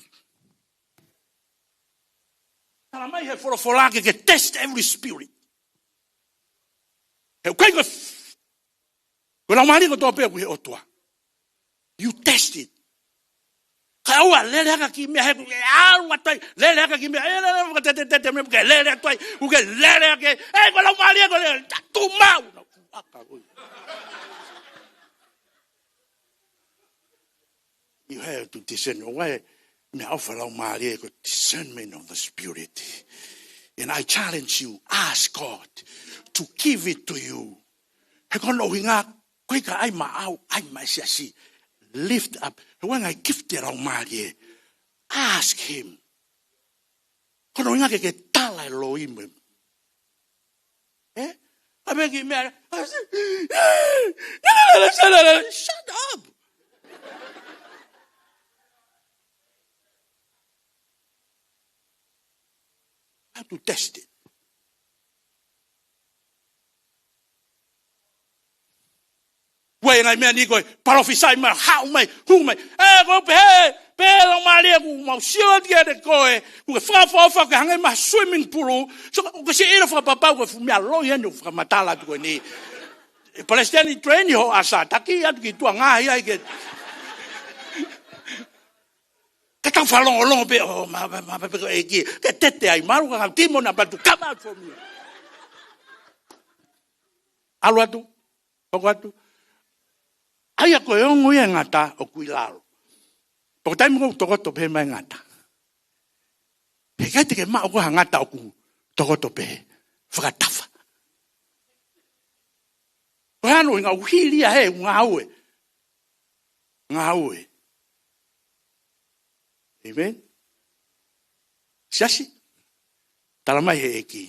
Tala mai he folofola ke, ke test every spirit. He ʻoku ʻikai ko e f-, ko e laumālie kotoa pē ʻoku ʻi he ʻOtua. You test it. Kae ʻoua lele hake ki he meʻa he ʻoku ke ʻalu atu ai, lele hake ki he meʻa, ē, lele, lele, te, te, te, te, meʻa, ke lele atu ai, ʻoku ke lele hake, ē, ko e laumālie, ko e lele, ta tuʻu maʻu. Na, aka, ui. You have to discern. ʻOua ʻe meʻaʻofa e laumālie, ko e discernment of the spirit. And I challenge you, ask God to give it to you. He ko hono ʻuhinga, ko e ʻikai ʻai maʻau, ʻai maʻa e siasi. Lift up. He ʻoku ʻi ai e ngaahi gift ʻa e laumālie. Ask him. Ko hono ʻuhinga ke ke tala e loi mo e. Ē? ʻA e meʻa ki he meʻa. Shut up. How to test it. Ua e ngaahi meʻa ni ko e palōfisai mai, haʻu mai, hū mai. Ē, ko e pehē, pehē laumālie ʻoku mau sio atu kiate koe, ʻoku ke fakaʻofoʻofa ke hangē ha swimming pool, so ʻoku ke siʻi ʻilo fakapapau ko e fuʻu meʻa loi eni ʻoku fakamatala atu ko eni. ʻE palesiteni, train hoʻo ʻasa, taki atu ki tuʻa ngaahi ai ke. Ke tau fakalongolongo pē, ʻo, ma, ma, ma, pē ko e ʻEiki, ke tete ai, malu ka ngau timo na patu kama atu fomi. ʻAlu atu, hoko atu. ʻA ia ko e ongo ia e ngata ʻoku ʻi lalo. Pea ko e taimi ko ē ʻoku tokoto pē mai e ngata. He ʻikai te ke maʻu ko ha ngata ʻoku tokoto pē, fakatafa. Ko e hā hono ʻuhinga? ʻOku hili ia he ʻoku ngāue. Ngāue. Amen? Siasi, tala mai he ʻEiki,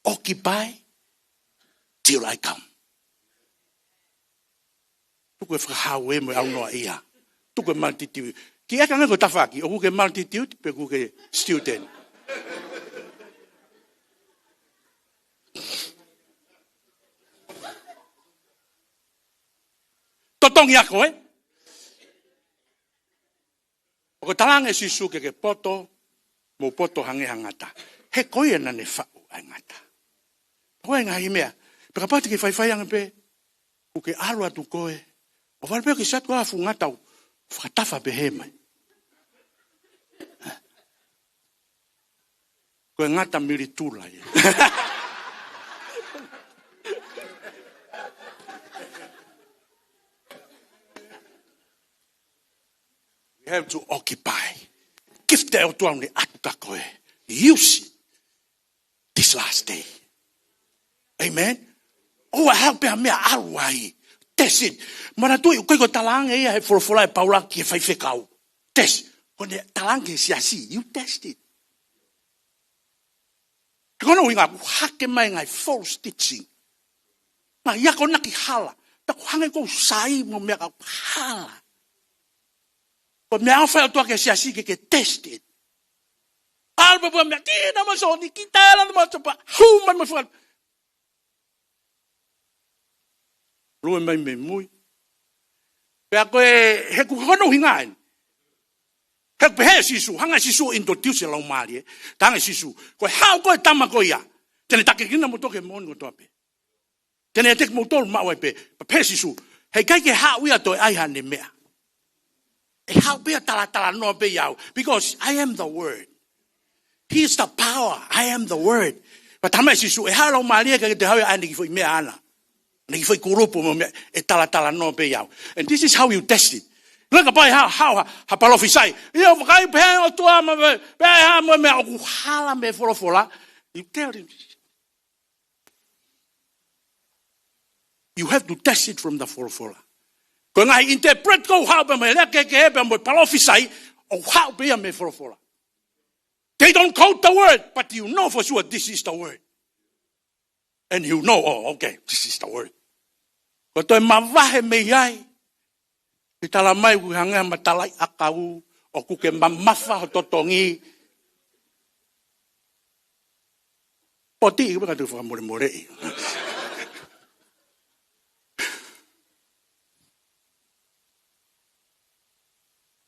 occupy till I come. Tuku e fakahau ē mo e ʻaunoa ia. Tuku e multitude. Kiʻi ʻeke ange ko e tafaʻaki, ʻoku ke multitude pe ʻoku ke student? Totongi ako, ē? ʻOku talaange ʻe Sīsū ke ke poto, mou poto hangē ha ngata. He ko ia naʻa ne faʻu ʻa e ngata. Ko e ngaahi meʻa, pea kapau te ke faifai ange pē, ʻoku ke ʻalu atu koe, ʻo fale pē ke satu ʻa e fuʻu ngata ʻoku fakatafa pē he mai. Ko e ngata militula ia. We have to occupy. Gift ʻa e ʻOtua ʻoku ne ʻatu kia koe. Use it this last day. Amen. ʻOua ʻe haʻu pē ha meʻa ʻalu ai. Test it. Manatuʻi, ʻoku ʻikai ko e talaange ia he folofola ʻa Paula ki he faifekau. Test. Ko ʻene talaange ki he siasi, you test it. He ko hono ʻuhinga ʻoku hake mai e ngaahi false teaching. Ngaahi akonaki hala. Pea ʻoku hangē ʻoku sai mo e meʻa ka hala. Ko e meʻaʻofa ʻa e ʻOtua ki he siasi ke ke test it. ʻAlu pē pea meʻa, ki na ma soni, ki tala na ma sopa, hū mai ma fua. Lue mai mei mui. Pea ko e, he ko hono ʻuhinga eni. He pehē ʻe Sīsū, hanga ʻe Sīsū ʻo introduce e Laumālie. Talaange ʻe Sīsū, ko e haʻu ko ē e tama ko ia, te ne takiekina kimoutolu ki he moʻoni kotoa pē. Te ne ʻiate kimoutolu maʻu ai pē. Pea pehē ʻe Sīsū, heʻikai ke haʻu ia ʻo toe ʻai haʻane meʻa. ʻE haʻu pē ia ʻo talatalanoa pē ʻiate au. Because I am the Word. He is the power. I am the Word. Pea talamai ʻe Sīsū, ʻe haʻu e Laumālie kae ʻikai toe haʻu ia ʻo ʻai ʻene kiʻi foʻi meʻa ʻaʻana, ʻene kiʻi foʻi kulupu mo e meʻa, ʻe talatalanoa pē ʻiate au. And this is how you test it. Laka pē ʻo haʻu, haʻu, ha, ha palōfisai. ʻIo, vakai pē ʻe he ʻOtua mo e, pea ʻe hā mo e meʻa ʻoku hala mei he folofola. You tell him. You have to test it from the folofola. Ko e ngaahi interpret ʻoku haʻu pē mei he lea kehekehe pea mo e palōfisai, ʻoku haʻu pē ia mei he folofola. They don't quote the word, but you know for sure this is the word. And you know, oh, okay, this is the word. Ko e toe mavahe mei ai, ʻe talamai ʻoku hangē ha matalaʻiʻakau, ʻoku ke mamafa ho totongi. Poti ʻi ka tu fakamolemoleʻi.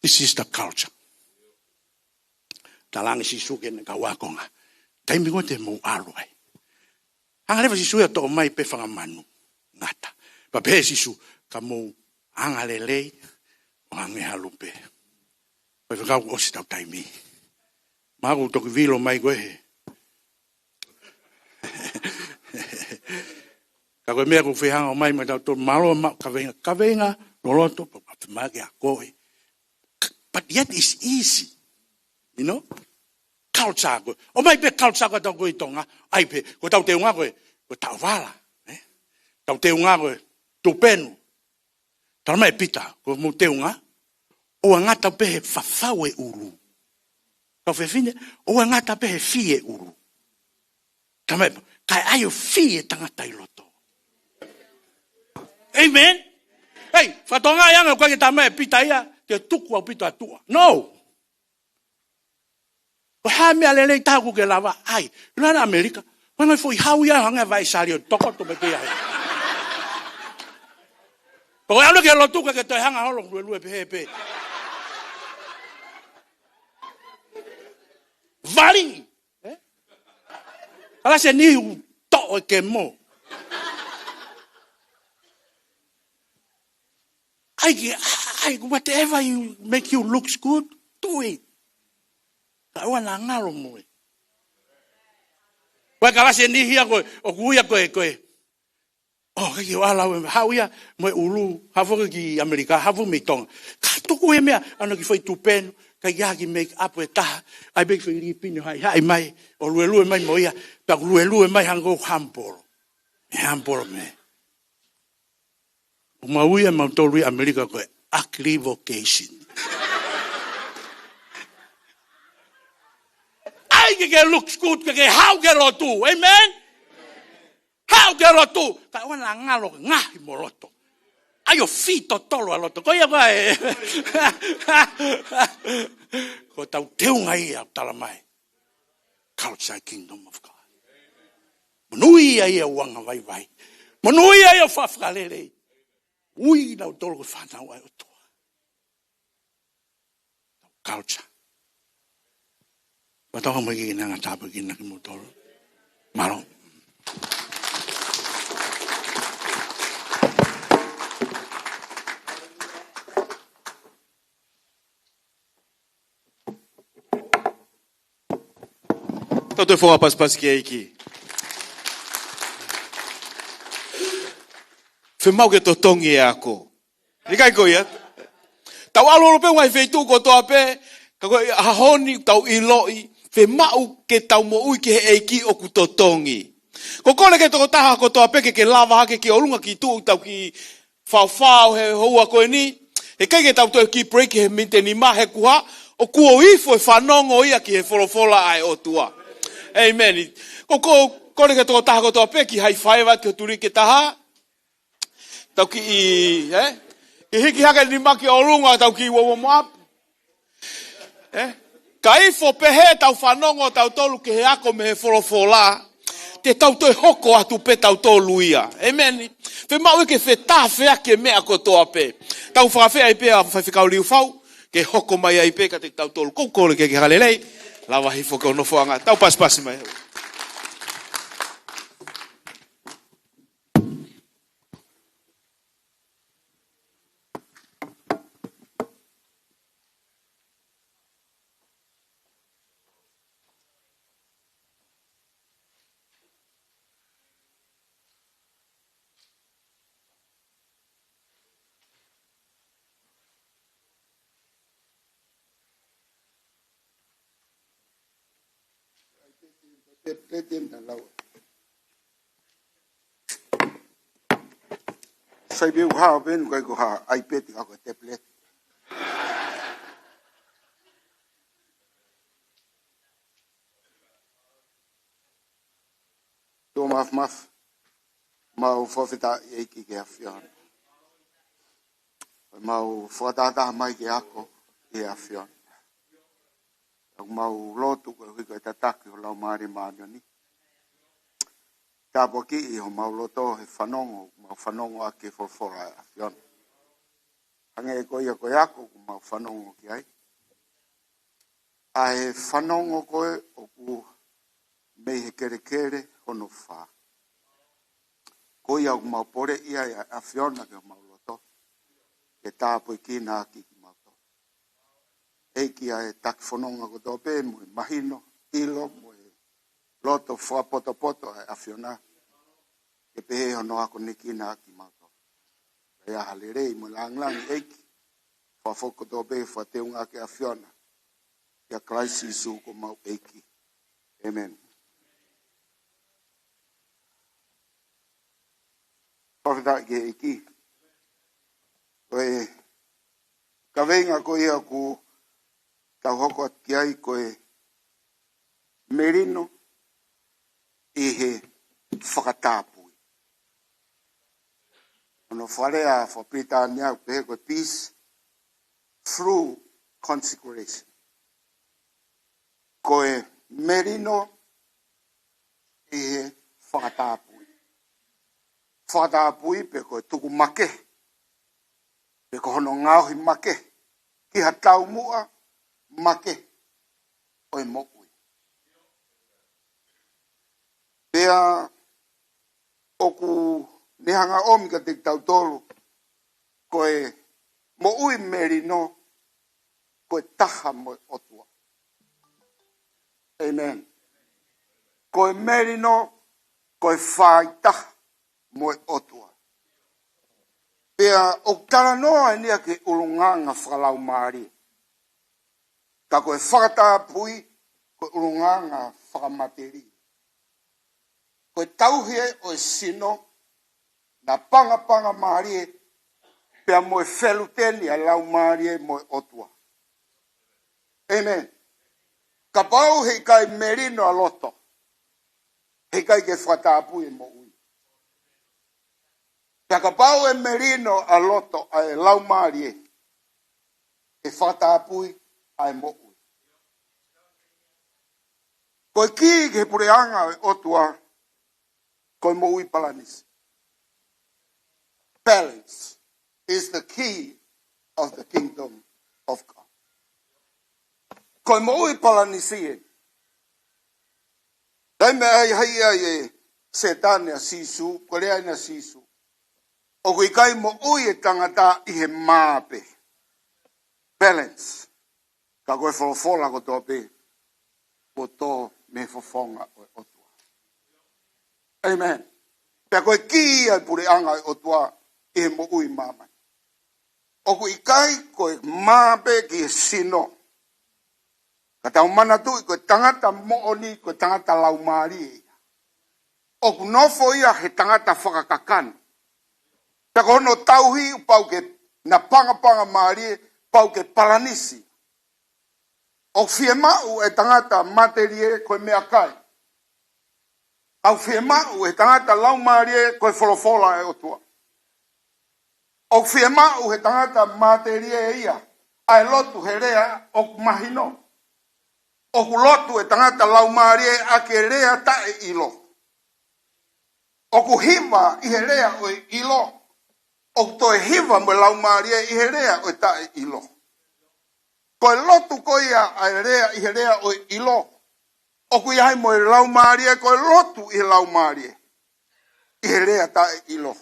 This is the culture. Talaange ʻe Sīsū ki heʻene kau ākonga, taimi ko ē te mou ʻalu ai, hanga leva ʻe Sīsū ia ʻo toʻo mai pē fanga manu, ngata. Pea pehē ʻe Sīsū, ka mou angalelei ʻo hangē ha lupe. Faifekau, kuo ʻosi ʻetau taimi. Mahalo kuo toki vilo mai koe he. Ka ko e meʻa ʻoku ou fie hanga ʻo ʻomai maʻa tautolu, mālō e maʻu kaveinga, kaveinga loloto, pea, pea te maki a koe. But yet it's easy. You know? Culture ko ē. ʻOmai pē culture ko ē ʻa tautolu ko ē ʻi Tonga. ʻAi pē, ko ʻetau teunga ko e, ko e taʻovala. Eh? Tau teunga ko e tupenu. Talamai ʻe Pita, ko hoʻomou teunga, ʻoua ʻe ngata pē he fafau e ʻulu. Kau fefine, ʻoua ʻe ngata pē he fī e ʻulu. Talamai, kae ʻai ʻo fī e tangata ʻi loto. Amen? Hei, fatongia ange ʻoku ʻikai ke talamai ʻe Pita ia, ke tuku ʻaupito ʻa tuʻa. No! Ko e hā e meʻa lelei taha ʻoku ke lava ʻai? Lana ʻAmelika, ko e ngaahi foʻi hau ia hangē ha vaʻe saliote, tokoto mai pē ia. Ko e ʻalu ki he lotu kae ke toe hanga holo luelue pehē pē. Vali. Eh? Kalasi e niʻihi ʻoku toʻo e kemo. ʻAi ke, ʻai, whatever you make you looks good, do it. Kae ʻoua naʻa ngalo mo e. Ko e kalasi e niʻihi ia ko ē, ʻoku ui ia ko e, ko e. Oh, ʻikai ke u ʻalu au, haʻu ia mo e ʻulu, haʻu foki ki ʻAmelika, haʻu foki mei Tonga. Kae tuku e meʻa, ʻa hono kiʻi foʻi tupenu, kae ʻai ha kiʻi make up ʻe taha, ʻai pē kiʻi foʻi lipini ʻo haʻihaʻi mai, ʻo luelue mai mo ia, pea ʻoku luelue mai hangē ko e humble. Humble mē. ʻOku mau ui ʻe mautolu ʻi ʻAmelika ko e ugly vocation. ʻAi ke ke looks good, ke ke haʻu ki he lotu. Amen? Haʻu ki he lotu. Kae ʻoua naʻa ngalo, ngaohi mo loto. ʻAi ʻo fī totolo ʻa loto. Ko ia ko ē. Ko ʻetau teunga ia ʻoku talamai. Culture Kingdom of God. Monūʻia ia ʻoku anga vaivai. Monūʻia ia ʻoku faʻa fakalelei. Ui nautolu ko e fānau ʻa e ʻOtua. Culture. Pea tau haʻu mai ke ke ngata pē kinautolu. Mālō. Tau toe fakapasipasi ki he ʻEiki. Fiemaʻu ke totongi e ako. ʻIkai ko ia? Tau ʻalu holo pē ʻi he ngaahi feituʻu kotoa pē, ka ko e ʻaho ni tau ʻiloʻi, fiemaʻu ke tau moʻui ki he ʻEiki ʻoku totongi. Ko e kole ki he tokotaha kotoa pē ke ke lava hake ki ʻolunga ki tuʻa ʻetau kiʻi faofao he houa ko eni. Heʻikai ke tau toe kiʻi break he miniti ʻe nima he kuo hā, ʻoku ou ifo e fanongo ia ki he folofola ʻa e ʻOtua. ʻĒmeni. Ko, ko, kole ki he tokotaha kotoa pē ke high five atu ki he tuliki ʻe taha. Tau kiʻi, eh? Kiʻi hiki hake e nima ki ʻolunga, tau kiʻi warm up. Eh? Kae ifo pehē ʻetau fanongo ʻa tautolu ki he ako mei he folofola. Te tau toe hoko atu pē tautolu ia. ʻĒmeni. Fiemaʻu ia ke fetāfeaki e meʻa kotoa pē. Tau fakafeʻiloaki pē ʻa Faifekau Liufau, ke hoko mai ai pē kiate kitautolu. Ko e kole ke ke hanga lelei, lava hifo ki hono nofoʻanga. Tau pasipasi mai. Sai pē ʻoku hao pē ʻoku ʻikai ko ha iPad ka ko e tablet. Tō maf maf. Mau fakafetaʻi ʻEiki ki he ʻAfiona. Mau fakatahataha mai ke ako ʻi he ʻAfiona. ʻOku mau lotu koeʻuhi ko e tataki ho Laumālie Māʻoniʻoni. Tāpuakiʻi homau loto he fanongo, mau fanongo ʻaki e folofola ʻa e ʻAfiona. Hangē ko ia ko e ako ʻoku mau fanongo ki ai. ʻA e fanongo ko ē ʻoku mei he kelekele hono fā. Ko ia ʻoku mau poleʻi ai ʻa e ʻAfiona ki homau loto. Ke tāpuekina ʻaki kimautolu. ʻEiki ʻa e taki fononga kotoa pē mo e mahino, ʻilo, mo e loto fakapotopoto ʻa e ʻAfiona. Ke pehē hono akonekina ʻaki kimautolu. Kae ʻai ha lelei mo e langilangi ʻEiki. Fakafoki kotoa pē fakateunga ki he ʻAfiona. ʻIa Kalaisi Sīsū ko homau ʻEiki. ʻĒmeni. Fakafetaʻi ki he ʻEiki. Ko e kaveinga ko ia ʻoku tau hoko atu ki ai ko e melino ʻi he fakatapui. Hono fakalea fakapilitānia ʻoku pehē ko e peace through consecration. Ko e melino ʻi he fakatapui. Fakatapui pe ko e tuku makehe. Pe ko hono ngaohi makehe. Ki ha taumuʻa makehe ʻo e moʻui. Pea ʻoku ne hanga ʻomi kiate kitautolu ko e moʻui melino ko e taha mo e ʻOtua. ʻĒmeni. Ko e melino ko e fāitaha mo e ʻOtua. Pea ʻoku talanoa eni ia ki he ʻulungaanga fakalaumālie. Ka ko e fakatapui ko e ʻulungaanga fakamatelie. Ko e tauhi ʻo e sino, napangapangamālie, pea mo e feluteni ʻa e Laumālie mo e ʻOtua. ʻĒmeni. Kapau heʻikai melino ʻa loto, heʻikai ke fakatapui e moʻui. Pea kapau ʻe melino ʻa loto ʻa e Laumālie, ʻe fakatapui ʻa e moʻui. Ko e kī ki he puleʻanga ʻo e ʻOtua, ko e moʻui palanisi. Balance is the key of the kingdom of God. Ko e moʻui palanisi ē. Taimi ʻe ʻai ai ʻe Sētane ʻa Sīsū, ko e lea eni ʻa Sīsū. ʻOku ʻikai moʻui e tangata ʻi he mā pē. Balance. Ka ko e folofola kotoa pē, kuo tō mei he fofonga ʻo e ʻOtua. ʻĒmeni. Pea ko e kī ia ʻo e puleʻanga ʻo e ʻOtua ʻi he moʻui ʻi māmani. ʻOku ʻikai ko e mā pē ki he sino. Ka tau manatuʻi ko e tangata moʻoni, ko e tangata laumālie ia. ʻOku nofo ia he tangata fakakakano. Pea ko hono tauhi pau ke napangapangamālie, pau ke palanisi. ʻOku fiemaʻu e tangata matelie ko e meʻakai. ʻOku fiemaʻu e tangata laumālie ko e folofola ʻa e ʻOtua. ʻOku fiemaʻu he tangata matelie ia ʻa e lotu he lea ʻoku mahino. ʻOku lotu e tangata laumālie ʻaki e lea taʻeʻilo. ʻOku hiva ʻi he lea ʻo e ʻilo. ʻOku toe hiva mo e laumālie ʻi he lea ʻo e taʻeʻilo. Ko e lotu ko ia ʻa e lea ʻi he lea ʻo e ʻilo. ʻOku ʻi ai mo e laumālie, ko e lotu ʻi he laumālie. ʻI he lea taʻeʻilo.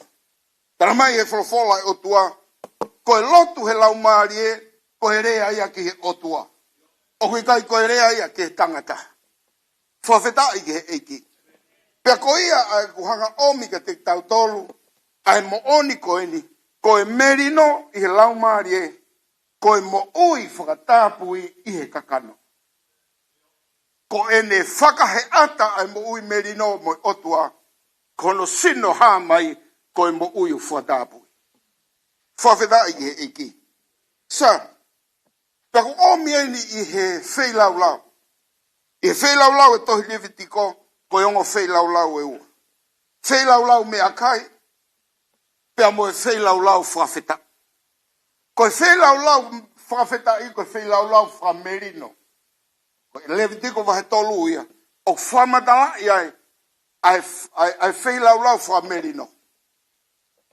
Tala mai he folofola ʻa e ʻOtua, ko e lotu he laumālie, ko e lea ia ki he ʻOtua. ʻOku ʻikai ko e lea ia ki he tangata. Fakafetaʻi ki he ʻEiki. Pea ko ia ʻa ʻeku hanga ʻomi kiate kitautolu, ʻa e moʻoni ko eni, ko e melino ʻi he laumālie, ko e moʻui fakatapui ʻi he kakano. Ko ʻene fakaheʻata ʻa e moʻui melino mo e ʻOtua, ko hono sino hā mai ko e moʻui ʻoku fakatapui. Fakafetaʻi ki he ʻEiki. Sa, pea ʻoku ʻomi eni ʻi he feilaulau. ʻI he feilaulau ʻa e tohi Levitiko, ko e ongo feilaulau ʻe ua. Feilaulau meʻakai, pea mo e feilaulau fakafetaʻi. Ko e feilaulau fakafetaʻi, ko e feilaulau fakamelino. Ko e Levitiko vahe tolu ia, ʻoku fakamatalaʻi ai, ʻa e, ʻa e, ʻa e feilaulau fakamelino.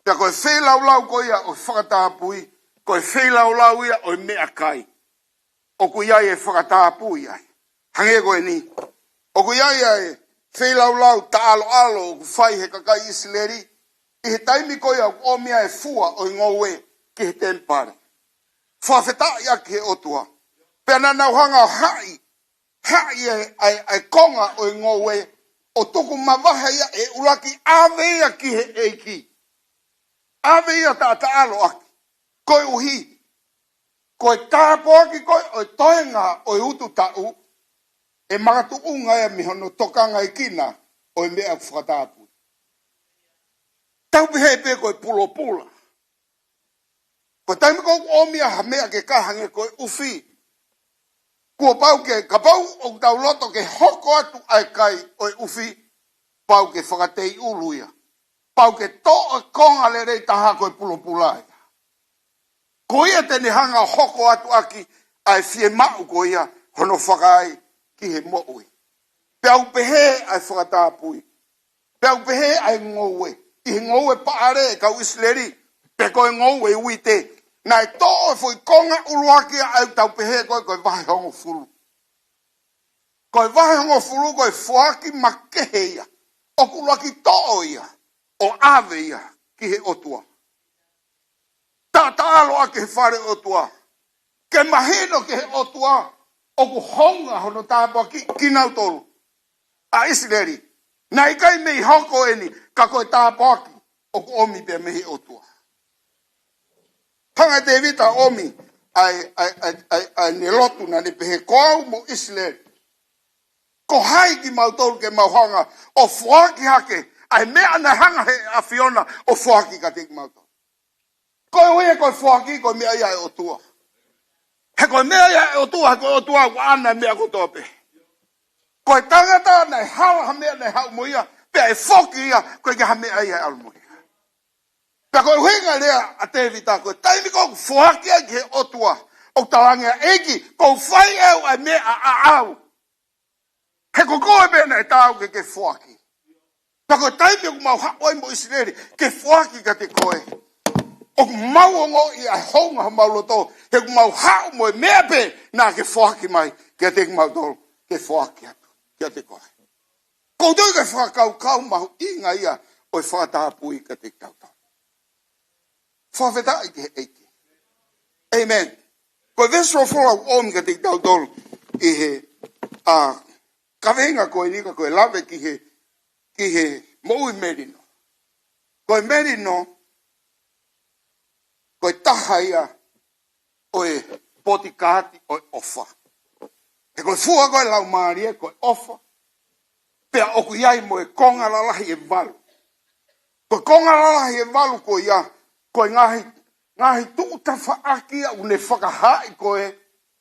Pea ko e feilaulau ko ia ʻo e fakatapui, ko e feilaulau ia ʻo e meʻakai. ʻOku ʻi ai e fakatapui ai. Hangē ko eni. ʻOku ʻi ai ʻa e feilaulau taʻaloʻalo ʻoku fai he kakai ʻIsileli. ʻI he taimi ko ia ʻoku ʻomi ai e fua ʻo e ngoue ki he temipale. Fakafetaʻi ʻaki he ʻOtua. Pea naʻa nau hanga ʻo haʻi, haʻi e, ʻa e, ʻa e konga ʻo e ngoue, ʻo tuku mavahe ia ʻe ʻuluaki ʻave ia ki he ʻEiki. ʻAve ia taʻataʻalo ʻaki. Koeʻuhi, ko e tāpuaki ko ē ʻo e toenga ʻo e ututaʻu, ʻe makatuʻunga ia mei hono tokangaekina ʻo e meʻa fakatapui. Tau pehē pē ko e pulopula. Ko e taimi ko ē ʻoku ʻomi ai ha meʻa ke kai hangē ko e ʻufi, kuo pau ke, kapau ʻoku tau loto ke hoko atu ʻa e kai ʻo e ʻufi, pau ke fakateiʻulu ia. Pau ke toʻo e konga lelei taha ko e pulopula ia. Ko ia te ne hanga ʻo hoko atu ʻaki ʻa e fiemaʻu ko ia hono fakaai ki he moʻui. Pea ʻoku pehē ʻa e fakatapui. Pea ʻoku pehē ʻa e ngoue. ʻI he ngoue paʻale ʻa e kau ʻIsileli, pe ko e ngoue uite. Naʻe toʻo e foʻi konga ʻuluaki ʻa ʻetau pehē ko ē ko e vahe hongofulu. Ko e vahe hongofulu ko e foaki makehe ia. ʻOku ʻuluaki toʻo ia, ʻo ʻave ia ki he ʻOtua. Taʻataʻalo ʻaki he fale ʻo e ʻOtua. Ke mahino ki he ʻOtua, ʻoku hounga hono tāpuakiʻi kinautolu ʻa ʻIsileli. Naʻe ʻikai mei hoko eni, ka ko e tāpuaki ʻoku ʻomi pē mei he ʻOtua. Hanga ʻe Tēvita ʻo ʻomi ʻa e, ʻa e, ʻa e, ʻa e, ʻa ʻene lotu naʻa ne pehē, ko au mo ʻIsileli, ko hai kimautolu ke mau hanga ʻo foaki hake ʻa e meʻa naʻe hanga he ʻAfiona ʻo foaki kiate kimautolu. Koeʻuhi ko e foaki ko e meʻa ia ʻa e ʻOtua. He ko e meʻa ia ʻa e ʻOtua, he ko e ʻOtua ʻoku ʻana e meʻa kotoa pē. Ko e tangata naʻe hala ha meʻa naʻe haʻu mo ia, pea ʻe foki ia, ʻoku ʻikai ha meʻa ia ʻe ʻalu mo ia. Pea ko e ʻuhinga e lea ʻa Tēvita, ko e taimi ko ē ʻoku foaki ai ki he ʻOtua, ʻoku talaange ʻa e ʻEiki, ʻoku ou fai ʻe au ʻa e meʻa ʻa, ʻa, ʻaʻau. He ko koe pē naʻe taau ke ke foaki. Pea ko e taimi ʻoku mau haʻu ai mo ʻIsileli ke foaki kiate koe, ʻoku mau ongoʻi ʻa e hounga homau loto, he ʻoku mau haʻu mo e meʻa pē naʻa ke foaki mai kiate kimautolu, ke foaki atu kiate koe. ʻOku ou tui ko e fakakaukau mahuʻinga ia ʻo e fakatapui kiate kitautolu. Fakafetaʻi ki he ʻEiki. ʻĒmeni. Ko e veesi folofola ʻoku ʻomi kiate kitautolu ʻi he, ʻa, kaveinga ko eni ka ko e lave ki he, ki he moʻui melino. Ko e melino, ko e taha ia ʻo e potikaati ʻo e ʻofa. He ko e fua ko ē ʻo e Laumālie ko e ʻofa. Pea ʻoku ʻi ai mo e konga lalahi ʻe valu. Ko e konga lalahi ʻe valu ko ia, ko e ngaahi, ngaahi tuʻu tafaʻaki ia ʻoku ne fakahaaʻi ko ē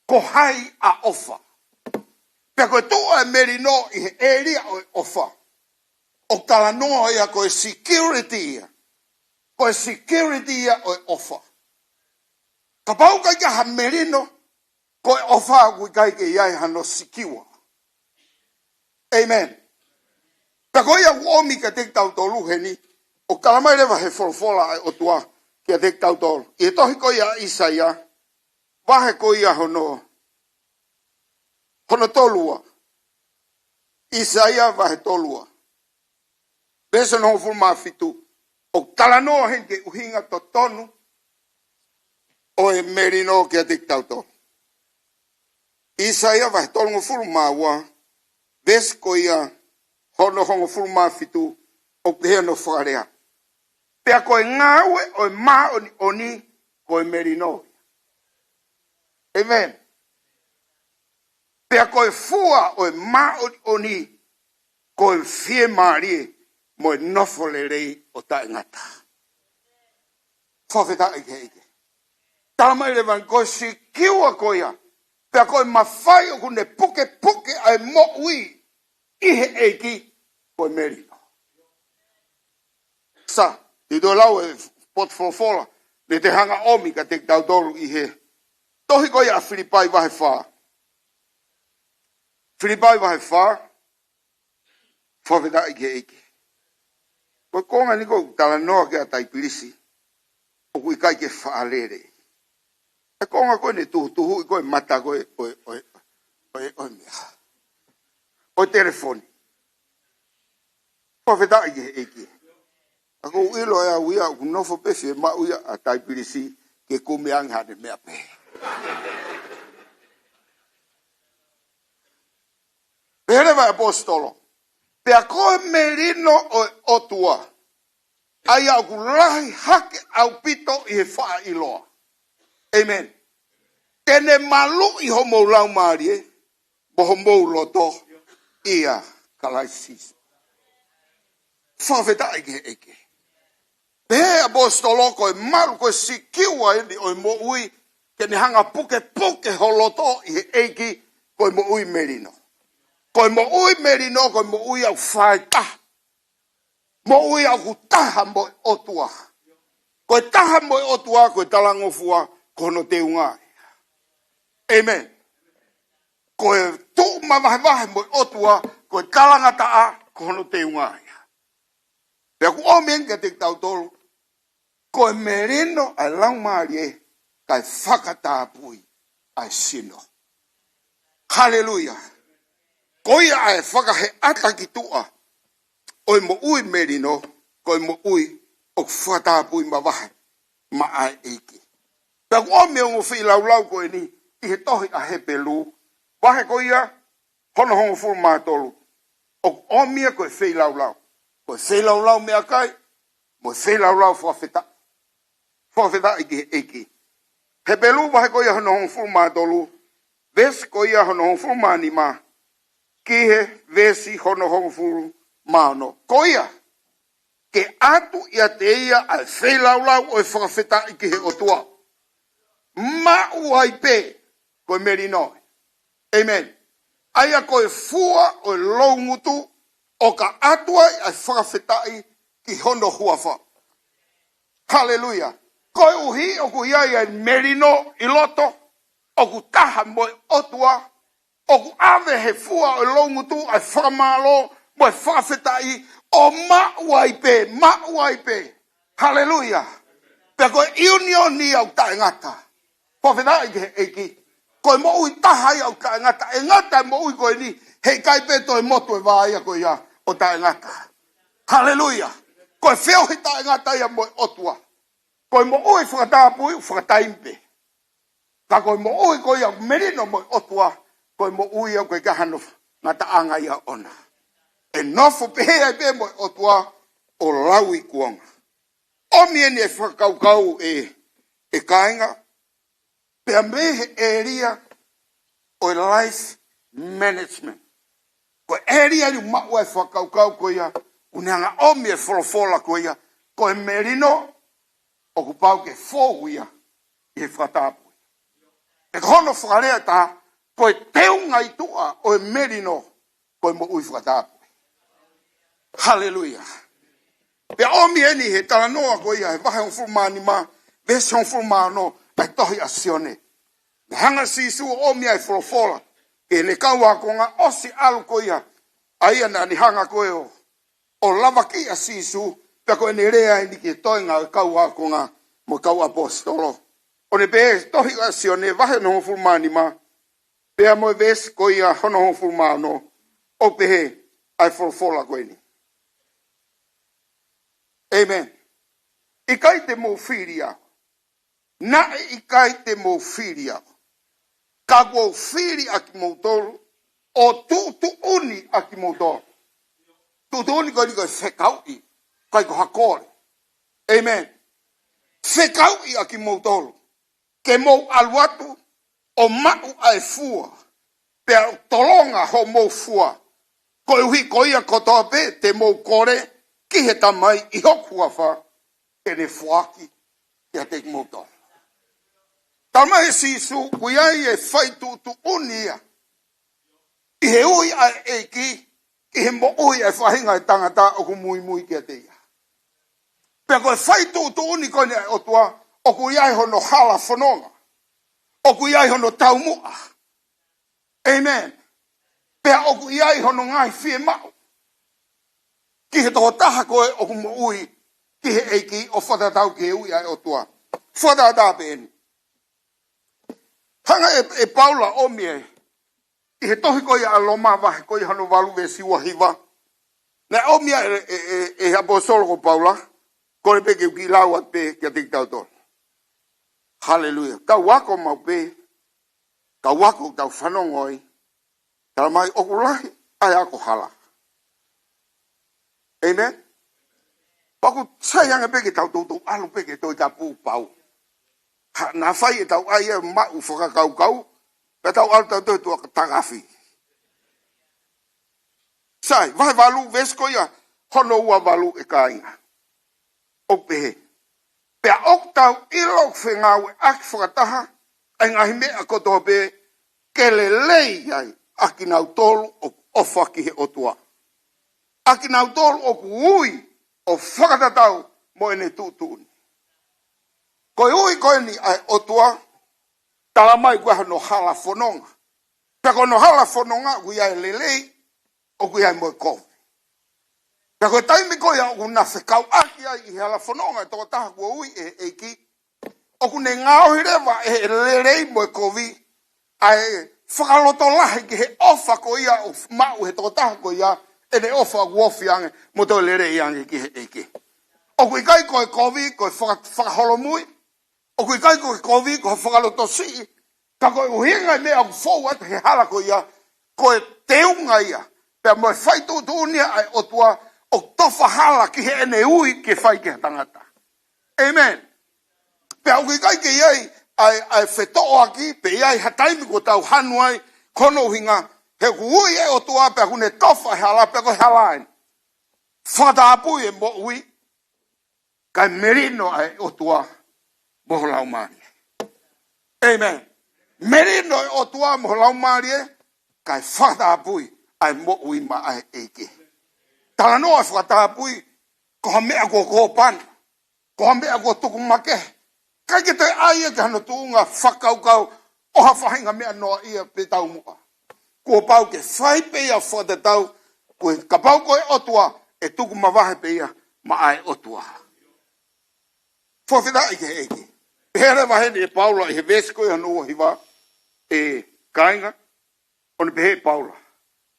ko hai ʻa ʻofa. Pea ko e tuʻu ʻa e melino ʻi he ʻēlia ʻo e ʻofa, ʻoku talanoa ia ko e security ia. Ko e security ia ʻo e ʻofa. Kapau ʻoku ʻikai ha melino, ko e ʻofa ʻoku ʻikai ke ʻi ai hano secure. ʻĒmeni. Pea ko ia ʻoku ʻomi kiate kitautolu heni, ʻoku tala mai leva he folofola ʻa e ʻOtua kiate kitautolu. ʻI he tohi ko ia ʻa ʻIsaia, vahe ko ia hono, hono tolu ua. ʻIsaia vahe tolu ua. Veesi hono hongofulu mā fitu. ʻOku talanoa heni ki he ʻuhinga totonu ʻo e melino kiate kitautolu. ʻIsaia vahe tolungofulu mā ua, veesi ko ia hono hongofulu mā fitu, ʻoku pehē hono fakalea: Pea ko e ngāue ʻo e māʻoniʻoni ko e melino. ʻĒmeni. Pea ko e fua ʻo e māʻoniʻoni ko e fiemālie mo e nofo lelei ʻo taʻengata. Fakafetaʻi ki he ʻEiki. Tala mai leva ko e sikiua ko ia, pea ko e mafai ʻoku ne pukepuke ʻa e moʻui ʻi he ʻEiki ko e melino. Sa, te u toe lau e potu folofola naʻe hanga ʻomi kiate kitautolu ʻi he tohi ko ia ʻa Filipai vahe fā. Filipai vahe fā, fakafetaʻi ki he ʻEiki. Ko e konga ni ʻoku talanoa ki ai ʻa Taipilisi, ʻoku ʻikai ke faʻa lele. E konga ko ē naʻe tuhutuhuʻi ko ē mata ko ē ʻo e, ʻo e, ʻo e, ʻo e meʻa, ʻo e telefoni. Fakafetaʻi ki he ʻEiki. ʻOku ou ʻilo ʻe au ia ʻoku nofo pē fiemaʻu ia ʻa Taipilisi ke kumi ange haʻane meʻa pē. Pehē leva ʻe he ʻaposetolo: Pea ko e melino ʻo e ʻOtua, ʻa ia ʻoku lahi hake ʻaupito ʻi he faʻa ʻiloa. ʻĒmeni. Te ne maluʻi homou laumālie mo homou loto ʻia Kalaisi Sīsū. Fakafetaʻi ki he ʻEiki. Pehē ʻe he ʻaposetolo ko e malu, ko e sikiua eni ʻo e moʻui, ke ne hanga pukepuke ho loto ʻi he ʻEiki, ko e moʻui melino. Ko e moʻui melino, ko e moʻui ʻoku fai taha. Moʻui ʻoku taha mo e ʻOtua. Ko e taha mo e ʻOtua, ko e talangofua, ko hono teunga ia. ʻĒmeni. Ko e tuʻu mavahevahe mo e ʻOtua, ko e talangataʻa, ko hono teunga ia. Pea ʻoku ʻomi eni kiate kitautolu, ko e melino ʻa e laumālie, kae fakatapui ʻa e sino. Haleluia. Ko ia ʻa e fakaheʻata ki tuʻa ʻo e moʻui melino, ko e moʻui ʻoku fakatapui mavahe maʻa e ʻEiki. Pea ʻoku ʻomi e ongo feilaulau ko eni ʻi he tohi ʻa Hepelū, vahe ko ia hono hongofulu mā tolu. ʻOku ʻomi ia ko e feilaulau, ko e feilaulau meʻakai, mo e feilaulau fakafetaʻi. Fakafetaʻi ki he ʻEiki. Hepelū vahe ko ia hono hongofulu mā tolu, veesi ko ia hono hongofulu mā nima ki he veesi hono hongofulu mā ono. Ko ia, ke ʻatu ʻiate ia ʻa e feilaulau ʻo e fakafetaʻi ki he ʻOtua, maʻu ai pē ko e melino. ʻĒmeni. ʻA ia ko e fua ʻo e loungutu, ʻo ka ʻatu ai ʻa e fakafetaʻi ki hono huafa. Haleluia. Koeʻuhi ʻoku ʻi ai ʻa e melino ʻi loto, ʻoku taha mo e ʻOtua, ʻoku ʻave he fua ʻo e loungutu ʻa e fakamālō mo e fakafetaʻi, ʻo maʻu ai pē, maʻu ai pē. Haleluia. Pea ko e ʻiunioni ʻoku taʻengata. Fakafetaʻi ki he ʻEiki. Ko e moʻui taha ia ʻoku taʻengata. ʻE ngata e moʻui ko eni, heʻikai pē toe motu e vā ia ko ia ʻo taʻengata. Haleluia. Ko e feohi taʻengata ia mo e ʻOtua. Ko e moʻui fakatapui, fakataimi pē. Ka ko e moʻui ko ia melino mo e ʻOtua, ko e moʻui ʻoku ʻikai hano ngataʻanga ia ʻona. ʻE nofo pehē ai pē mo e ʻOtua ʻo lauikuonga. ʻOmi eni e fakakaukau ʻe, ʻe kāinga, pea mei he ʻēlia ʻo e life management. Ko e ʻēlia ni maʻu ai e fakakaukau ko ia, ʻoku ne hanga ʻomi e folofola ko ia, ko e melino, ʻoku pau ke fou ia ʻi he fakatapui. Pea ko hono fakalea ʻe taha, ko e teunga ʻi tuʻa ʻo e melino, ko e moʻui fakatapui. Haleluia. Pea ʻomi eni he talanoa ko ia, he vahe hongofulu mā nima, veesi hongofulu mā ono, ʻa e tohi ʻa Sione. Naʻe hanga ʻe Sīsū ʻo ʻomi ʻa e folofola ki heʻene kau ākonga, ʻosi ʻalu ko ia, ʻa ia naʻa ne hanga ko ē ʻo ʻo lavakiʻi ʻa Sīsū, pea ko ʻene lea eni ki he toenga ʻo e kau ākonga mo e kau ʻaposetolo. ʻO ne pehē, tohi ʻa Sione vahe hono hongofulu mā nima, pea mo e veesi ko ia hono hongofulu mā ono, ʻoku pehē ʻa e folofola ko eni. ʻĒmeni. ʻIkai te mou fili au. Naʻe ʻikai te mou fili au. Ka kuo u fili ʻa kimoutolu, ʻo tuʻutuʻuni ʻa kimoutolu. Tuʻutuʻuni ko eni ko e fekauʻi, ʻikai ko ha kole. ʻĒmeni. Fekauʻi ʻa kimoutolu. Ke mou ʻalu atu, ʻo maʻu ʻa e fua. Pea ʻoku tolonga hoʻomou fua. Koeʻuhi ko ia kotoa pē te mou kole ki he Tamai ʻi hoku huafa, te ne foaki kiate kimoutolu. Talamai ʻe Sīsū, ʻoku ʻi ai e fai tuʻutuʻuni ia. ʻI he ui ʻa e ʻEiki, ki he moʻui ʻa e faʻahinga ʻo e tangata ʻoku muimui kiate ia. Pea ko e fai tuʻutuʻuni ko eni ʻa e ʻOtua, ʻoku ʻi ai hono hala fononga. ʻOku ʻi ai hono taumuʻa. ʻĒmeni. Pea ʻoku ʻi ai hono ngaahi fiemaʻu. Ki he tokotaha ko ē ʻoku moʻui, ki he ʻEiki ʻo fakatatau ki he ui ʻa e ʻOtua. Fakatātā pē eni. Hanga ʻe, ʻe Paula ʻo ʻomi ē, ʻi he tohi ko ia ʻa Loma vahe ko ia hono valu veesi ua hiva. Naʻe ʻomi ē, ʻe, ʻe, ʻe he ʻaposetolo ko Paula, kole pē ke u kiʻi lau atu pē kiate kitautolu. Haleluia. Tau ako maʻu pē, tau ako tau fanongo ai. Talamai ʻoku lahi ʻa e ako hala. ʻĒmeni. Pea ʻoku sai ange pē ke tau toutou ʻalu pē ki he Tohi Tapu pau. Ha, naʻa fai ʻetau ʻai ʻa e maʻu fakakaukau, pea tau ʻalu tau toe tuʻa takafi. Sai, vahe valu, veesi ko ia hono ua valu ʻe kāinga. ʻOku pehē. Pea ʻoku tau ʻilo ʻoku fengāueʻaki fakataha ʻa e ngaahi meʻa kotoa pē ke lelei ai ʻa kinautolu ʻoku ʻofa ki he ʻOtua. ʻA kinautolu ʻoku ui ʻo fakatatau mo ʻene tuʻutuʻuni. Ko e ui ko eni ʻa e ʻOtua, talamai ko hono hala fononga. Pea ko hono hala fononga ʻoku ʻi ai e lelei, ʻoku ʻi ai mo e kovi. Pea ko e taimi ko ia ʻoku na fekauʻaki ai ʻi he hala fononga e tokotaha kuo ui ʻe he ʻEiki, ʻoku ne ngaohi leva ʻe he lelei mo e kovi ʻa e fakalotolahi ki he ʻofa ko ia ʻoku maʻu he tokotaha ko ia, ʻene ʻofa ʻoku ofi ange mo toe lelei ange ki he ʻEiki. ʻOku ʻikai ko e kovi ko e faka-, fakaholomui, ʻoku ʻikai ko e kovi ko e fakalotosiʻi, ka ko e ʻuhinga e meʻa ʻoku fou atu he hala ko ia, ko e teunga ia, pea mo e fai tuʻutuʻuni ʻa e ʻOtua ʻoku tofa hala ki heʻene ui ke fai ki he tangata. ʻĒmeni. Pea ʻoku ʻikai ke ʻi ai ʻa e, ʻa e fetoʻoaki, pe ʻi ai ha taimi kuo tau hanu ai, ko hono ʻuhinga, he ʻoku ui e ʻOtua pea ʻoku ne tofa e hala, pea ko e hala eni. Fakatapui e moʻui, kae melino ʻa e ʻOtua mo ho laumālie. ʻĒmeni. Melino e ʻOtua mo ho laumālie, kae fakatapui ʻa e moʻui maʻa e ʻEiki. Talanoa e fakatapui, ko ha meʻa kuo kōpana, ko ha meʻa kuo tuku makehe. ʻIkai ke toe ʻai ia ki hano tuʻunga fakakaukau ʻo ha faʻahinga meʻa noaʻia pe taumuʻa. Kuo pau ke fai pē ia fakatatau, ko e kapau ko e ʻOtua, ʻe tuku mavahe pē ia maʻa e ʻOtua. Fakafetaʻi ki he ʻEiki. Pehē leva heni ʻe Paula ʻi he veesi ko ia hono ua hiva, ʻe kāinga, ʻo ne pehē ʻe Paula.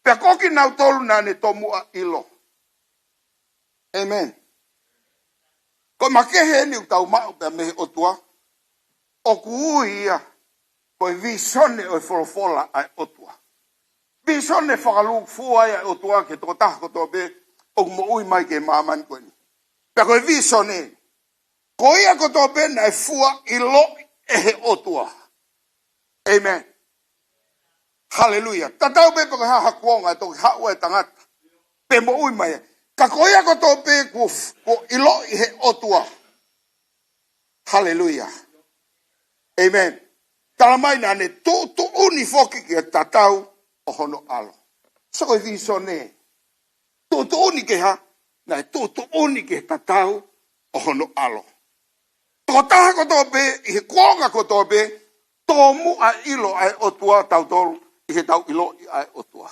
Pea ko kinautolu naʻa ne tomuʻa ʻilo. ʻĒmeni. Ko e makehe eni ʻoku tau maʻu pea mei he ʻOtua, ʻoku ui ia ko e vīsone ʻo e folofola ʻa e ʻOtua. Vīsone fakalūkufua ia ʻa e ʻOtua ki he tokotaha kotoa pē ʻoku moʻui mai ki he māmani ko eni. Pea ko e vīsone, ko ia kotoa pē naʻe fua ʻiloʻi ʻe he ʻOtua. ʻĒmeni. Haleluia. Tatau pē pe ko e hā ha kuonga ʻe toki haʻu ai e tangata pe moʻui mai. Ka ko ia kotoa pē kuo, kuo ʻiloʻi ʻe he ʻOtua. Haleluia. ʻĒmeni. Talamai naʻa ne tuʻutuʻuni foki ki he tatau ʻo hono ʻAlo. So ko e vīsone. Tuʻutuʻuni ki he hā? Naʻe tuʻutuʻuni ki he tatau ʻo hono ʻAlo. Tokotaha kotoa pē, ʻi he kuonga kotoa pē, tomuʻa ʻilo ʻa e ʻOtua tautolu, ʻi heʻetau ʻiloʻi ʻa e ʻOtua.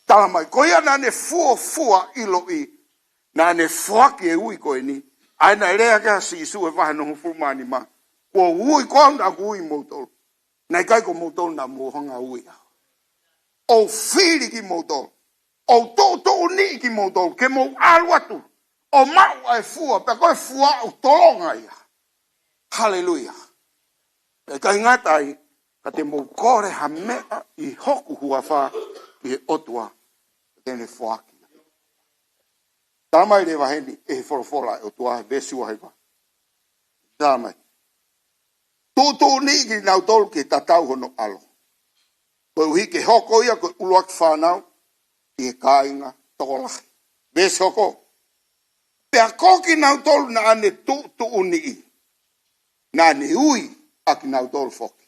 Talamai, ko ia naʻa ne fuofua ʻiloʻi Naʻa ne foaki e ui ko eni. ʻA ia naʻe lea ki ai ʻa Sīsū he vahe hono hongofulu mā nima. Kuo u ui, ko au naʻa ku ui moutolu. Naʻe ʻikai ko moutolu naʻa mou hanga ui au. ʻOu fili kimoutolu. ʻOu tuʻutuʻuni kimoutolu. Ke mou ʻalu atu ʻo maʻu ʻa e fua, pea ko e fua ʻoku tolonga ia. Haleluia. ʻE ʻikai ngata ai, ka te mou kole ha meʻa ʻi hoku huafa ki he ʻOtua, te ne foaki. Tala mai leva heni ʻe he folofola ʻa e ʻOtua, veesi ua hiva. Tala mai. Tuʻutuʻuni kinautolu ke tatau hono ʻAlo, koeʻuhi ke hoko ia ko e ʻuluaki fānau ʻi he kāinga tokolahi. Veesi hoko. Pea ko kinautolu naʻa ne tuʻutuʻuni, naʻa ne ui ʻa kinautolu foki.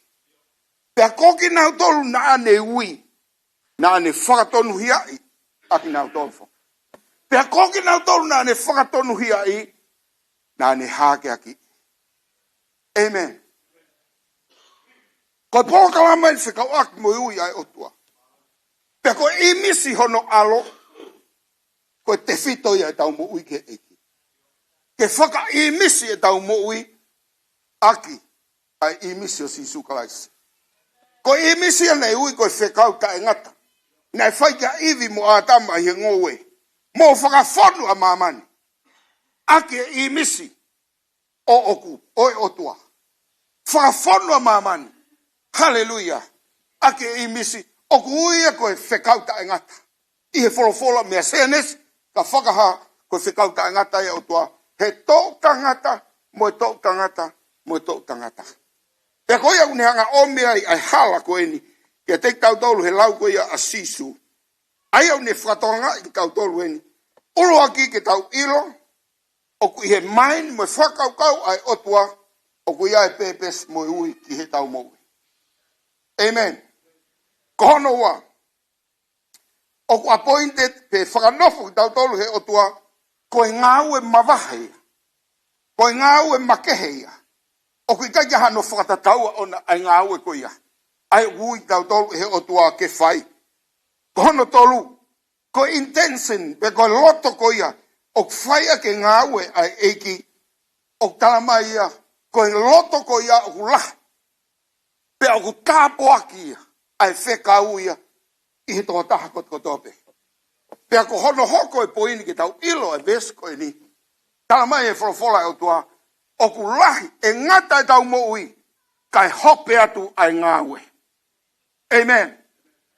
Pea ko kinautolu naʻa ne ui, naʻa ne fakatonuhiaʻi ʻa kinautolu foki. Pea ko kinautolu naʻa ne fakatonuhiaʻi, naʻa ne hākeakiʻi. ʻĒmeni. Ko e polokalama eni fekauʻaki mo e ui ʻa e ʻOtua. Pea ko e ʻīmisi hono ʻAlo, ko e tefito ia ʻetau moʻui ki he ʻEiki. Ke fakaʻīmisi ʻetau moʻui ʻaki ʻa e ʻīmisi ʻo Sīsū Kalaisi. Ko e ʻīmisi ia naʻe ui ko e fekau taʻengata. Naʻe fai kia ʻIvi mo ʻĀtama ʻi he ngoue. Mou fakafonu ʻa māmani ʻaki e ʻīmisi ʻoʻoku, ʻo e ʻOtua. Fakafonu ʻa māmani. Haleluia. ʻAki e ʻīmisi, ʻoku ui ia ko e fekau taʻengata. ʻI he folofola mei Sēnesi, ka fakahā ko e fekau taʻengata ia ʻa e ʻOtua. He toʻu tangata, mo e toʻu tangata, mo e toʻu tangata. Pea ko ia ʻoku ne hanga ʻo ʻomi ai ʻa e hala ko eni kiate kitautolu he lau ko ia ʻa Sīsū. ʻA ia ʻoku ne fakatokangaʻi kitautolu eni. ʻUluaki ke tau ʻilo, ʻoku ʻi he mind mo e fakakaukau ʻa e ʻOtua, ʻoku ʻi ai e purpose mo e ui ki heʻetau moʻui. ʻĒmeni. Ko hono ua, ʻoku appointed pe fakanofo kitautolu he ʻOtua, ko e ngāue mavahe ia. Ko e ngāue makehe ia. ʻOku ʻikai ke ʻi ai hano fakatataua ʻona ʻa e ngāue ko ia. ʻA ia ʻoku ui kitautolu he ʻOtua ke fai. Ko hono tolu, ko e intention, pe ko e loto ko ia, ʻoku fai ʻaki e ngāue ʻa e ʻEiki, ʻoku tala mai ia, ko e loto ko ia ʻoku lahi. Pea ʻoku tāpuaki ia, ʻa e fekau ia, ʻi he tokotaha kotokotoa pē. Pea ko hono hoko e poini ke tau ʻilo e veesi ko eni. Tala mai e folofola ʻa e ʻOtua, ʻoku lahi, ʻe ngata ʻetau moʻui, kae hope atu ʻa e ngāue. ʻĒmeni.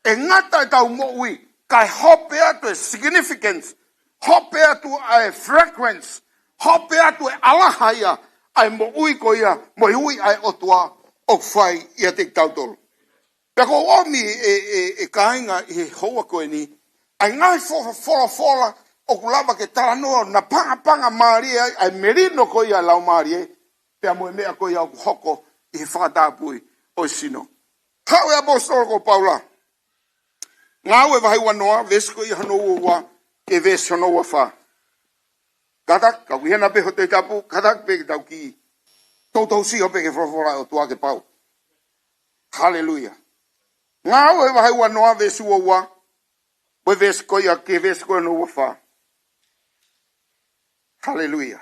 ʻE ngata ʻetau moʻui, kae hope atu e significance, hope atu ʻa e fragrance, hope atu e ʻalaha ia, ʻa e moʻui ko ia, mo e ui ʻa e ʻOtua, ʻoku fai ʻiate kitautolu. Pea ʻoku ou ʻomi e, e, e kāinga ʻi he houa ko eni, ʻa e ngaahi fo-, folofola, ʻoku lava ke talanoa, naʻa pangapanga mālie ai, ʻa e melino ko ia ʻa e Laumālie, pea mo e meʻa ko ia ʻoku hoko ʻi he fakatapui ʻo e sino. Haʻu e ʻaposetolo ko Paula. Ngāue vahe uanoa, veesi ko ia hono uaua, ki he veesi hono uafā. Kātaki, ka ʻoku ʻi hena pē ho Tohi Tapu, kātaki pē ke tau kiʻi toutou sio pē ki he folofola ʻa e ʻOtua ke pau. Haleluia. Ngāue vahe uanoa, veesi uaua, mo e veesi ko ia, ki he veesi ko ia hono uafā. Haleluia.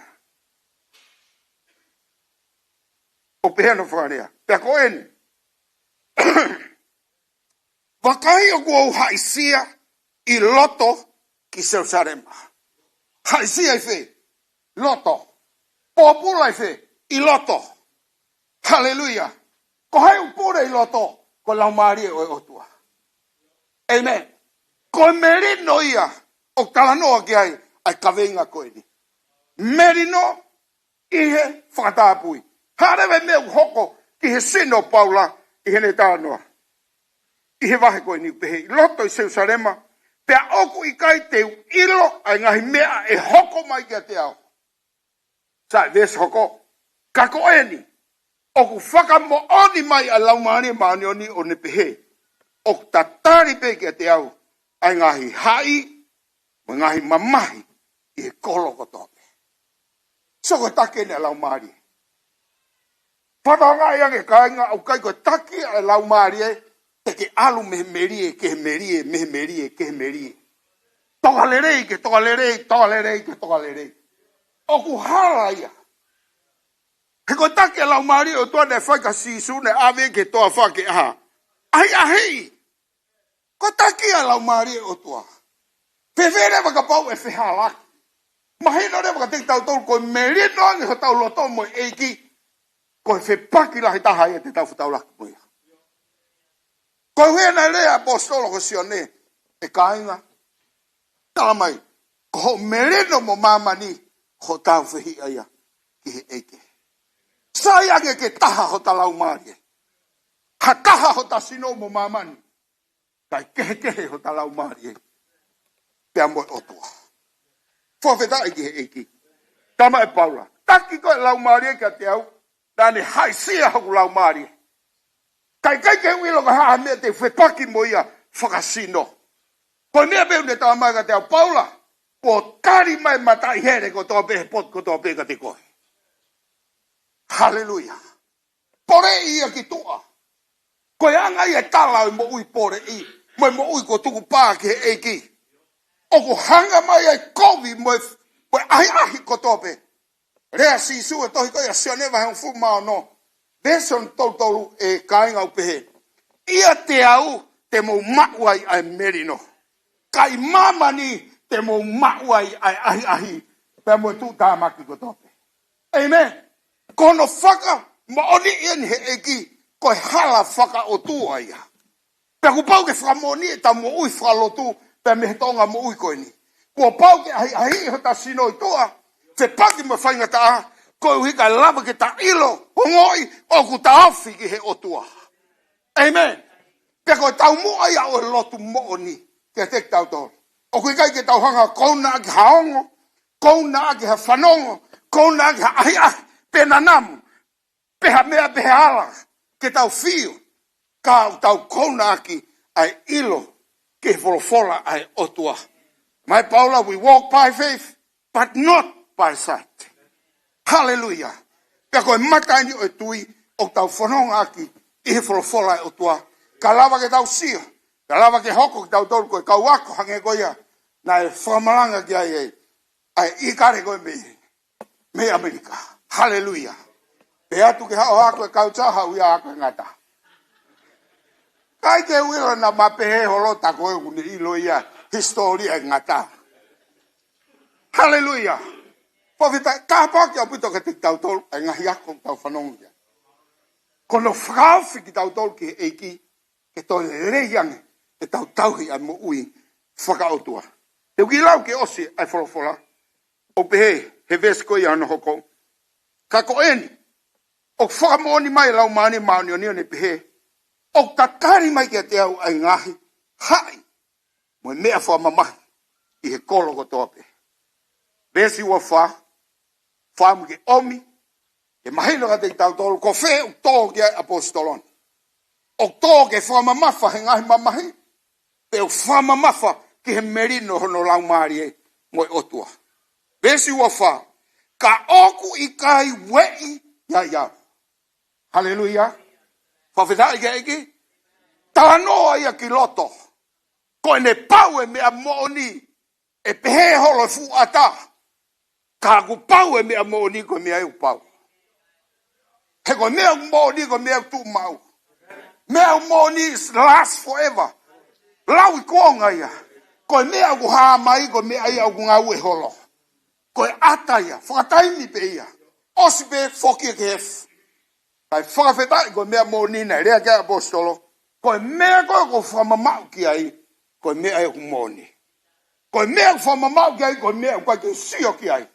ʻOku pehē hono fakalea. Pea ko eni. Vakai ʻoku ou haʻisia ʻi loto ki Selusalema. Haʻisia ʻi fē? Loto. Pōpula ʻi fē? ʻI loto. Haleluia. Ko hai ʻoku pule ʻi loto? Ko e Laumālie ʻo e ʻOtua. ʻĒmeni. Ko e melino ia ʻoku talanoa ki ai ʻa e kaveinga ko eni. Melino ʻi he fakatapui. Hā leva e meʻa ʻoku hoko ki he sino ʻo Paula ʻi heʻene talanoa. ʻI he vahe ko eni ʻoku pehē ʻi loto ʻi Selusalema, pea ʻoku ʻikai te u ʻilo ʻa e ngaahi meʻa ʻe hoko mai kiate au. Sai, veesi hoko. Ka ko eni, ʻoku fakamoʻoni mai ʻa e Laumālie Māʻoniʻoni ʻo ne pehē, ʻoku tatali pē kiate au ʻa e ngaahi haʻi, mo e ngaahi mamahi ʻi he kolo kotoa pē. So ko e taki eni ʻa e Laumālie. Fakatokangaʻi ange kāinga, ʻoku ʻikai ko e taki ʻa e Laumālie, te ke ʻalu mei he melie, ki he melie, mei he melie, ki he melie. Toka lelei ke toka lelei, toka lelei ke toka lelei. ʻOku hala ia. He ko e taki ʻa e Laumālie ʻo e ʻOtua naʻe fai kia Sīsū naʻe ʻave ki he toafa ke ʻahiʻahiʻi. Ko e taki ʻa e Laumālie ʻo e ʻOtua. Fēfē leva kapau ʻe fehālaaki? Mahino leva kiate kitautolu ko e melino ange hotau loto mo e ʻEiki. Ko e fepaki lahi taha ia te tau fetaulaki mo ia. Ko e ʻuhinga naʻe lea ʻa e ʻaposetolo ko Sione, ʻe kāinga, tala mai, ko hoʻo melino mo māmani, ko hotau fehiʻa ia ki he ʻEiki. Sai ange ke taha hota laumālie. Ha taha hota sino mo māmani. Kae kehekehe hota laumālie pea mo e ʻOtua. Fakafetaʻi ki he ʻEiki. Tala mai ʻe Paula, taki ko e Laumālie kiate au, naʻa ne haʻisia hoku laumālie. Kae ʻikai ke u ʻilo ko e hā ha meʻa te u fepaki mo ia fakasino. Ko e meʻa pē ʻoku ne tala mai kiate au, Paula, kuo tali mai mataʻi hele kotoa pē he potu kotoa pē kiate koe. Haleluia. Poleʻi ia ki tuʻa. Ko e anga ia e tala ʻo e moʻui poleʻi, mo e moʻui kuo tukupā ki he ʻEiki. ʻOku hanga mai ai kovi mo e, mo e ʻahiʻahi kotoa pē. Lea ʻa Sīsū he tohi ko ia ʻa Sione vahe hongofulu mā ono. Veesi tolu tolu, ʻe kāinga, ʻoku pehē, ʻiate au te mou maʻu ai ʻa e melino. Ka ʻi māmani te mou maʻu ai ʻa e ʻahiʻahi pea mo e tuʻutāmaki kotoa pē. Amen. Ko hono fakamoʻoni eni he ʻEiki, ko e hala fakaʻotua ia. Pea kuo pau ke fakamoʻoni ʻetau moʻui fakalotu, pea mei he toʻonga moʻui ko eni. Kuo pau ke ʻahiʻahiʻi hota sino ʻi tuʻa, fepaki mo e faingataʻa, koeʻuhi kae lava ke ta ʻilo, ongoʻi, ʻoku ta ofi ki he ʻOtua. Amen. Pea ko e taumuʻa ia ʻo e lotu moʻoni kiate kitautolu. ʻOku ʻikai ke tau hanga ʻo kounaʻaki ha ongo, kounaʻaki ha fanongo, kounaʻaki ha ʻahiʻahi, pe nanamu, pe ha meʻa, pe ha ala ke tau feel, ka ʻoku tau kounaʻaki ʻa e ʻilo ki he folofola ʻa e ʻOtua. Mai Paula, we walk by faith, but not by sight. Haleluia. Pea ko e mata eni ʻo e tui ʻoku tau fononga ʻaki ʻi he folofola ʻa e ʻOtua. Ka lava ke tau sio, ka lava ke hoko kitautolu ko e kau ako hangē ko ia naʻe fakamalanga ki ai ʻa e ʻīkale ko ē mei, mei ʻAmelika. Haleluia. Pea ʻatu ke haʻu ʻo ako e culture, haʻu ia ʻo ako e ngata. ʻIkai ke u ʻilo naʻa ma pehē holo, tā ko ē ʻoku ne ʻilo ia hisitōlia e ngata. Haleluia. Fakafetaʻi, kapau ke ʻaupito kiate kitautolu ʻa e ngaahi ako ʻoku tau fanongo ki ai. Ko hono fakaofi kitautolu ki he ʻEiki, ke toe lelei ange ʻetau tauhi ʻa e moʻui fakaʻotua. Te u kiʻi lau ke ʻosi ʻa e folofola, ʻoku pehē he veesi ko ia hono hoko. Ka ko eni, ʻoku fakamoʻoni mai ʻe he Laumālie Māʻoniʻoni ʻo ne pehē, ʻoku tatali mai kiate au ʻa e ngaahi haʻi mo e meʻa fakamamahi ʻi he kolo kotoa pē. Veesi ua fā, fakaʻamu ke ʻomi ke mahino kiate kitautolu ko fē ʻoku tō ki ai e ʻaposetolo ni. ʻOku tō ke fakamamafa he ngaahi mamahi, pe ʻoku fakamamafa ki he melino hono Laumālie mo e ʻOtua. Veesi ua fā, ka ʻoku ʻikai ueʻi ia ia. Haleluia. Fakafetaʻi ki he ʻEiki. Talanoa ia ki loto. Ko ʻene pau e meʻa moʻoni, ʻe pehē holo e fuʻu ʻata, ka kuo pau e meʻa moʻoni, ko e meʻa ia ʻoku pau. He ko e meʻa ʻoku moʻoni, ko e meʻa ʻoku tuʻu maʻu. Meʻa ʻoku moʻoni is last forever. Lau ʻi kuonga ia. Ko e meʻa ʻoku hā mai, ko e meʻa ia ʻoku ngāue holo. Ko e ʻata ia, fakataimi pē ia. ʻOsi pē, foki ia ki he efu. Kae fakafetaʻi ko e meʻa moʻoni naʻe lea ki ai e ʻaposetolo. Ko e meʻa ko ē ʻoku ou fakamamaʻu ki ai, ko e meʻa ia ʻoku moʻoni. Ko e meʻa ʻoku ou fakamamaʻu ki ai, ko e meʻa ʻoku ʻikai ke u sio ki ai.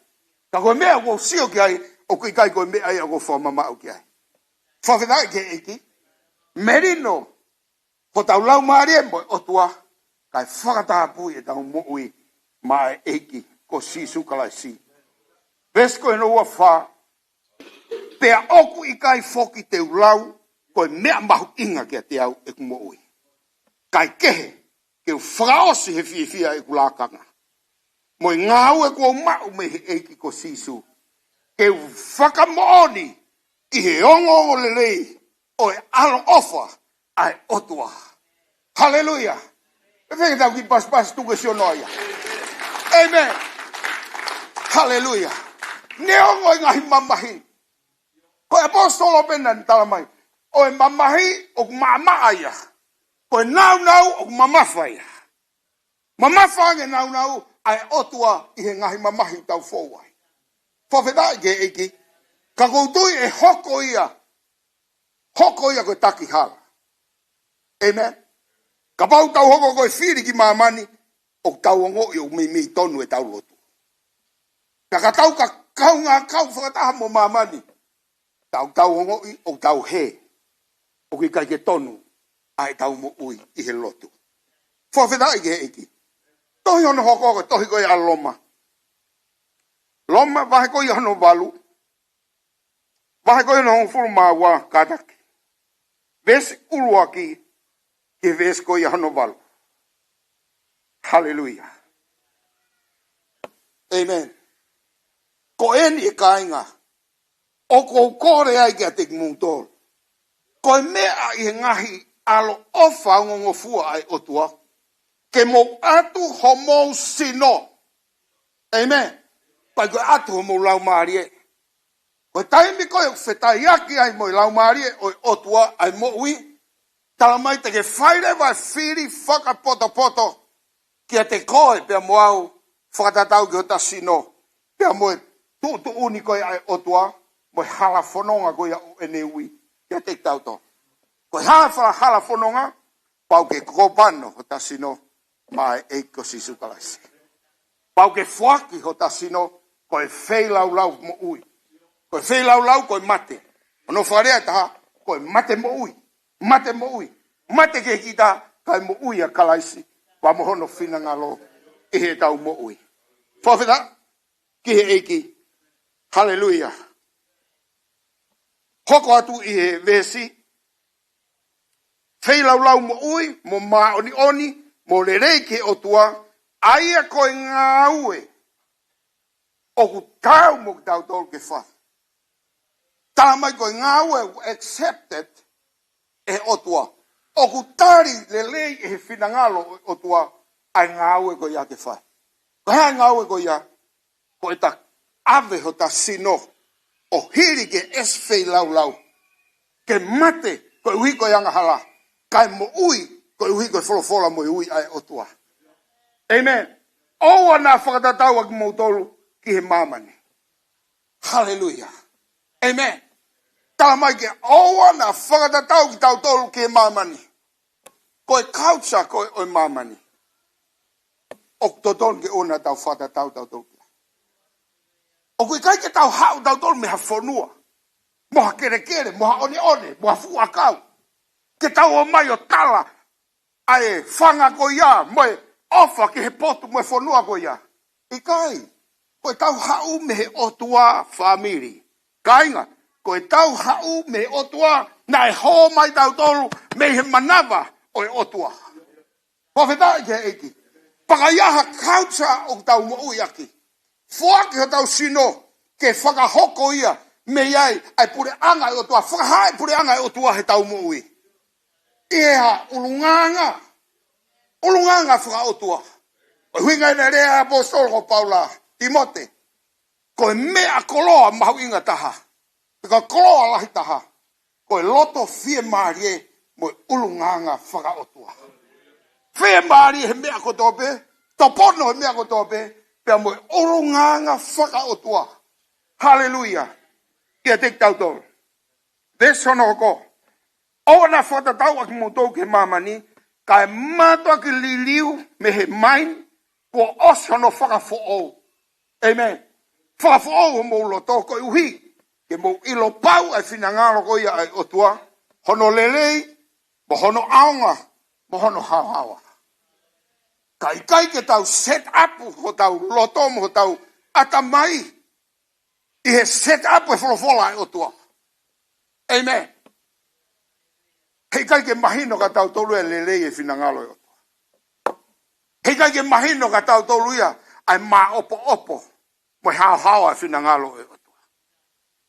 Ka ko e meʻa ʻoku ou sio ki ai, ʻoku ʻikai ko e meʻa ia ʻoku ou fakamamaʻu ki ai. Fakafetaʻi ki he ʻEiki. Melino hotau laumālie mo e ʻOtua, kae fakatapui ʻetau moʻui maʻa e ʻEiki ko Sīsū Kalaisi. Veesi ko hono ua fā, pea ʻoku ʻikai foki te u lau ko e meʻa mahuʻinga kiate au ʻeku moʻui, kae kehe ke u fakaʻosi he fiefia ʻeku lakanga mo e ngāue kuo u maʻu mei he ʻEiki ko Sīsū, ke u fakamoʻoni ʻi he ongoongolelei ʻo e ʻaloʻofa ʻa e ʻOtua. Haleluia. ʻE fēfē ke tau kiʻi pasipasi tuku e sio noa ia? Amen. Haleluia. Neongo e ngaahi mamahi, ko e ʻapositolo pē naʻa ne talamai, ʻo e mamahi ʻoku maʻamaʻa ia, ko e nāunau ʻoku mamafa ia. Mamafa ange nāunau ʻa e ʻOtua ʻi he ngaahi mamahi ʻoku tau fou ai. Fakafetaʻi ki he ʻEiki. Ka ʻoku ou tui ʻe hoko ia, hoko ia ko e taki hala. Amen. Kapau tau hoko ko e fili ki māmani, ʻoku tau ongoʻi ʻoku meimei tonu ʻetau lotu. Pea ka tau ka kaungā kau fakataha mo māmani, tau tau ongoʻi ʻoku tau hē, ʻoku ʻikai ke tonu ʻa ʻetau moʻui ʻi he lotu. Fakafetaʻi ki he ʻEiki. Tohi hono hoko, ko e tohi ko ia ʻa Loma. Loma vahe ko ia hono valu, vahe ko ia hono hongofulu mā ua, kātaki veesi ʻuluaki ki he veesi ko ia hono valu. Haleluia. Amen. Ko eni ʻe kāinga, ʻoku ou kole ai kiate kimoutolu, ko e meʻa ʻi he ngaahi ʻaloʻofa ongongofua ʻa e ʻOtua, ke mou ʻatu homou sino. Amen. Pea ko e ʻatu homou laumālie. Ko e taimi ko ē ʻoku fetaiaki ai mo e laumālie ʻo e ʻOtua ʻa e moʻui, talamai te ke fai leva e fili fakapotopoto kiate koe pea mo au, fakatatau ki hota sino, pea mo e tuʻutuʻuni ko ē ʻa e ʻOtua, mo e hala fononga ko ia ʻo ʻene ui kiate kitautolu. Ko e hā e hala fononga? Pau ke kōpano hota sino maʻa e ʻEiki ko Sīsū Kalaisi. Pau ke foaki hota sino ko e feilaulau moʻui. Ko e feilaulau ko e mate. Hono fakalea ʻe taha, ko e mate moʻui. Mate moʻui. Mate ki he kita, kae moʻui ʻa Kalaisi, pea mo hono finangalo ʻi heʻetau moʻui. Fakafetaʻi ki he ʻEiki. Haleluia. Hoko atu ʻi he veesi, feilaulau moʻui, mo māʻoniʻoni, mo lelei ki he ʻOtua, ʻa ia ko e ngāue ʻoku taau mo kitautolu ke fai. Talamai ko e ngāue ʻoku accepted ʻe he ʻOtua. ʻOku tali lelei ʻe he finangalo ʻo e ʻOtua ʻa e ngāue ko ia ke fai. Ko e hā e ngāue ko ia? Ko ʻeta ʻave hota sino ʻo hili ke ʻesi feilaulau, ke mate koeʻuhi ko e angahala, kae moʻui koeʻuhi ko e folofola mo e ui ʻa e ʻOtua. Amen. ʻOua naʻa fakatatau ʻa kimoutolu ki he māmani. Haleluia. Amen. Talamai ke ʻoua naʻa fakatatau kitautolu ki he māmani. Ko e culture ko ē ʻo e māmani, ʻoku totonu ke ʻoua naʻa tau fakatatau tautolu ki ai. ʻOku ʻikai ke tau haʻu tautolu mei ha fonua, mo ha kelekele, mo ha ʻoneʻone, mo ha fuʻu ʻakau, ke tau ō mai ʻo tala ʻa e fanga ko ia, mo e ʻofa ki he potu mo e fonua ko ia. ʻIkai. Ko ʻetau haʻu mei he ʻOtua, fāmili. Kāinga, ko ʻetau haʻu mei he ʻOtua, naʻe hō mai tautolu mei he manava ʻo e ʻOtua. Fakafetaʻi ki he ʻEiki. Pea ka ʻi ai ha culture ʻoku tau moʻui ʻaki, foaki hotau sino ke fakahoko ia mei ai ʻa e puleʻanga ʻo e ʻOtua, fakahā e puleʻanga ʻo e ʻOtua heʻetau moʻui. ʻI he hā? ʻUlungaanga. ʻUlungaanga fakaʻotua. Ko e ʻuhinga ia naʻe lea ai e ʻapositolo ko Paula, Timote, ko e meʻa koloa mahuʻinga taha, ko e koloa lahi taha, ko e loto fiemālie mo e ʻulungaanga fakaʻotua. Fiemālie he meʻa kotoa pē, tōpono he meʻa kotoa pē, pea mo e ʻulungaanga fakaʻotua. Haleluia. Kiate kitautolu. Veesi hono hoko. ʻOua naʻa fakatatau ʻa kimoutolu ki he māmani, kae mātuʻaki liliu mei he maini kuo ʻosi hono fakafoʻou. Amen. Fakafoʻou homou loto koeʻuhi ke mou ʻilo pau ʻa e finangalo ko ia ʻa e ʻOtua, hono lelei, mo hono ʻaonga, mo hono haohaoa. Ka ʻikai ke tau set up hotau loto mo hotau ʻatamai ʻi he set up e folofola ʻa e ʻOtua. Amen. Heʻikai ke mahino kia tautolu e lelei e finangalo ʻo e ʻOtua. Heʻikai ke mahino kia tautolu ia ʻa e māʻopoʻopo mo e haohaoa e finangalo ʻo e ʻOtua.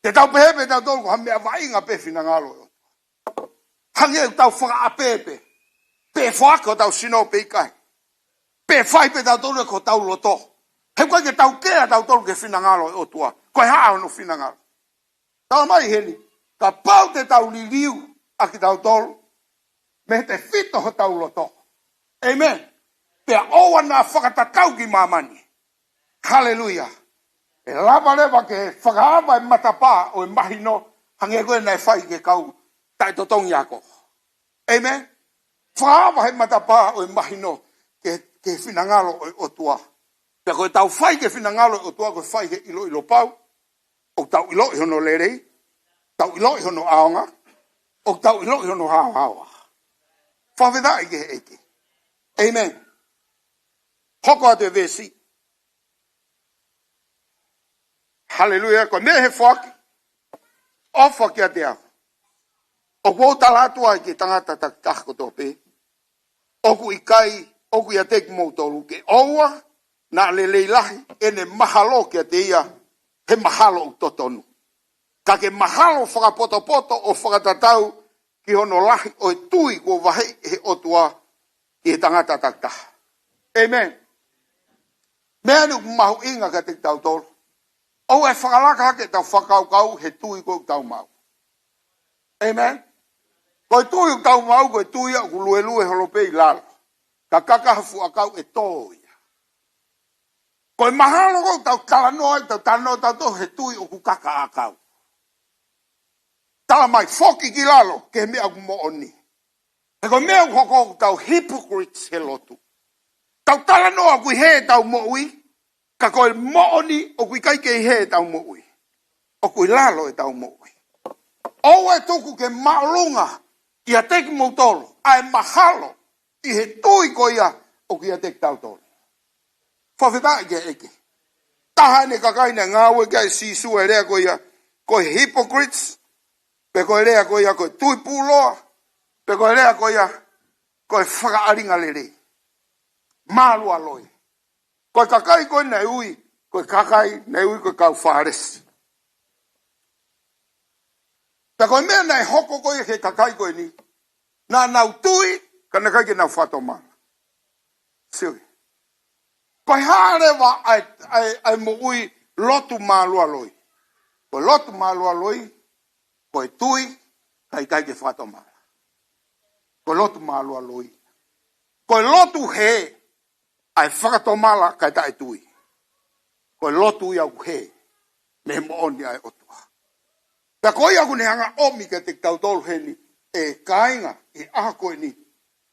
Te tau pehē pē tautolu ko ha meʻa vaʻinga pē finangalo ʻo e ʻOtua. Hangē ʻoku tau fakaʻapē pē, pe foaki hotau sino pe ʻikai, pe fai pē tautolu ia ko hotau loto. He ʻoku ʻikai ke tau kea tautolu ki he finangalo ʻo e ʻOtua. Ko e hā hono finangalo? Talamai heni, kapau te tau liliu ʻa kitautolu mei he tefito hotau loto. ʻĒmeni. Pea ʻoua naʻa fakatatau ki māmani. Haleluia. ʻE lava leva ke fakaava e matapā ʻo e mahino, hangē ko ia naʻe fai ki he kau taʻetotongi ako. ʻĒmeni. Fakaava he matapā ʻo e mahino ki he, ki he finangalo ʻo e ʻOtua. Pea ko ʻetau fai ki he finangalo ʻo e ʻOtua, ko e fai he ʻiloʻilo pau. ʻOku tau ʻiloʻi hono lelei, tau ʻiloʻi hono ʻaonga, ʻoku tau ʻiloʻi hono haohaoa. Fakafetaʻi ki he ʻEiki. ʻĒmeni. Hoko atu e veesi. Haleluia. Ko e meʻa he foaki, ʻofa kiate au, ʻoku ou tala atu ai ki he tangata takitaha kotoa pē, ʻoku ʻikai, ʻoku ʻiate kimoutolu, ke ʻoua naʻa lelei lahi ʻene mahalo kiate ia he mahalo ʻoku totonu, ka ke mahalo fakapotopoto ʻo fakatatau ki hono lahi ʻo e tui kuo vaheʻi ʻe he ʻOtua ki he tangata takitaha. ʻĒmeni. Meʻa eni ʻoku mahuʻinga kiate kitautolu. ʻOua ʻe fakalaka hake ʻetau fakakaukau he tui ko ē ʻoku tau maʻu. ʻĒmeni. Ko e tui ʻoku tau maʻu, ko e tui ia ʻoku luelue holo pē ʻi lalo. Ka kaka ha fuʻu ʻakau ʻe tō ia. Ko e mahalo ko ē ʻoku tau talanoa ai, tau talanoa tautolu he tui ʻoku kaka ʻakau. Talamai foki ki lalo ki he meʻa ʻoku moʻoni. He ko e meʻa ʻoku hoko, ʻoku tau hypocrites he lotu. Tau talanoa ʻoku ʻi hē ʻetau moʻui, ka ko e moʻoni ʻoku ʻikai ke ʻi hē ʻetau moʻui. ʻOku ʻi lalo ʻetau moʻui. ʻOua ʻe tuku ke māʻolunga ʻiate kimoutolu ʻa e mahalo ʻi he tui ko ia ʻoku ʻiate kitautolu. Fakafetaʻi ki he ʻEiki. Taha eni e kakai naʻe ngāueʻaki ai ʻe Sīsū e lea ko ia ko e hypocrites, pe ko e lea ko ia ko e tui puloa, pe ko e lea ko ia ko e fakaʻalinga lelei. Mālualoi. Ko e kakai ko ē naʻe ui, ko e kakai naʻe ui ko e kau Fālesi. Pea ko e meʻa naʻe hoko ko ia ki he kakai ko eni, naʻa nau tui, ka naʻe ʻikai ke nau fakatomala. Sio ki ai. Ko e hā leva ʻa e, ʻa e, ʻa e moʻui lotu mālualoi? Ko e lotu mālualoi, ko e tui, ka ʻikai ke fakatomala. Ko e lotu mālualoi. Ko e lotu hē, ʻa e fakatomala kae taʻetui. Ko e lotu ia ʻoku hē mei he moʻoni ʻa e ʻOtua. Pea ko ia ʻoku ne hanga ʻo ʻomi kiate kitautolu heni, ʻe kāinga, ʻi he ʻaho ko eni,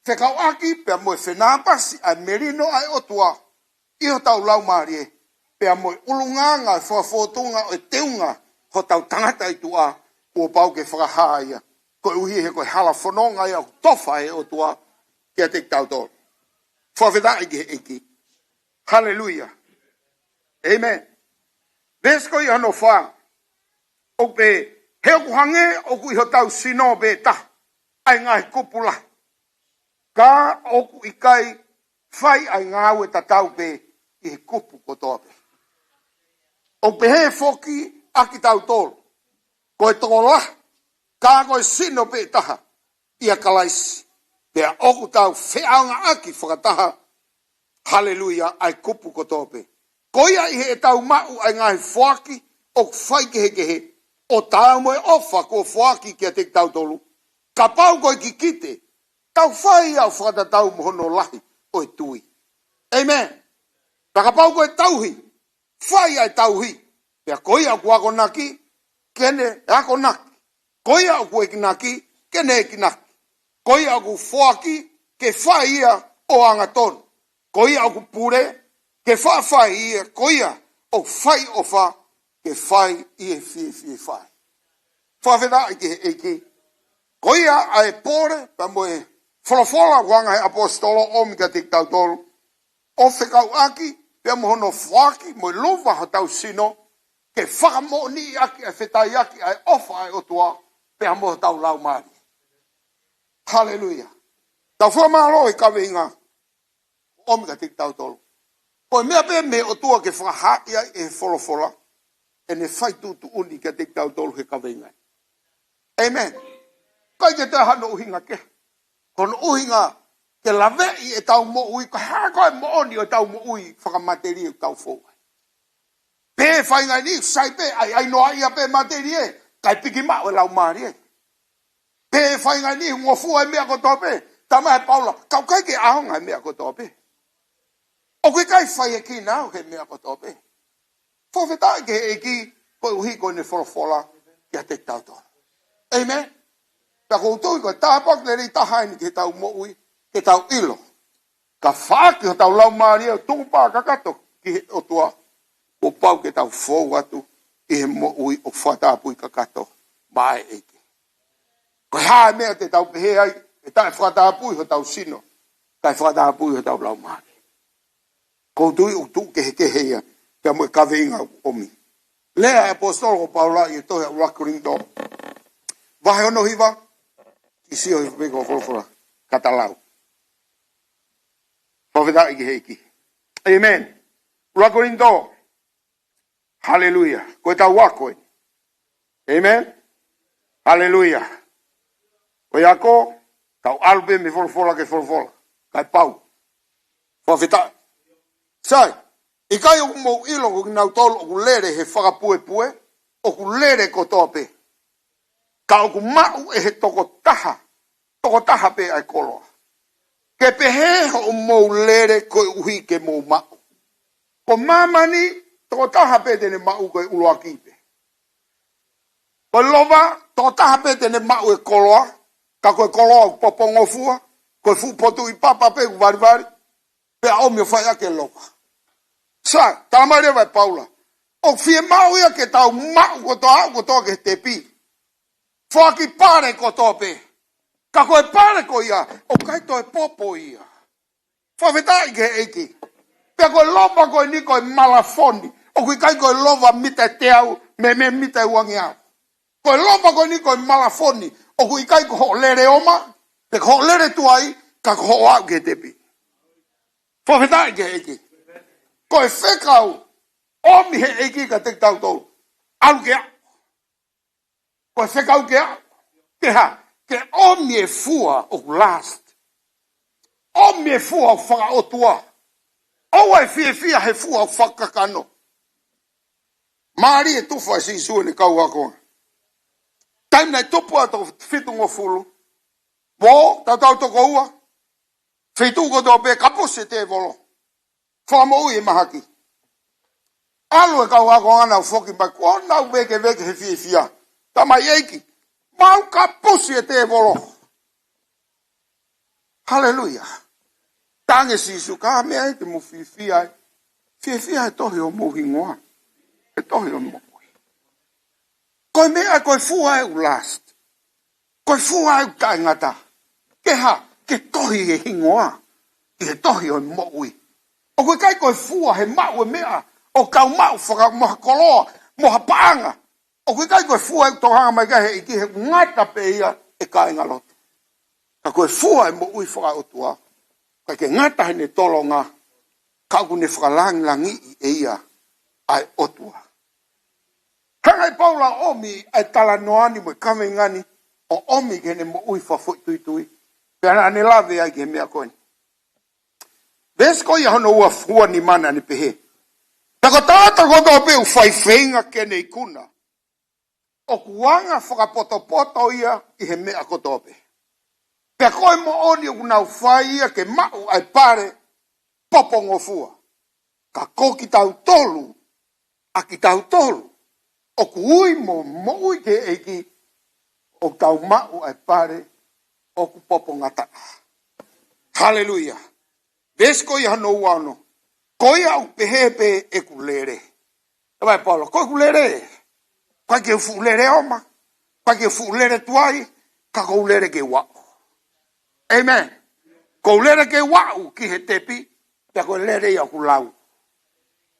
fekauʻaki pea mo e fenāpasi ʻa e melino ʻa e ʻOtua ʻi hotau laumālie, pea mo e ʻulungaanga e fakafōtunga ʻo e teunga hotau tangata ʻi tuʻa, kuo pau ke fakahā ia, koeʻuhi he ko e hala fononga ia ʻoku tofa ʻe he ʻOtua kiate kitautolu. Fakafetaʻi ki he ʻEiki. Haleluia. ʻĒmeni. Veesi ko ia hono fā. ʻOku pehē, he ʻoku hangē ʻoku ʻi hotau sino pē taha ʻa e ngaahi kupu lahi, ka ʻoku ʻikai fai ʻa e ngāue tatau pē ʻi he kupu kotoa pē. ʻOku pehē foki ʻa kitautolu, ko e tokolahi, ka ko e sino pē taha ʻia Kalaisi, pea ʻoku tau feʻaongaʻaki fakataha, haleluia, ʻa e kupu kotoa pē. Ko ia ʻi heʻetau maʻu ʻa e ngaahi foaki ʻoku faikehekehe, ʻo taau mo e ʻofa kuo foaki kiate kitautolu, kapau ko e kikite, tau fai ia ʻo fakatatau mo hono lahi ʻo e tui. ʻĒmeni. Pea kapau ko e tauhi, fai ʻa e tauhi. Pea ko ia ʻoku akonaki, ke ne akonaki. Ko ia ʻoku ekinaki, ke ne ekinaki. Ko ia ʻoku foaki, ke fai ia ʻo angatonu. Ko ia ʻoku pule, ke faʻa fai ia. Ko ia ʻoku fai ʻofa, ke fai ʻi he fiefia ʻi he fai. Fakafetaʻi ki he ʻEiki. Ko ia ʻa e pole, pea mo e folofola ʻoku hanga he ʻaposetolo ʻo ʻomi kiate kitautolu, ʻo fekauʻaki pea mo hono foaki mo e luva hotau sino, ke fakamoʻoniʻaki ʻa e fetaiaki ʻa e ʻofa ʻa e ʻOtua pea mo hotau laumālie. Haleluia. Tau fakamālō he kaveinga ʻoku ʻomi kiate kitautolu. Ko e meʻa pē mei he ʻOtua ke fakahaaʻi ai ʻe he folofola ʻene fai tuʻutuʻuni kiate kitautolu he kaveinga. ʻĒmeni. ʻIkai ke toe hano ʻuhinga kehe. Ko hono ʻuhinga ke laveʻi ʻetau moʻui, ko e hā ko ā e moʻoni ʻo ʻetau moʻui fakamatelie ʻoku tau fou ai. Pē faʻahinga ni, sai pē, ʻai, ʻai noa ia pē matelie, kae piki maʻu e laumālie. Pē faʻahinga ni, ngofua e meʻa kotoa pē, talamai ʻe Paula, ka ʻoku ʻikai ke ʻaonga e meʻa kotoa pē. ʻOku ʻikai fai e kina au he meʻa kotoa pē. Fakafetaʻi ki he ʻEiki, koeʻuhi ko ʻene folofola kiate kitautolu. ʻĒmeni. Pea ʻoku ou tui ko e tāpuaki lelei taha eni ki heʻetau moʻui, ke tau ʻilo. Ka faʻaki hotau laumālie ʻo tukupā kakato ki he ʻOtua, kuo pau ke tau fou atu ʻi he moʻui ʻoku fakatapui kakato maʻa e ʻEiki. Ko e hā e meʻa te tau pehē ai, ʻe taʻefakatapui hotau sino, kae fakatapui hotau laumālie. ʻOku ou tui ʻoku tuʻu kehekehe ia, pea mo e kaveinga ʻoku ʻomi. Lea e ʻaposetolo ko Paula ʻi he tohi ʻa ʻUluaki Kolinitō. Vahe ono hiva, kiʻi sio hiva pē ki he folofola, ka ta lau. Fakafetaʻi ki he ʻEiki. ʻĒmeni. ʻUluaki Kolinitō. Haleluia. Ko ʻetau ako ē. ʻĒmeni. Haleluia. Ko e ako, tau ʻalu pē mei he folofola ki he folofola. Kae pau. Fakafetaʻi. Sai, ʻikai ʻoku mou ʻilo ko kinautolu ʻoku lele he fakapuepue, ʻoku lele kotoa pē. Ka ʻoku maʻu ʻe he tokotaha, tokotaha pē ʻa e koloa. Ke pehē hoʻomou lele koeʻuhi ke mou maʻu. Ko māmani, tokotaha pē te ne maʻu ko e ʻuluaki pē. Ko e lova, tokotaha pē te ne maʻu e koloa, ka ko e koloa ʻoku popongofua, ko e fuʻu potuʻi papa pē ʻoku valivali, pea ʻomi ʻo fai ʻaki e lova. Sai, talamai leva ʻe Paula, ʻoku fiemaʻu ia ke tau maʻu kotoa, aʻu kotoa ki he tepi. Foaki pale kotoa pē. Ka ko e pale ko ia, ʻoku ʻikai toe popo ia. Fakafetaʻi ki he ʻEiki. Pea ko e lova ko eni ko e malafoni. ʻOku ʻikai ko e lova mita ʻe teau, mei, mei mita ʻe uangeau. Ko e lova ko eni ko e malafoni. ʻOku ʻikai ko hoʻo lele oma, pe ko hoʻo lele tuai, ka ko hoʻo aʻu ki he tepi. Fakafetaʻi ki he ʻEiki. Ko e fekau, ʻomi he ʻEiki kiate kitautolu. ʻAlu ke aʻu. Ko e fekau ke aʻu. Ke hā, ke ʻomi e fua ʻoku last. ʻOmi e fua ʻoku fakaʻotua. ʻOua ʻe fiefia he fua ʻoku fakakakano. Mālie e tufa ʻa Sīsū ʻene kau ako. Taimi naʻe tupu ai e toko fitungofulu. Mo, tautau toko ua. Feituʻu kotoa pē kapusi e tēvolo. Fakamoʻui e mahaki. ʻAlu e kau ako ʻo nau foki mai, kuo nau vēkeveke he fiefia. Talamai ʻEiki, mau kapusi e tēvolo. Haleluia. Talaange ʻe Sīsū, ko e hā e meʻa ia te mou fiefia ai? Fiefia he tohi hoʻomou hingoa. He tohi hoʻomou moʻui. Ko e meʻa ko e fua ʻoku last. Ko e fua ʻoku taʻengata. Ke hā, ke tohi e hingoa ʻi he tohi ʻo e moʻui. ʻOku ʻikai ko e fua he maʻu e meʻa, ʻo kau maʻu faka-, mo ha koloa, mo ha paʻanga. ʻOku ʻikai ko e fua ʻoku tokanga mai ki ai he ʻEiki, he ʻoku ngata pē ia ʻe kāingalotu. Ka ko e fua e moʻui fakaʻotua, ʻikai ke ngata heʻene tolonga, ka ʻoku ne fakalangilangiʻi ʻe ia ʻa e ʻOtua. Hanga ʻe Paula ʻo ʻomi ʻa e talanoa ni mo e kaveinga ni, ʻo ʻomi ki heʻene moʻui fakafoʻituitui. Pea naʻa ne lave ai ki he meʻa ko eni. Veesi ko ia hono ua fua nima naʻa ne pehē, pea ko e taʻataʻa kotoa pē ʻoku fai feinga ke ne ikuna, ʻoku anga fakapotopoto ia ʻi he meʻa kotoa pē. Pea ko e moʻoni ʻoku nau fai ia ke maʻu ʻa e pale popongofua. Ka ko kitautolu, ʻa kitautolu ʻoku ui mo moʻui ki he ʻEiki, ʻoku tau maʻu ʻa e pale ʻoku popongataʻa. Haleluia. Veesi ko ia hono ua ono. Ko ia ʻoku pehē pē ʻeku lele. Talamai ʻe Paula, ko ʻeku lele. ʻIkai ke u fuʻu lele oma. ʻIkai ke u fuʻu lele tuai. Ka ʻoku ou lele ke u aʻu. ʻĒmeni. ʻOku ou lele ke u aʻu ki he tepi. Pea ko e lele ia ʻoku lau.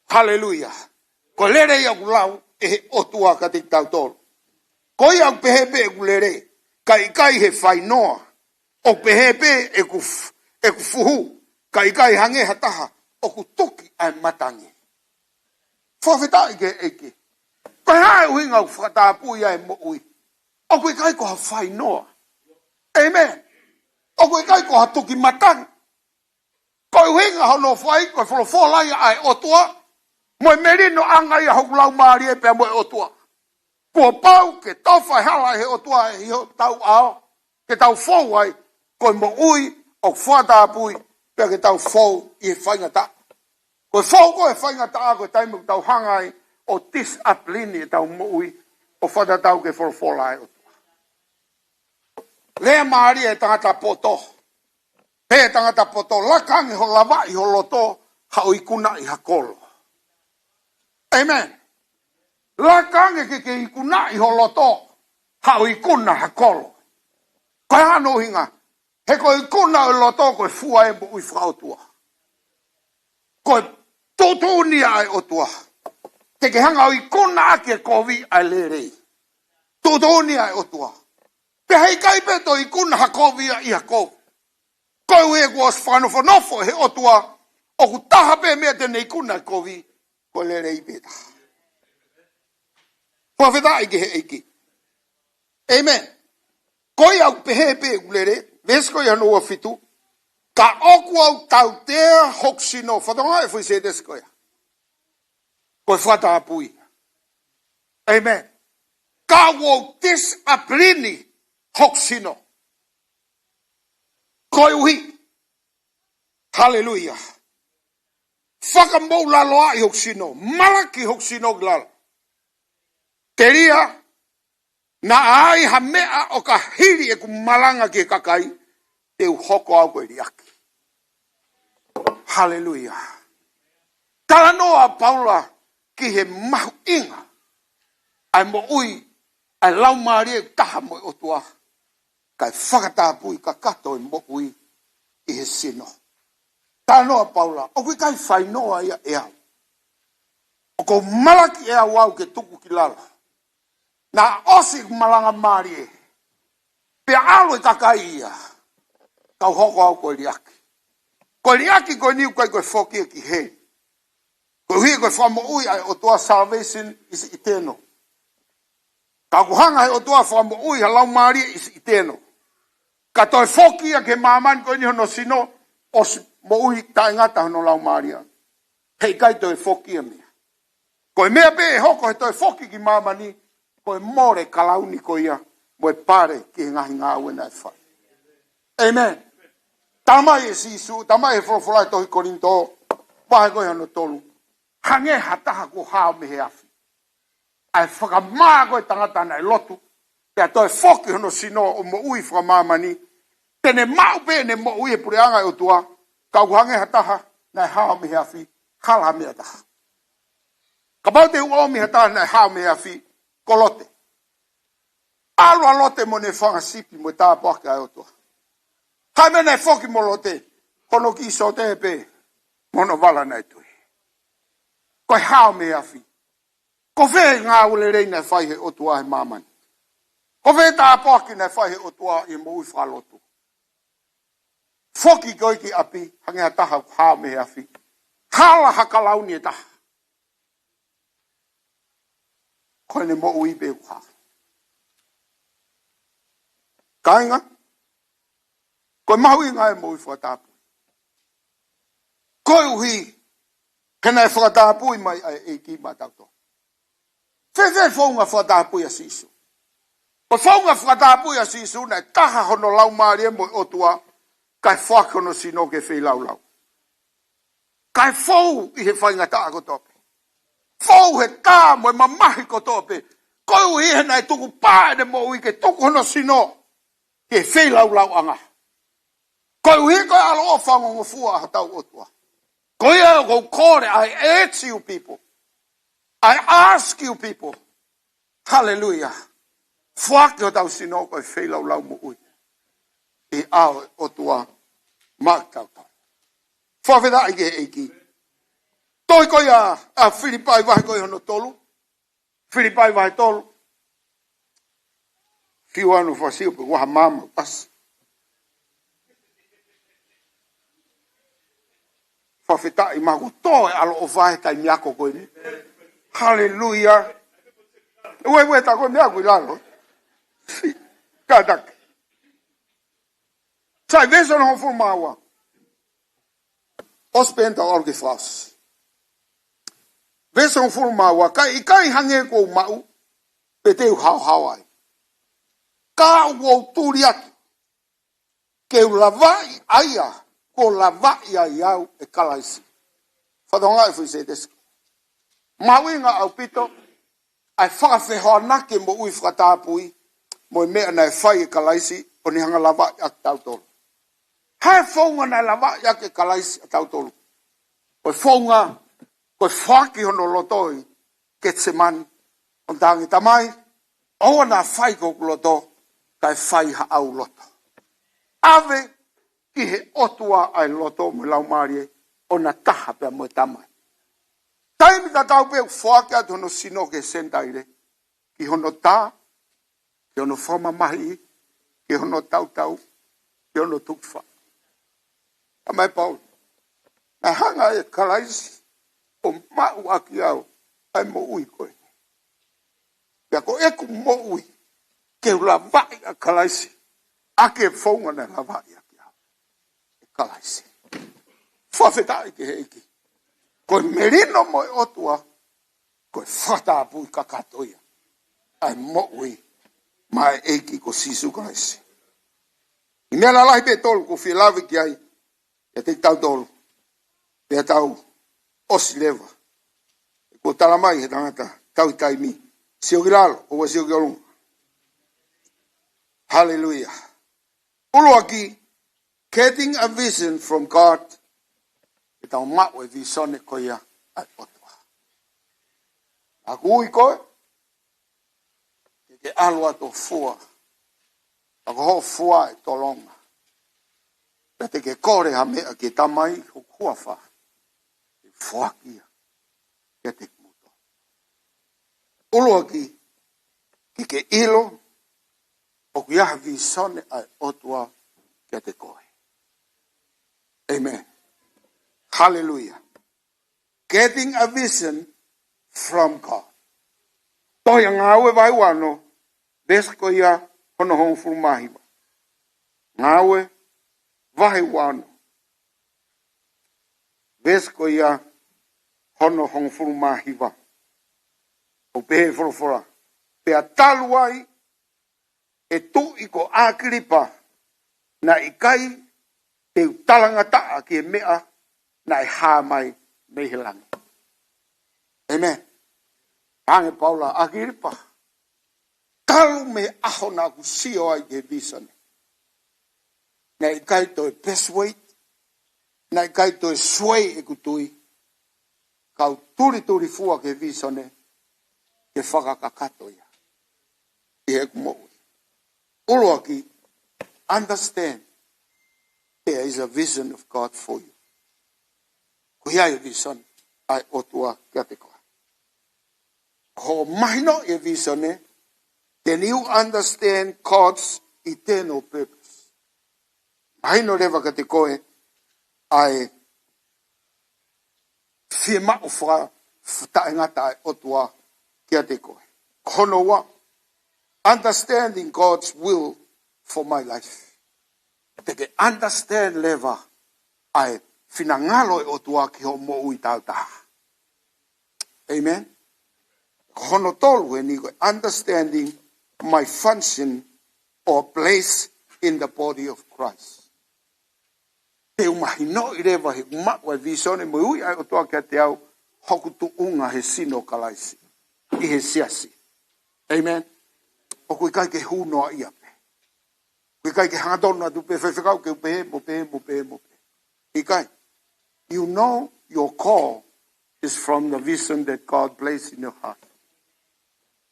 Haleluia. Ko e lele ia ʻoku lau ʻe he ʻOtua kiate kitautolu. Ko ia ʻoku pehē pē ʻeku lele. Kae ʻikai he fainoa. ʻOku pehē pē ʻeku f-, ʻeku fuhu. Kae ʻikai hangē ha taha ʻoku tuki ʻa e matangi. Fakafetaʻi ki he ʻEiki. Ko e hā e ʻuhinga ʻoku fakatapui ai e moʻui? ʻOku ʻikai ko ha fainoa. ʻĒmeni. ʻOku ʻikai ko ha tuki matangi. Ko e ʻuhinga hono fai, ko e folofola ia ʻa e ʻOtua. Mo e melinoʻanga ia hoku laumālie pea mo e ʻOtua. Kuo pau ke tofa e hala ʻe he ʻOtua ʻi hotau ʻao, ke tau fou ai, ko e moʻui ʻoku fakatapui, pea ke tau fou ʻi he faingataʻa. Ko e fou ko e faingataʻa, ko e taimi ʻoku tau hanga ai ʻo discipline ʻetau moʻui, ʻo fakatatau ki he folofola ʻa e ʻOtua. Lea mālie ʻa e tangata poto. Pehē ʻe he tangata poto, laka ange hoʻo lavaʻi ho loto, haʻu ʻo ikunaʻi ha kolo. Amen. Laka ange ke ke ikunaʻi ho loto, haʻu ʻo ikuna ha kolo. Ko e hā hono ʻuhinga? He ko e ikuna ʻo e loto ko e fua ʻo e moʻui fakaʻotua. Ko e tuʻutuʻuni ia ʻa e ʻOtua. Te ke hanga ʻo ikuna ʻaki e kovi ʻa e lelei. Tuʻutuʻuni ia ʻa e ʻOtua. Pea heʻikai pē toe ikuna ha kovi ia ʻi ha kovi. Koeʻuhi he kuo ʻosi fakanofonofo ʻe he ʻOtua, ʻoku taha pē meʻa te ne ikuna e kovi, ko e lelei pē taha. Fakafetaʻi ki he ʻEiki. Amen. Ko ia ʻoku pehē pē ʻoku lelei, veesi ko ia hono ua fitu. Ka ʻoku ou tautea hoku sino, fakatokangaʻi e foʻi sētesi ko ia. Ko e fakatapui. Amen. Ka ʻoku ou discipline hoku sino. Koeʻuhi. Haleluia. Fakamoʻulaloaʻi hoku sino. Malaki hoku sino ki lalo. Telia, naʻa ai ha meʻa ʻo ka hili ʻeku malanga ki he kakai, te u hoko au ko e liʻaki. Haleluia. Talanoa ʻa Paula ki he mahuʻinga ʻa e moʻui ʻa e laumālie taha mo e ʻOtua, kae fakatapui kakato e moʻui ʻi he sino. Talanoa ʻa Paula, ʻoku ʻikai fainoa ia ʻe au. ʻOku ou malaki ʻe au au ke tuku ki lalo. Naʻa ʻosi ʻeku malanga mālie. Pea ʻalu e kakai ia. Kau hoko au ko e liʻaki. Ko e liʻaki ko eni ʻoku ʻikai ko e foki ia ki heli. Koeʻuhi ko e fakamoʻui ʻa e ʻOtua, salvation is eternal. Ka ʻoku hanga he ʻOtua fakamoʻui ha laumālie is eternal. Ka toe foki ia ki he māmani ko eni hono sino, ʻosi moʻui taʻengata hono laumālie. Heʻikai toe foki ia mei ai. Ko e meʻa pē ʻe hoko he toe foki ki māmani, ko e mole kalauni ko ia, mo e pale ki he ngaahi ngāue naʻe fai. Amen. Talamai ʻe Sīsū, talamai ʻe he folofola he tohi Kolinitō, vahe ko ia hono tolu. Hangē ha taha kuo hao mei he afi. ʻA e fakamā ko e tangata naʻe lotu, pea toe foki hono sino ʻo moʻui fakamāmani, te ne maʻu pē ʻene moʻui he puleʻanga ʻo e ʻOtua, ka ʻoku hangē ha taha naʻe hao mei he afi, hala ha meʻa ʻe taha. Kapau te u ʻomi ha taha naʻe hao mei he afi, ko Lote. ʻAlu ʻa Lote mo ʻene fanga sipi mo e tāpuaki ʻa e ʻOtua. Hā e meʻa naʻe foki mo Lote, hono kiʻi sote pē, mo hono vala naʻe tui. Ko e hao mei he afi. Ko fē ngāue lelei naʻe fai he ʻOtua he māmani? Ko fē tāpuaki naʻe fai he ʻOtua ʻi he moʻui fakalotu? Foki ko ē ki ʻapi, hangē ha taha kuo hao mei he afi. Hala ha kalauni ʻe taha. Ko ʻene moʻui pē kuo hao. Kāinga, ko e mahuʻinga e moʻui fakatapui. Koeʻuhi, he naʻe fakatapui mai ʻa e ʻEiki maʻatautolu. Fēfē founga fakatapui ʻa Sīsū? Ko e founga fakatapui ʻa Sīsū naʻe taha hono laumālie mo e ʻOtua, kae foaki hono sino ke feilaulau. Kae fou ʻi he faingataʻa kotoa pē. Fou he tā mo e mamahi kotoa pē. Koeʻuhi he naʻe tukupā ʻene moʻui ke tuku hono sino ke feilaulauʻanga. Koeʻuhi ko e ʻaloʻofa ongongofua ʻa hotau ʻOtua. Ko ia ʻoku ou kole, I urge you people. I ask you people. Hallelujah. Foaki hotau sino ko e feilaulau moʻui ʻi he ʻao ʻo e ʻOtua maʻatautolu. Fakafetaʻi ki he ʻEiki. Tohi ko ia ʻa Filipai vahe ko ia hono tolu. Filipai vahe tolu. Fiu anu fasiu pe waha mama pas. Fakafetaʻi, maʻu kotoa e ʻaloʻofa he taimi ako ko eni. Haleluia. Ue, ue, tā ko e meʻa ko ē ʻi lalo. Kātaki. Sai, veesi hono hongofulu mā ua. ʻOsi pē eni tau ʻalu ki he fakaʻosi. Veesi hongofulu mā ua, ka ʻikai hangē kuo u maʻu, pe te u haohaoa ai. Ka ʻoku ou tuli atu ke u lavaʻi ʻa ia kuo lavaʻi ai au ʻe Kalaisi. Fatongia e fuise tesi. Mahuʻinga ʻaupito ʻa e fakafehoanaki e moʻui fakatapui mo e meʻa naʻe fai ʻe Kalaisi ʻo ne hanga lavaʻi ʻaki kitautolu. Hā e founga naʻe lavaʻi ʻaki ʻe Kalaisi kitautolu? Ko e founga, ko e foaki hono loto ʻi Ketisemani, ʻo ne talaange, Tamai, ʻoua naʻa fai ko hoku loto, kae fai haʻau loto. ʻAve ki he ʻOtua ʻa e loto mo e laumālie, ʻo na taha pea mo e Tamai. Taimi tatau pē ʻoku foaki atu hono sino ki he Senitaile, ki hono tā, ki hono fakamamahiʻi, ki hono tautau, ki hono tukufakaholo. Talamai ʻe Paula, naʻe hanga ʻe Kalaisi ʻo maʻu ʻaki au ʻa e moʻui ko ē. Pea ko ʻeku moʻui, ke u lavaʻi ʻa Kalaisi ʻaki e founga naʻe lavaʻi ʻaki au ʻe Kalaisi. Fakafetaʻi ki he ʻEiki. Ko e melino mo e ʻOtua, ko e fakatapui kakato ia ʻa e moʻui maʻá e ʻEiki ko Sīsū Kalaisi. ʻI he meʻa lalahi pē ʻe tolu ʻoku ou fie lave ki ai, ʻiate kitautolu, pea tau ʻosi leva. Kuo talamai ʻe he tangata, tau ʻi taimi, sio ki lalo, ʻoua sio ki ʻolunga. Haleluia. ʻUluaki, getting a vision from God. Ke tau maʻu e vīsone ko ia ʻa e ʻOtua. ʻOku ui koe ke ke ʻalu atu ʻo fua. Ka ko hoʻo fua ʻe tolonga. Pea te ke kole ha meʻa ki he Tamai ʻi hoku huafa, ʻe foaki ia kiate kimoutolu. ʻUluaki, ke ke ʻilo ʻoku ʻi ai ha vīsone ʻa e ʻOtua kiate koe. Amen. Haleluia. Getting a vision from God. Tohi ʻa Ngāue vahe uaono, veesi ko ia hono hongofulu mā hiva. Ngāue vahe uaono, veesi ko ia hono hongofulu mā hiva. ʻOku pehē ʻe he folofola, pea talu ai, ʻe Tuʻi ko ʻAkilipa, naʻe ʻikai te u talangataʻa ki he meʻa naʻe hā mai mei he langi. Amen. Hangē ʻe Paula, ʻAkilipa, talu mei he ʻaho naʻá ku sio ai ki he vīsone, naʻe ʻikai toe persuade, naʻe ʻikai toe sway ʻeku tui, kau tulituli fua ki he vīsone ke fakakakato ia ʻi heʻeku moʻui. ʻUluaki, understand there is a vision of God for you. ʻOku ʻi ai e vīsone ʻa e ʻOtua kiate koe. Ko hoʻo mahinoʻi e vīsone, then you understand God's eternal purpose. Mahino leva kiate koe ʻa e fiemaʻu faka-, taʻengata ʻa e ʻOtua kiate koe. Ko hono ua, understanding God's will for my life. Te ke understand leva ʻa e finangalo ʻo e ʻOtua ki hoʻo moʻui tāutaha. Amen. Ko hono tolu eni ko e understanding my function or place in the body of Christ. Te u mahinoʻi leva heʻeku maʻu ʻa e vīsone mo e ui ʻa e ʻOtua kiate au, hoku tuʻunga he sino ʻo Kalaisi ʻi he siasi. Amen. ʻOku ʻikai ke hū noa ia pē. ʻOku ʻikai ke hangatonu atu pē faifekau ke u pehē mo pehē mo pehē mo pehē. ʻIkai. You know your call is from the vision that God placed in your heart.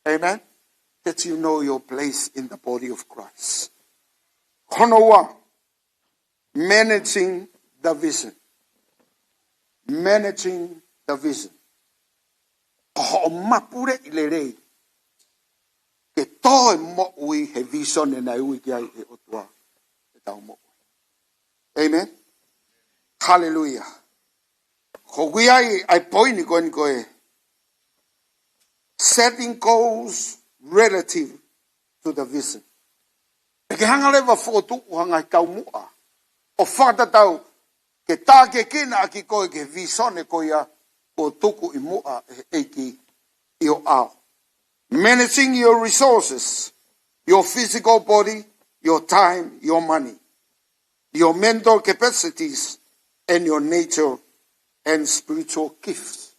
Amen. That you know your place in the body of Christ. Hono ua, managing the vision. Managing the vision. Ko hoʻo mapuleʻi lelei ke tō e moʻui he vīsone naʻe ui ki ai ʻe he ʻOtua ʻetau moʻui. Amen. Haleluia. Ko ʻoku ʻi ai ʻa e poini ko eni ko e setting goals relative to the vision. ʻE ke hanga leva ʻo fokotuʻu ha ngaahi taumuʻa ʻo fakatatau ke tākiekina ʻaki koe ki he vīsone ko ia kuo tuku ʻi muʻa ʻe he ʻEiki ʻi ho ʻao. Managing your resources, your physical body, your time, your money, your mental capacities, and your nature and spiritual gifts.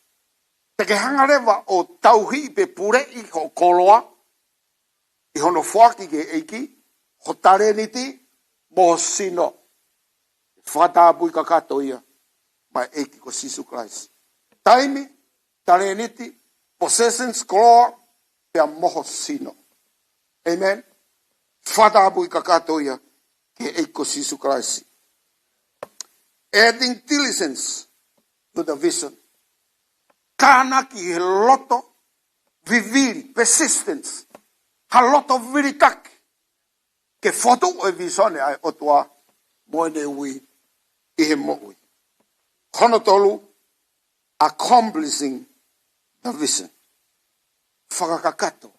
Te ke hanga leva ʻo tauhi pe puleʻi ho koloa ʻi hono foaki ki he ʻEiki, ho talēniti mo ho sino. Fakatapui kakato ia maʻa e ʻEiki ko Sīsū Kalaisi. Taimi, talēniti, possessions, koloa, pea mo ho sino. Amen. Fakatapui kakato ia ki he ʻEiki ko Sīsū Kalaisi. Adding diligence to the vision. Tānaki he loto vivili, persistence. Ha loto vilitaki ke fokotuʻu e visone ʻa e ʻOtua mo ʻene ui ʻi he moʻui. Hono tolu, accomplishing the vision. Fakakakato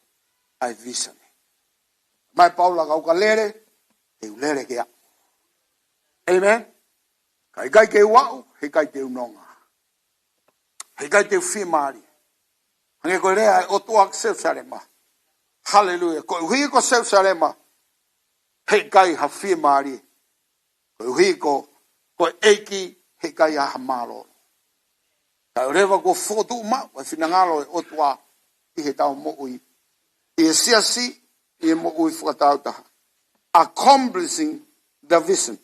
ʻa e visone. Mai Paula, ka u ka lele, te u lele ke aʻu. Amen. Ka ʻikai ke u aʻu, heʻikai te u nonga. Heʻikai te u fiemālie. Hangē ko e lea ʻa e ʻOtua ki Selusalema. Haleluia. Koeʻuhi ko Selusalema, heʻikai ha fiemālie. Koeʻuhi ko, ko e ʻEiki, heʻikai ha mālōlō. Ka ʻoku leva kuo fokotuʻu maʻu e finangalo ʻo e ʻOtua ʻi heʻetau moʻui, ʻi he siasi, ʻi he moʻui fakataautaha. Accomplishing the vision.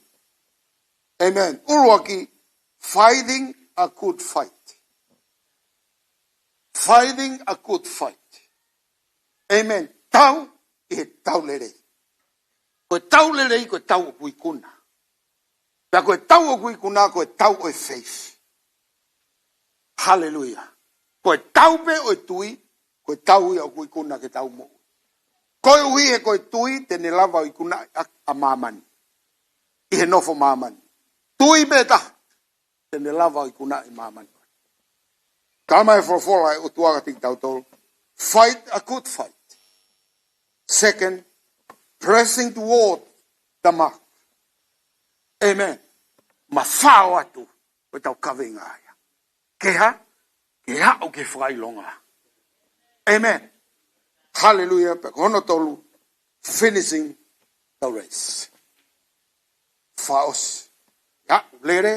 Amen. ʻUluaki, fighting a good fight. Fighting a good fight. Amen. Tau ʻi he tau lelei. Ko e tau lelei, ko e tau ʻoku ikuna. Pea ko e tau ʻoku ikuna, ko e tau ʻo e faith. Haleluia. Ko e tau pē ʻo e tui, ko e tau ia ʻoku ikuna ke tau moʻui. Koeʻuhi he ko e tui, te ne lava ʻo ikunaʻi ʻa, ʻa māmani. ʻI he nofo māmani. Tui pē taha, te ne lava ʻo ikunaʻi māmani. Ka mai e folofola ʻa e ʻOtua kiate kitautolu. Fight a good fight. Second, pressing toward the mark. Amen. Mafao atu ʻo tau kaveinga ia. Ke hā? Ke aʻu ki he fakaʻilonga. Amen. Haleluia. Pea ko hono tolu, finishing the race. Fakaʻosi. Ia, lele,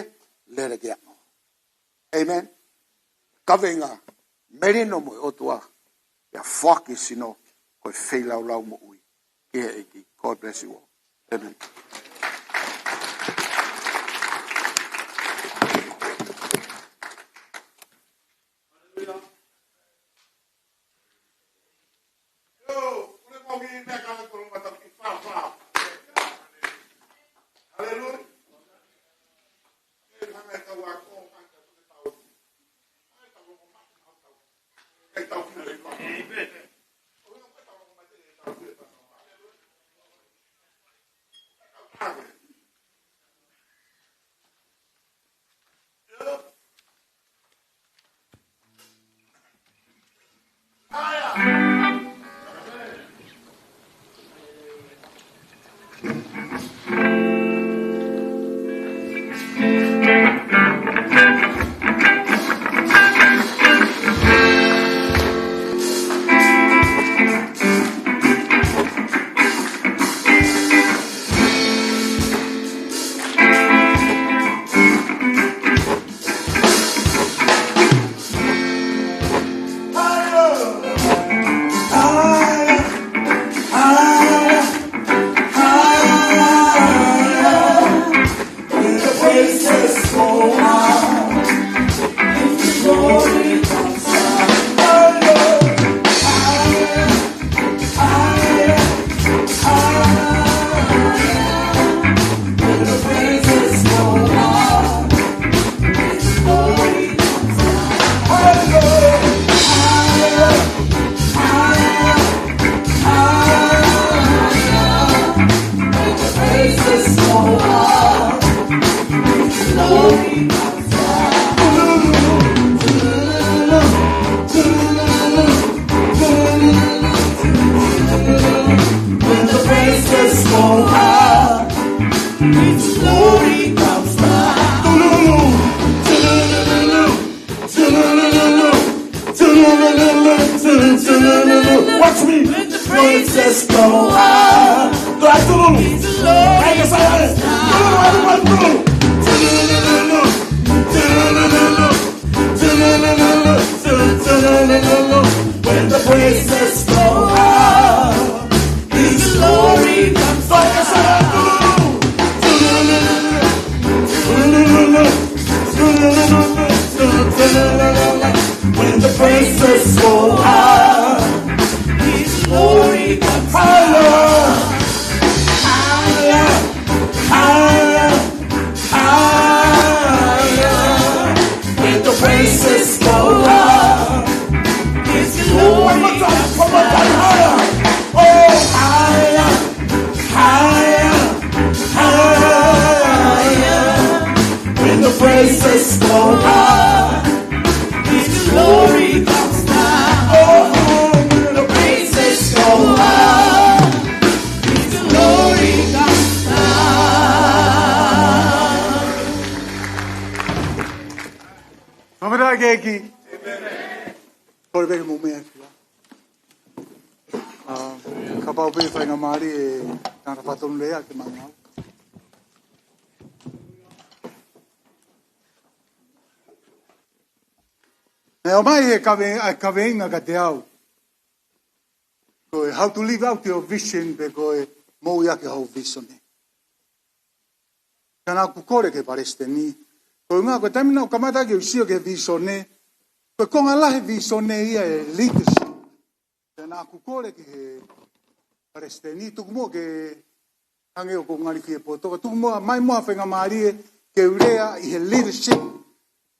lele ke aʻu. Amen. Kaveinga melino mo e ʻOtua. Ia foaki sino ko e feilaulau moʻui ki he ʻEiki. God bless you all. Amen. Watch me. When the praises go up, tululu. He's the Lord. Tululu, tululu, tululu. When the praises go up, His glory comes down. When the praises go up, His glory comes down. Higher, higher, higher, higher. When the praises go up, His glory comes down. Oh, higher, higher, higher. When the praises go up, His glory comes down. Oh, when the praises go up, His glory comes down. Fakafetaʻi ki he ʻEiki. Kole pē ke mou meʻa ʻi he fua. ʻA, kapau pē faingamālie ʻe tangata fatongia ke mou ngāue. Naʻe ʻomai ʻe he kave-, ʻa e kaveinga kiate au. Ko e how to live out your vision pe ko e moʻui ʻaki hoʻo vīsone. Ka naʻá ku kole ki he palesiteni. Ko e ʻuhinga ko e taimi naʻá ku kamata ke u sio ki he vīsone, ko e konga lahi e vīsone ia ʻa e leadership. Ka naʻá ku kole ki he palesiteni, tuku muʻa ke hangē ʻoku ou ngali fie poto, ka tuku muʻa mai muʻa ha faingamālie ke u lea ʻi he leadership.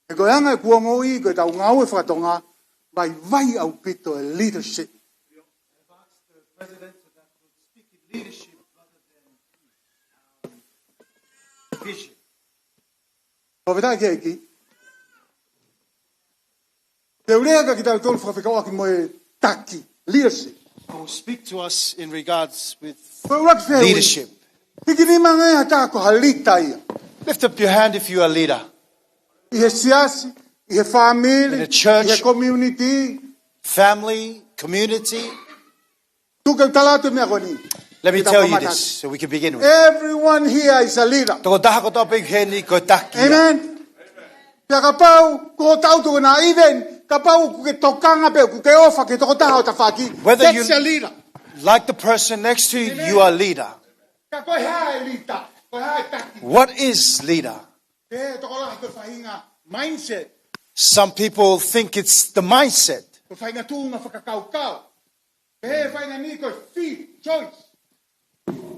He ko e anga ʻeku ongoʻi ko ʻetau ngāue faka-Tonga, vaivai ʻaupito e leadership. I've asked the president if that could speak in leadership rather than, um, division. Fakafetaʻi ki he ʻEiki. Te u lea kiate kitautolu fakafekauʻaki mo e taki, leadership. I will speak to us in regards with Ko e ʻuluaki fehuʻi. Leadership. Hiki nima ange ha taha ko ha lita ia. Lift up your hand if you are a leader. ʻI he siasi, ʻi he fāmili, In a church, ʻi he community. Family, community. Tuku ke u tala atu e meʻa ko eni. Let me Kita tell you kamata. This, so we can begin with. Everyone here is a leader. Tokotaha kotoa pē heni ko e taki ia. Amen. Pea kapau ko e tau tokona, even kapau ʻokú ke tokanga pe ʻokú ke ʻofa ki he tokotaha ho tafaʻaki, Whether that's you a leader. Like the person next to you, Amen. You are a leader. Ka ko e hā e lita, ko e hā e taki. What is leader? Pehē ʻe he tokolahi ko e faʻahinga mindset. Some people think it's the mindset. Ko e faʻahinga tuʻunga fakakaukau. Pehē ʻe he faʻahinga ni ko e fili, choice.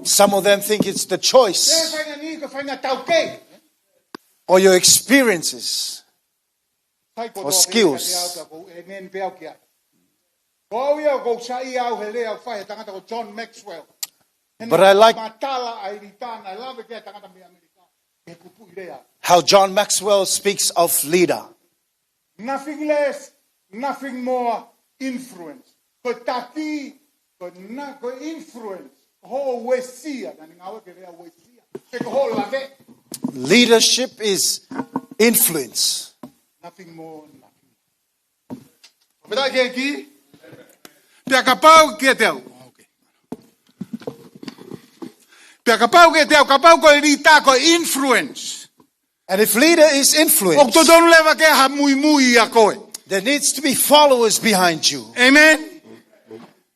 Some of them think it's the choice. Pehē ʻe he faʻahinga ni ko e faʻahinga taukei. Or your experiences. Sai ko Or skills. Pehē ʻe au ka ko e amen pē au ki ai. Ko au ia ʻoku ou saiʻia au he lea ʻoku fai ʻe he tangata ko John Maxwell. But I like Matala ai lita naʻe lave ki ai e tangata mei ʻAmelika. He kupuʻi lea. How John Maxwell speaks of leader. Nothing less, nothing more influence. Ko e taki, ko e na-, ko e influence. Ko hoʻo uesia, naʻá ne ngāueʻaki e lea uesia. Pe ko hoʻo lave. Leadership is influence. Nothing more, nothing less. Fakafetaʻi ki he ʻEiki. Pea kapau kiate au. Okay. Pea kapau kiate au, kapau ko e lita ko e influence. And if leader is influence, ʻoku totonu leva ke ʻi ai ha muimui ʻia koe. There needs to be followers behind you. Amen.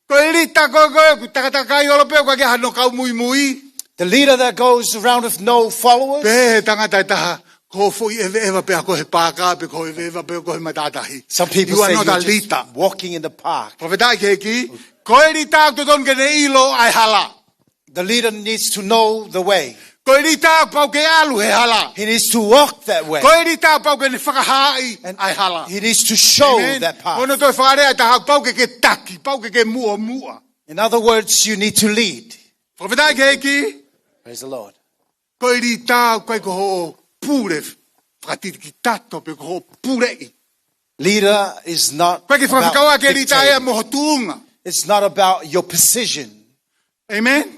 Ko e lita ko ē, ko e ʻoku takatakai olo pē, ʻoku ʻikai ke ʻi ai hano kau muimui. The leader that goes around with no followers. Pehē ʻe he tangata ʻe taha, ko hoʻo foʻi ʻeveʻeva pē ʻa koe he pāka, pe ko hoʻo ʻeveʻeva pē ʻa koe he matātahi. Some people say you're just walking in the park. You are not a leader. Fakafetaʻi ki he ʻEiki. Ko e lita ʻoku totonu ke ne ʻilo ʻa e hala. The leader needs to know the way. Ko e lita ʻoku pau ke ʻalu he hala. He needs to walk that way. Ko e lita ʻoku pau ke ne fakahaaʻi ʻa e hala. And he needs to show that path. Amen. Ko hono toe fakalea ʻe taha, ʻoku pau ke ke taki, pau ke ke muʻomuʻa. In other words, you need to lead. Fakafetaʻi ki he ʻEiki. Praise the Lord. Ko e lita ʻoku ʻikai ko hoʻo pule fakatikitato pe ko hoʻo puleʻi. Leader is not about dictating. ʻOku ʻikai ke fakafekauʻaki e lita ia mo ho tuʻunga. It's not about your position. Amen.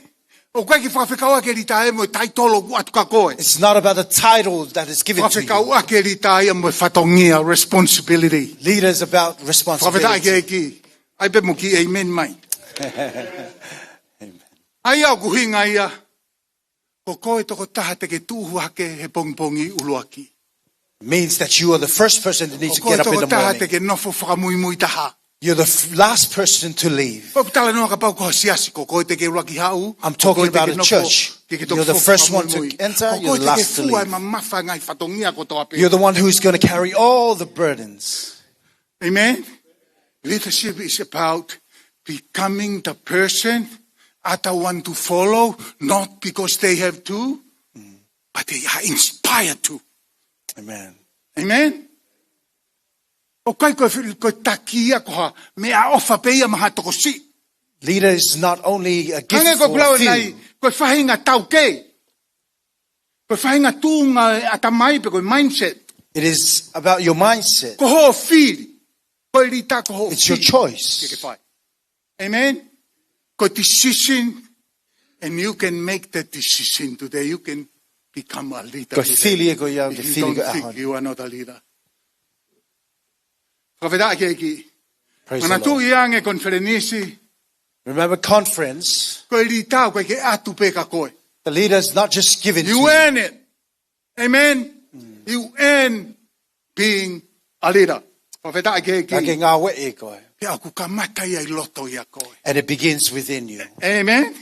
ʻOku ʻikai ke fakafekauʻaki e lita ia mo e taitolo ʻoku ʻoatu kia koe. It's not about the title that is given to you. Fakafekauʻaki e lita ia mo e fatongia, responsibility. Leader is about responsibility. Fakafetaʻi ki he ʻEiki. ʻAi pē mo kiʻi amen mai. ʻA ia ʻoku ʻuhinga ia, ko koe tokotaha te ke tuʻu hake he pongipongi ʻuluaki. Means that you are the first person that needs to get up in the morning. Ko koe tokotaha te ke nofo fakamuimui taha. You're the f-, last person to leave. Ko e talanoa kapau ko ha siasi, ko koe te ke ʻuluaki haʻu. I'm talking about a church. Ko koe te ke nofo, te ke nofo fakamuimui. You're the first one to enter, you're the last to leave. Ko koe te ke fua e mamafa e ngaahi fatongia kotoa pē. You're the one who's gonna carry all the burdens. Amen. Leadership is about becoming the person other want to follow, not because they have to, but they are inspired to. Amen. Amen. ʻOku ʻikai ko e fi-, ko e taki ia ko ha meʻaʻofa pē ia maʻa ha tokosiʻi. Leader is not only a gift or a feeling. Hangē ko e pula o nai, ko e faʻahinga taukei. Ko e faʻahinga tuʻunga e ʻatamai pe ko e mindset. It is about your mindset. Ko hoʻo fili. Ko e lita ko hoʻo fili. It's your choice. Ke ke fai. Amen. Ko e decision, and you can make that decision today. You can become a leader today. Ko e fili ē ko ia, ke fili ko e ʻaho ni. If you don't think you are not a leader. Fakafetaʻi ki he ʻEiki. Praise the Lord. Manatuʻi ange konifelenisi. Remember conference. Ko e lita ʻoku ʻikai ke ʻatu pē kia koe. The leader is not just given to you. You earn it. Amen. Mm. You earn being a leader. Fakafetaʻi ki he ʻEiki. Ka ke ngāueʻi ʻe koe. Pea ʻoku kamata ia ʻi loto ʻia koe. And it begins within you. Amen.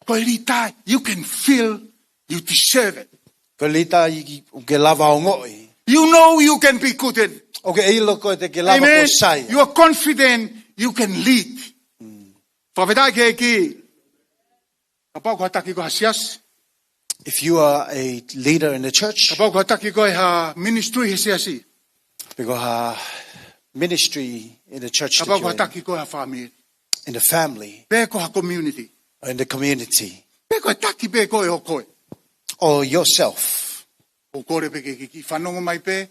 Ko e lita, you can feel you deserve it. Ko e lita ʻoku ke lava ongoʻi. You know you can be good in. ʻOku ke ʻilo koe te ke lava ʻo sai. Amen. You are confident you can lead. Mm. Fakafetaʻi ki he ʻEiki. Kapau ko ha taki ko ha siasi. If you are a leader in the church, kapau ko ha taki ko ha ministry he siasi. Pe ko ha ministry in the church that you're in. Kapau ko ha taki ko ha family. In the family. Pe ko ha community. Or in the community. Pe ko ha taki pē ko ē ʻo koe. Or yourself. ʻOku ou kole pē ke ke kiʻi fanongo mai pē.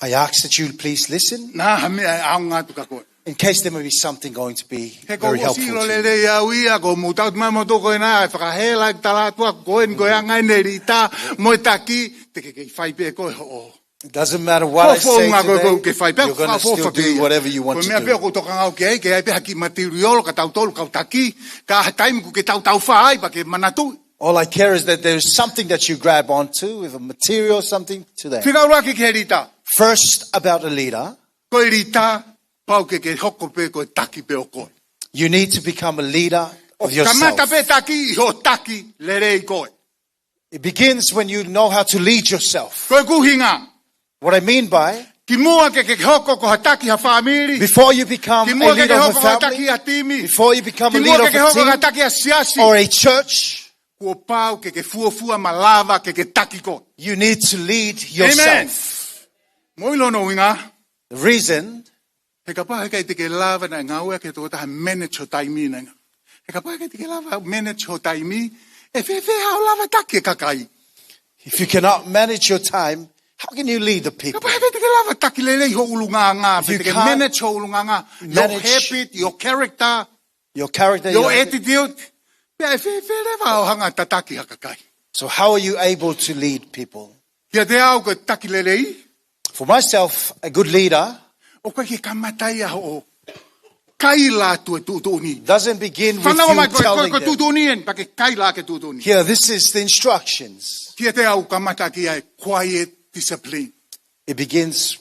I ask that you please listen. Naʻa ha meʻa ʻe ʻaonga atu kia koe. In case there may be something going to be very helpful to you. He ʻoku ou ʻosi ʻilo lelei au ia, ko e mou tau mai mo toko ena, ʻe fakahela e tala atu ʻa koe ni ko e anga ʻene lita mo e taki, te ke kei fai pē koe hoʻo. It doesn't matter what I say today, you're gonna still do whatever you want to do. Ko e founga ko ē ʻoku ke fai pē, ko e meʻa pē ʻoku ou tokanga au ki ai, ke ʻi ai pē ha kiʻi material kia tautolu kau taki, ka ʻi ha taimi ʻoku ke tautau fai pea ke manatuʻi. All I care is that there's something that you grab onto, with a material, something today. Fika ʻuluaki ki he lita. First, about a leader. Ko e lita, pau ke ke hoko pē ko e taki pē ʻo koe. You need to become a leader of yourself. ʻOku kamata pē taki ʻi hoʻo taki lelei koe. It begins when you know how to lead yourself. Ko ʻeku ʻuhinga. What I mean by, kimuʻa ke ke hoko ko ha taki ha family. Before you become a leader of a family, kimuʻa ke ke hoko ko ha taki ha timi. Before you become a leader of a team, kimuʻa ke ke hoko ko ha taki ha siasi. Or a church, kuo pau ke ke fuofua malava ke ke taki koe. You need to lead yourself. Amen. Mou ʻilo hono ʻuhinga. The reason, he kapau heʻikai te ke lava naʻe ngāueʻaki ʻe he tokotaha manage ho taimi naʻe ngā-, he kapau heʻikai te ke lava manage ho taimi, ʻe fēfē haʻo lava taki e kakai? If you cannot manage your time, how can you lead the people? Kapau heʻikai te ke lava taki lelei ho ʻulungaanga, pe te ke manage ho ʻulungaanga, your habit, your character, your character, your attitude, pea ʻe fēfē leva haʻo hanga tataki ha kakai? So how are you able to lead people? Kiate au ko e taki lelei. For myself, a good leader, ʻoku ʻikai ke kamata ia hoʻo kaila atu e tuʻutuʻuni. Doesn't begin with you telling them. Fanongo mai ko e, ko e, ko e tuʻutuʻuni eni, pea ke kaila ʻaki e tuʻutuʻuni. Here, this is the instructions. Kiate au kamata ʻaki ia e quiet discipline. It begins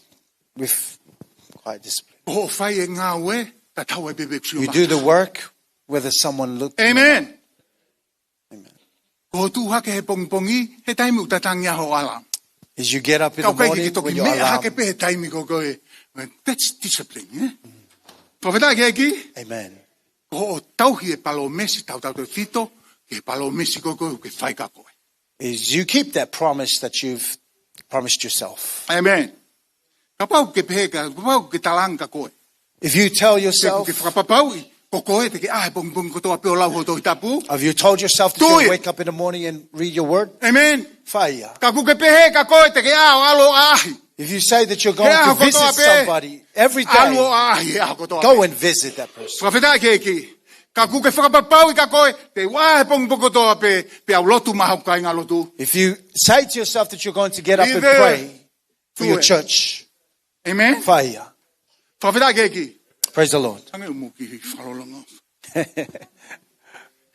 with quiet discipline. Ko hoʻo fai e ngāue, tatau ai pē pe ʻoku sio mai. You do the work whether someone look. Amen. Amen. Ko hoʻo tuʻu hake he pongipongi, he taimi ʻoku tatangi ai hoʻo alarm. As you get up in the morning with your alarm. Ka ʻoku ʻikai ke ke toki meʻa hake pē he taimi ko ē, that's discipline, eh? Fakafetaʻi ki he ʻEiki. Amen. Ko hoʻo tauhi e palōmesi, tautautefito ki he palōmesi ko ē ʻoku ke fai kia koe. Is you keep that promise that you've promised yourself. Amen. Kapau ʻoku ke pehē, kapau ʻoku ke talaange kia koe. If you tell yourself, pe ʻoku ke fakapapauʻi ko koe te ke ʻā he pongipongi kotoa pē ʻo lau ho Tohi Tapu, have you told yourself that you'll wake up in the morning and read your word? Do it. Amen. Fai ia. Ka ʻoku ke pehē kia koe te ke ʻā ʻo ʻalu ʻo ʻaʻahi. If you say that you're going to visit somebody every day, he ʻaho kotoa pē, ʻalu ʻo ʻaʻahi he ʻaho kotoa pē, go and visit that person. Fakafetaʻi ki he ʻEiki. Ka ʻoku ke fakapapauʻi kia koe te u ʻā he pongipongi kotoa pē, pea u lotu maʻa hoku kāingalotu. If you say to yourself that you're going to get up and pray for your church, do it. Amen. Fai ia. Fakafetaʻi ki he ʻEiki. Praise the Lord. Hangē ʻoku mou kiʻi fakalongolongo.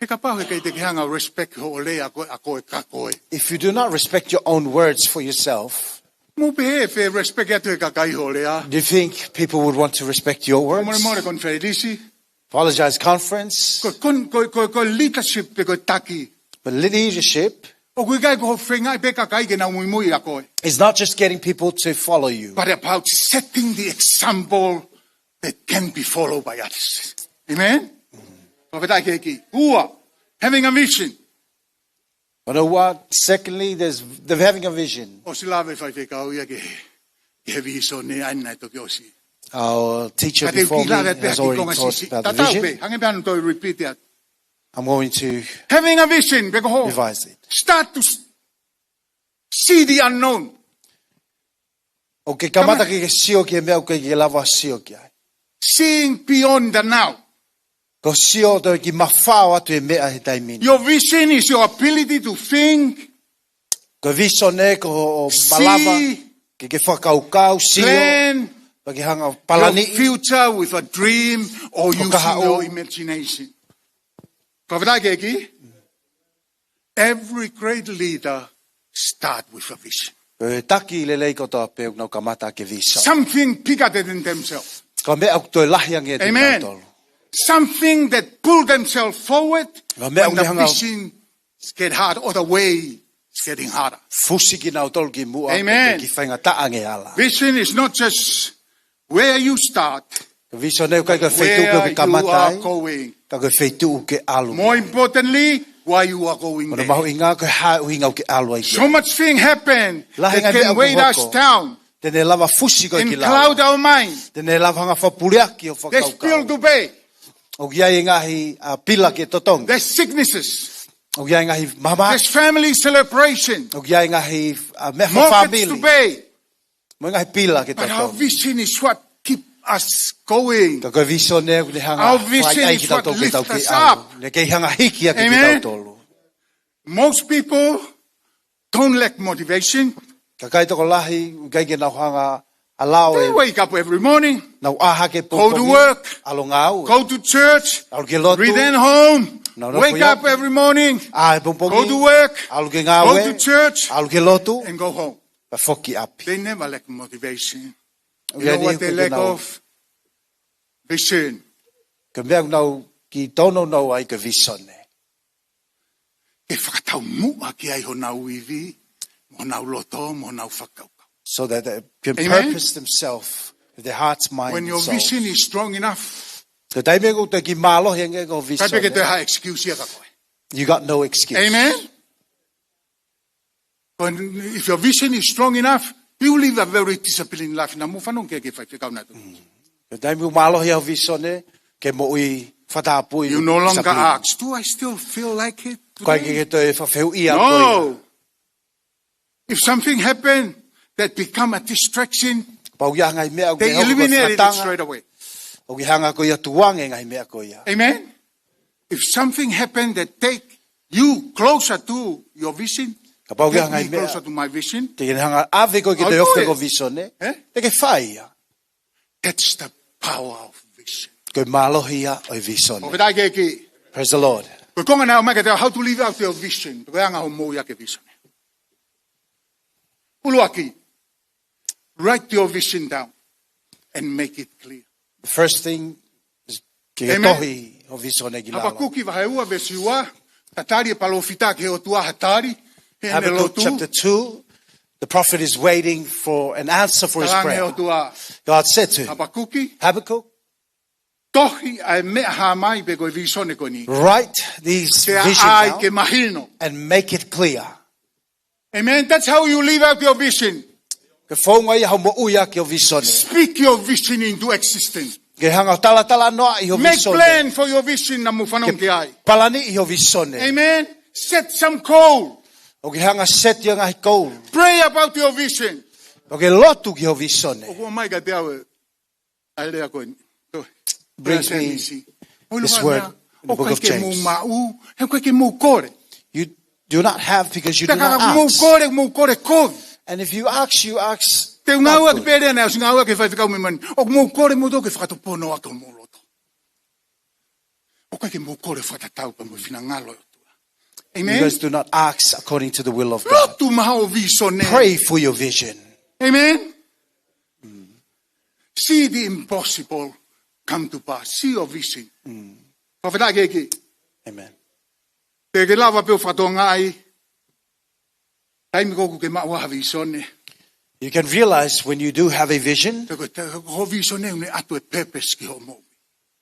He kapau he ʻikai te ke hanga respect hoʻo lea ʻa koe, ʻa koe ka koe. If you do not respect your own words for yourself, Mou pehē ʻe fie respect atu ʻe he kakai hoʻo lea? Do you think people would want to respect your words? Mole mole conference. Apologize conference. Ko, ko, ko, ko, ko leadership pe ko taki. But leadership ʻoku ʻikai ko hoʻo feingaʻi pē kakai ke nau muimui ʻia koe. Is not just getting people to follow you. But about setting the example that can be followed by others. Amen? Fakafetaʻi ki he ʻEiki. Ua, having a vision. But uh, what? Secondly, there's the having a vision. ʻOsi lave faifekau ia ki he, ki he visone ʻa ena ʻe toki ʻosi. Our teacher before me has already taught about the vision. Ka te u kiʻi lave pē ʻaki konga siʻisiʻi. Tatau pē, hangē pē ʻoku ou repeat atu. I'm going to revise it. Having a vision, pe ko hoʻo start to s-, see the unknown. ʻOku ke kamata ke ke sio ki he meʻa ʻoku ʻikai ke ke lava sio ki ai. Seeing beyond the now. Ko e sio atu ki he mafao atu e meʻa he taimi ni. Your vision is your ability to think, Ko e visone ko hoʻo malava ke ke fakakaukau, sio, plan, pe ke hanga ʻo palani your future with a dream or using your imagination. Ko e kahaʻu. Fakafetaʻi ki he ʻEiki. Every great leader start with a vision. Ko e taki lelei kotoa pē ʻoku nau kamata ʻaki e visone. Something bigger than themselves. Ko e meʻa ʻoku toe lahi ange ʻiate kinautolu. Amen. Something that pull themselves forward when the vision is get hard or the way is getting harder. Ko e meʻa ʻoku ne hanga ʻo fusi kinautolu ki muʻa, amen, pea ki he faingataʻa ange ʻa e hala. Vision is not just where you start, ko e visone ʻoku ʻikai ko e feituʻu ʻoku ke kamata ai, but where you are going. Ka ko e feituʻu ʻoku ke ʻalu ai. More importantly, why you are going there. Ko hono mahuʻinga ko e hā e ʻuhinga ʻoku ke ʻalu ai ki ai. So much thing happen that can weigh us down. Lahi e ngaahi meʻa ʻoku hoko. Te ne lava fusi koe ki lalo. And cloud our mind. Te ne lava hanga ʻo fakapuleʻaki hoʻo fakakaukau. There's bill to pay. ʻOku ʻi ai e ngaahi, uh, pila ke totongi. There's sicknesses. ʻOku ʻi ai e ngaahi mahaki. There's family celebration. ʻOku ʻi ai e ngaahi, uh, meʻa fakafāmili. Mortgage to pay. Mo e ngaahi pila ke totongi. But our vision is what keep us going. Ka ko e visone ʻoku ne hanga ʻo fakaʻaiʻai kitautolu ke tau kei ʻalu. Our vision is what lift us up. Ne kei hanga ʻo hiki hake kitautolu. Amen. Most people don't lack motivation. Kakai tokolahi, ʻoku ʻikai ke nau hanga ʻo lao e. They wake up every morning, nau ʻā hake pongipongi, go to work, ʻalu ʻo ngāue. Go to church, ʻalu ki he lotu. Return home, nau nofo ʻi ʻapi. Wake up every morning, ʻā he pongipongi, go to work, ʻalu ki he ngāue, go to church, ʻalu ki he lotu, and go home. Pea foki ki ʻapi. They never lack motivation. You know what they lack of? ʻOku ʻi ai e niʻihi ʻoku nau. Vision. Ko e meʻa ʻoku nau kiʻi tōnounou ai ko e visone. Ke fakataumuʻa ki ai honau ivi, mo honau loto, mo honau fakakaukau. So that they can purpose themselves with their hearts, mind, and souls. Amen. When your vision is strong enough, ko e taimi ʻoku toe kiʻi mālohi ange ko e visone, ʻikai pē ke toe ʻi ai ha excuse ia kia koe. You got no excuse. Amen. When, if your vision is strong enough, you live a very disciplined life. Naʻa mou fanongo ki he faifekau naʻe toki. Mm. Ko e taimi ʻoku mālohi ai hoʻo visone, ke moʻui fakatapui, discipline. You no longer ask, "Do I still feel like it today?" ʻOku ʻikai ke ke toe fakafehuʻia ko ia. No. If something happened that become a distraction, kapau ʻoku ʻi ai ha ngaahi meʻa ʻoku ke hoko ko e fakatangaʻi, they eliminate it straight away. ʻOku ke hanga ko ia ʻo tukuange e ngaahi meʻa ko ia. Amen. If something happened that take you closer to your vision, take me closer to my vision, kapau ʻoku ʻi ai ha ngaahi meʻa, te ke hanga ʻo ʻave koe ki he ofi ko e visone, I'll do it. Eh? Te ke fai ia. That's the power of vision. Ko e mālohi ia ʻo e visone. Fakafetaʻi ki he ʻEiki. Praise the Lord. Ko e konga naʻe ʻomai kiate au, how to live out your vision. Ko e anga hoʻo moʻui ʻaki e visone. ʻUluaki, write your vision down and make it clear. The first thing is ke tohi hoʻo visone ki lalo. Amen. Hapakuki vahe ua veesi ua, tatali e palōfita ki he ʻOtua ha tali, heʻene lotu. Habakkuk chapter two, the prophet is waiting for an answer for his prayer. Talaange ʻe he ʻOtua, God said to him, Hapakuki, Habakkuk, tohi ʻa e meʻa hā mai pe ko e visone ko eni. Write these visions down and make it clear. Pea ʻai ke mahino. Amen. That's how you live out your vision. Ko e founga ia hoʻo moʻui ʻaki hoʻo visone. Speak your vision into existence. Ke hanga ʻo talatalanoaʻi hoʻo visone. Make plan for your vision naʻa mou fanongo ki ai. Ke palani ʻi hoʻo visone. Amen. Set some goal. ʻOku ke hanga ʻo set ʻa e ngaahi goal. Pray about your vision. ʻOku ke lotu ki hoʻo visone. ʻOku ʻomai kiate au e ʻa e lea ko eni. Brings me this word in the book of James. ʻOku ʻikai ke mou maʻu, he ʻoku ʻikai ke mou kole. You do not have because you do not ask. Pea ka mou kole, mou kole kovi. And if you ask, you ask Te u ngāueʻaki pē lea naʻe ʻosi ngāueʻaki ʻe he faifekau mei Mani. ʻOku mou kole moutolu ke fakatupono ʻaki homou loto. ʻOku ʻikai ke mou kole fakatatau pea mo e finangalo ʻo e ʻOtua. You guys do not ask according to the will of God. Lotu maʻa hoʻo vīsone. Pray for your vision. Amen. See the impossible come to pass. See your vision. Fakafetaʻi ki he ʻEiki. Amen. Te ke lava pē ʻo fakatokangaʻi taimi ko ē ʻoku ke maʻu ai ha vīsone. You can realize when you do have a vision, Pea ko e ta-, ko e vīsone ʻoku ne ʻoatu e purpose ki hoʻo moʻui.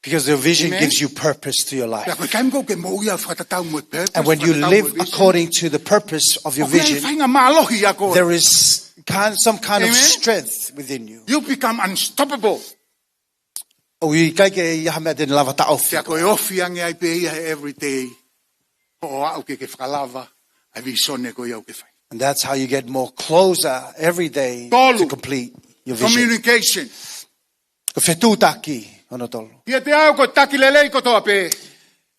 Because the vision gives you purpose to your life. Pea ko e taimi ko ē ʻoku ke moʻui ai fakatatau mo e purpose, And when you live according to the purpose of your vision, ʻoku ʻi ai e faʻahinga mālohi ʻiate koe. There is kind, some kind of strength within you. You become unstoppable. ʻOku ʻikai ke ʻi ai ha meʻa te ne lava taʻofi. Pea ko e ofi ange ai pē ia he everyday. Hoʻo aʻu ke ke fakalava ʻa e vīsone ko ia ʻoku ke fai. And that's how you get more closer every day to complete your vision. Tolu, communication. Ko e fetuʻutaki, hono tolu. ʻIate au ko e taki lelei kotoa pē.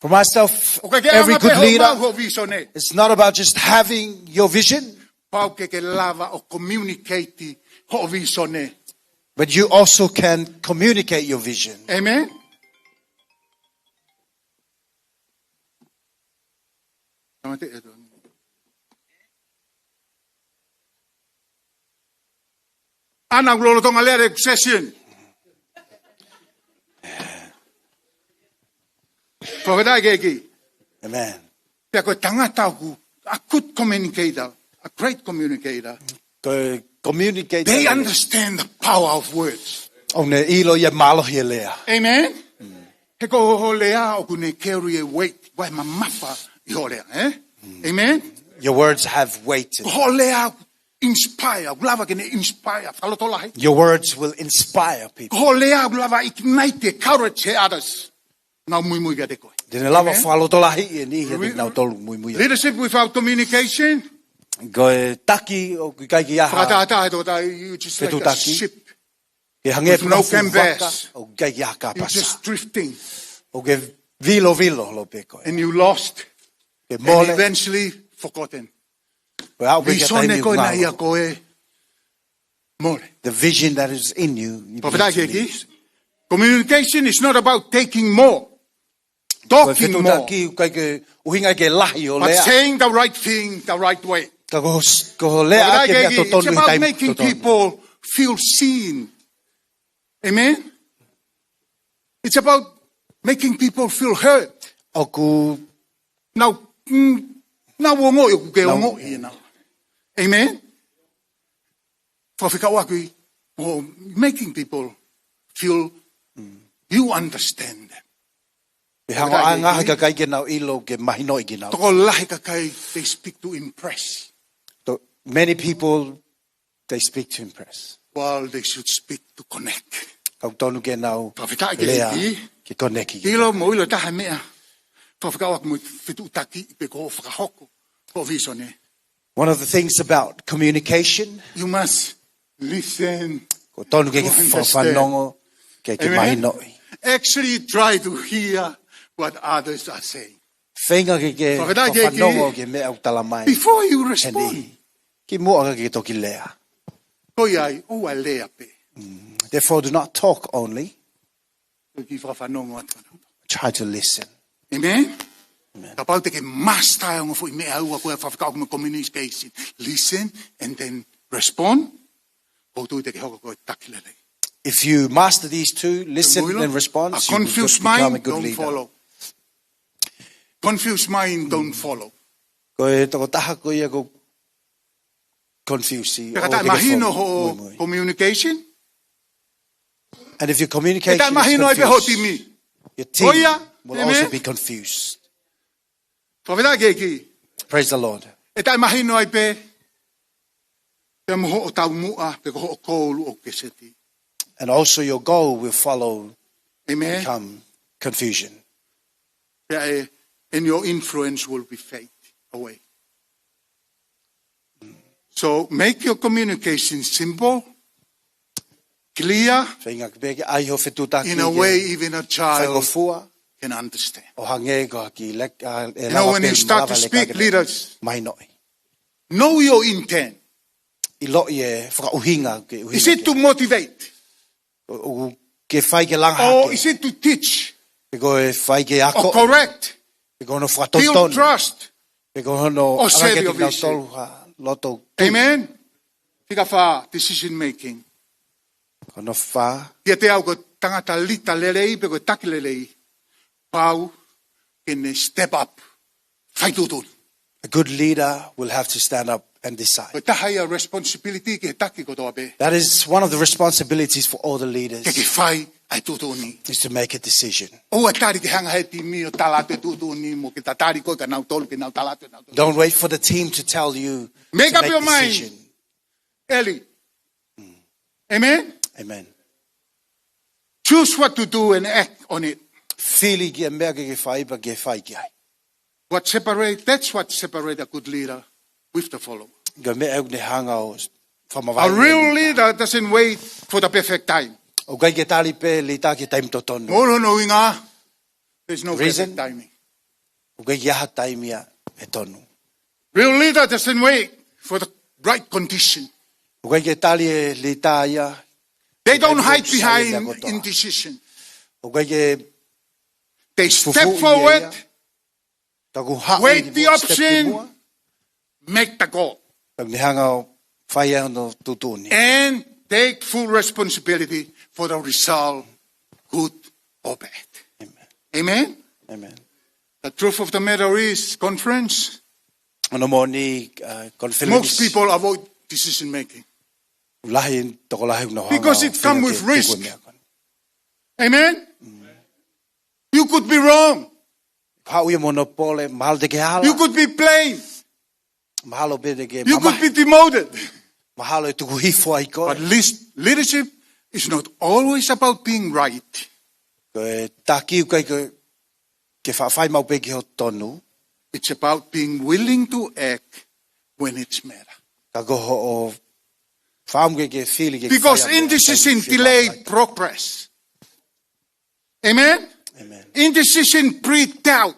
For myself, every good leader, ʻoku ʻikai ke ʻaonga pē hoʻo maʻu hoʻo vīsone. It's not about just having your vision. Pau ke ke lava ʻo communicate hoʻo vīsone. But you also can communicate your vision. Amen. Tamate e to. Ana ʻoku lolotonga lea le session. Fakafetaʻi ki he ʻEiki. Amen. Pea ko e tangata ʻoku, a good communicator, a great communicator. Ko e communicator. They understand the power of words. ʻOku ne ʻilo ia mālohi e lea. Amen. He ko hoʻo lea ʻoku ne carry a weight, ʻoku ʻi ai e mamafa ʻi hoʻo lea, eh? Amen. Your words have weight in it. Ko hoʻo lea ʻoku inspire, ʻoku lava ke ne inspire, fakalotolahi. Your words will inspire people. Ko hoʻo lea ʻoku lava ignite e courage he others. Nau muimui kiate koe. Te ne lava fakalotolahi e niʻihi ʻiate kinautolu muimui. Leadership without communication. Ko e taki ʻoku ʻikai ke ʻi ai ha fetuʻutaki. Fakatātā e tō tai, you just like a ship. Ke hangē pē ha fuʻu vaka ʻoku ʻikai ke ʻi ai ha kāpasa. You're just drifting. ʻOku ke vilovilo holo pē koe. And you lost. Ke mole. And eventually forgotten. Ko e aʻu pē ki he taimi ʻoku ngalo. Vīsone ko ē naʻe ʻiate koe. Mole. The vision that is in you, you need to lose. Fakafetaʻi ki he ʻEiki. Communication is not about taking more, talking more. Ko e fetuʻutaki ʻoku ʻikai ke ʻuhinga ke lahi hoʻo lea. But saying the right thing the right way. Ka ko s-, ko hoʻo lea ʻaki e meʻa totonu he taimi totonu. Fakafetaʻi ki he ʻEiki. It's about making people feel seen. Amen? It's about making people feel heard. ʻOku nau, mm, nau ongoʻi ʻoku ke ongoʻi ʻe nau. Amen? Fakafekauʻaki, or making people feel you understand them. Ke hanga ʻo ʻai e ngaahi kakai ke nau ʻilo ke mahinoʻi kinautolu. Tokolahi kakai, they speak to impress. To, many people, they speak to impress. While they should speak to connect. Ka ʻoku totonu ke nau lea ke connect ki he kakai. Fakafetaʻi ki he ʻEiki. ʻIlo mo ʻilo taha e meʻa. Fakafekauʻaki mo e fetuʻutaki pe ko hoʻo fakahoko hoʻo vīsone. One of the things about communication, you must listen to understand. ʻOku totonu ke ke fa-, fanongo ke ke mahinoʻi. Amen. Actually try to hear what others are saying. Feinga ke ke fanongo ki he meʻa ʻoku tala mai he niʻihi. Fakafetaʻi ki he ʻEiki. Before you respond. Kimuʻa ke ke toki lea. Ko ia ai, ʻoua lea pē. Mm. Therefore, do not talk only. Toki fakafanongo atu. Try to listen. Amen? Amen. Kapau te ke master e ongo foʻi meʻa ua ko e fakafekauʻaki mo e communication. Listen and then respond. ʻOku ou tui te ke hoko ko e taki lelei. If you master these two, listen and respond, you will become a good leader. Te mou ʻilo, a confused mind don't follow. Confused mind don't follow. Ko e tokotaha ko ia ʻoku confuse, ʻoku ʻikai ke fuʻu muimui. Pea ka taʻemahino hoʻo communication, And if your communication is confused, ʻe taʻemahino ai pē hoʻo timi. Your team will also be confused. Ko ia, amen. Fakafetaʻi ki he ʻEiki. Praise the Lord. ʻE taʻemahino ai pē, pea mo hoʻo taumuʻa, pe ko hoʻo goal ʻoku ke seti. And also your goal will follow, amen, become confusion. Pea ʻe, and your influence will be fade away. So make your communication simple, clear, feinga pē ke ʻai hoʻo fetuʻutaki ke faingofua, in a way even a child can understand. ʻO hangē ko ha kiʻi lek-, ʻa, ʻe lava pē mo lava leka ke mahinoʻi. You know, when you start to speak, leaders, know your intent. ʻiloʻi e fakaʻuhinga ke ʻuhinga. Is it to motivate? ʻOku ke fai ke langa hake? Or is it to teach? Pe ko e fai ke ako? Or correct? Pe ko hono fakatotonu? Build trust? Pe ko hono ʻoku ʻalu ke save your vision? Tau tolu ha loto. Amen. Fika fā, decision making. Ko hono fā. Kiate au ko e tangata lita lelei, pe ko e taki lelei, pau ke ne step up. Fai tuʻutuʻuni. A good leader will have to stand up and decide. Ko e taha ia responsibility ki he taki kotoa pē. That is one of the responsibilities for all the leaders. Ke ke fai ʻa e tuʻutuʻuni. Is to make a decision. ʻOua tali ke hanga he timi ʻo tala atu e tuʻutuʻuni mo ke tatali koe ka nau tolu ke nau tala atu ʻenau tuʻutuʻuni. Don't wait for the team to tell you to make a decision. Make up your mind. Early. Amen? Amen. Choose what to do and act on it. Fili ki he meʻa ke ke fai pea ke fai ki ai. What separate, that's what separate a good leader with the follower. Ko e meʻa ʻoku ne hanga ʻo fakamavaheʻi e lita. A real leader doesn't wait for the perfect time. ʻOku ʻikai ke tali pē e lita ki he taimi totonu. Mo hono ʻuhinga, there's no perfect timing. Reason? ʻOku ʻikai ke ʻi ai ha taimi ia ʻe tonu. Real leader doesn't wait for the right condition. ʻOku ʻikai ke tali e lita ia. They don't hide behind indecision. ʻOku ʻikai ke fufuuʻi ia. They step forward, weigh the option, make the call. Ka ʻoku ne hanga ʻo fai ʻa hono tuʻutuʻuni. And take full responsibility for the result, good or bad. Amen. Amen? Amen. The truth of the matter is, conference, Hono moʻoni, uh, conference. Most people avoid decision making. Lahi, tokolahi ʻoku nau hanga ʻo feinga ke tuku e meʻa ko eni. Because it come with risk. Amen? Mm. You could be wrong. Haʻu ia mo hono pole, mahalo te ke hala. You could be blamed. Mahalo pē te ke mamahi. You could be demoted. Mahalo ʻe tuku hifo ai koe. But leas-, leadership is not always about being right. Ko e taki ʻoku ʻikai ke, ke faʻa fai maʻu pē ki hoʻo tonu. It's about being willing to act when it's matter. Ka ko hoʻo fakaʻamu ke ke fili ke ke fai ʻa e meʻa. Because indecision delay progress. Amen? Amen. Indecision breed doubt.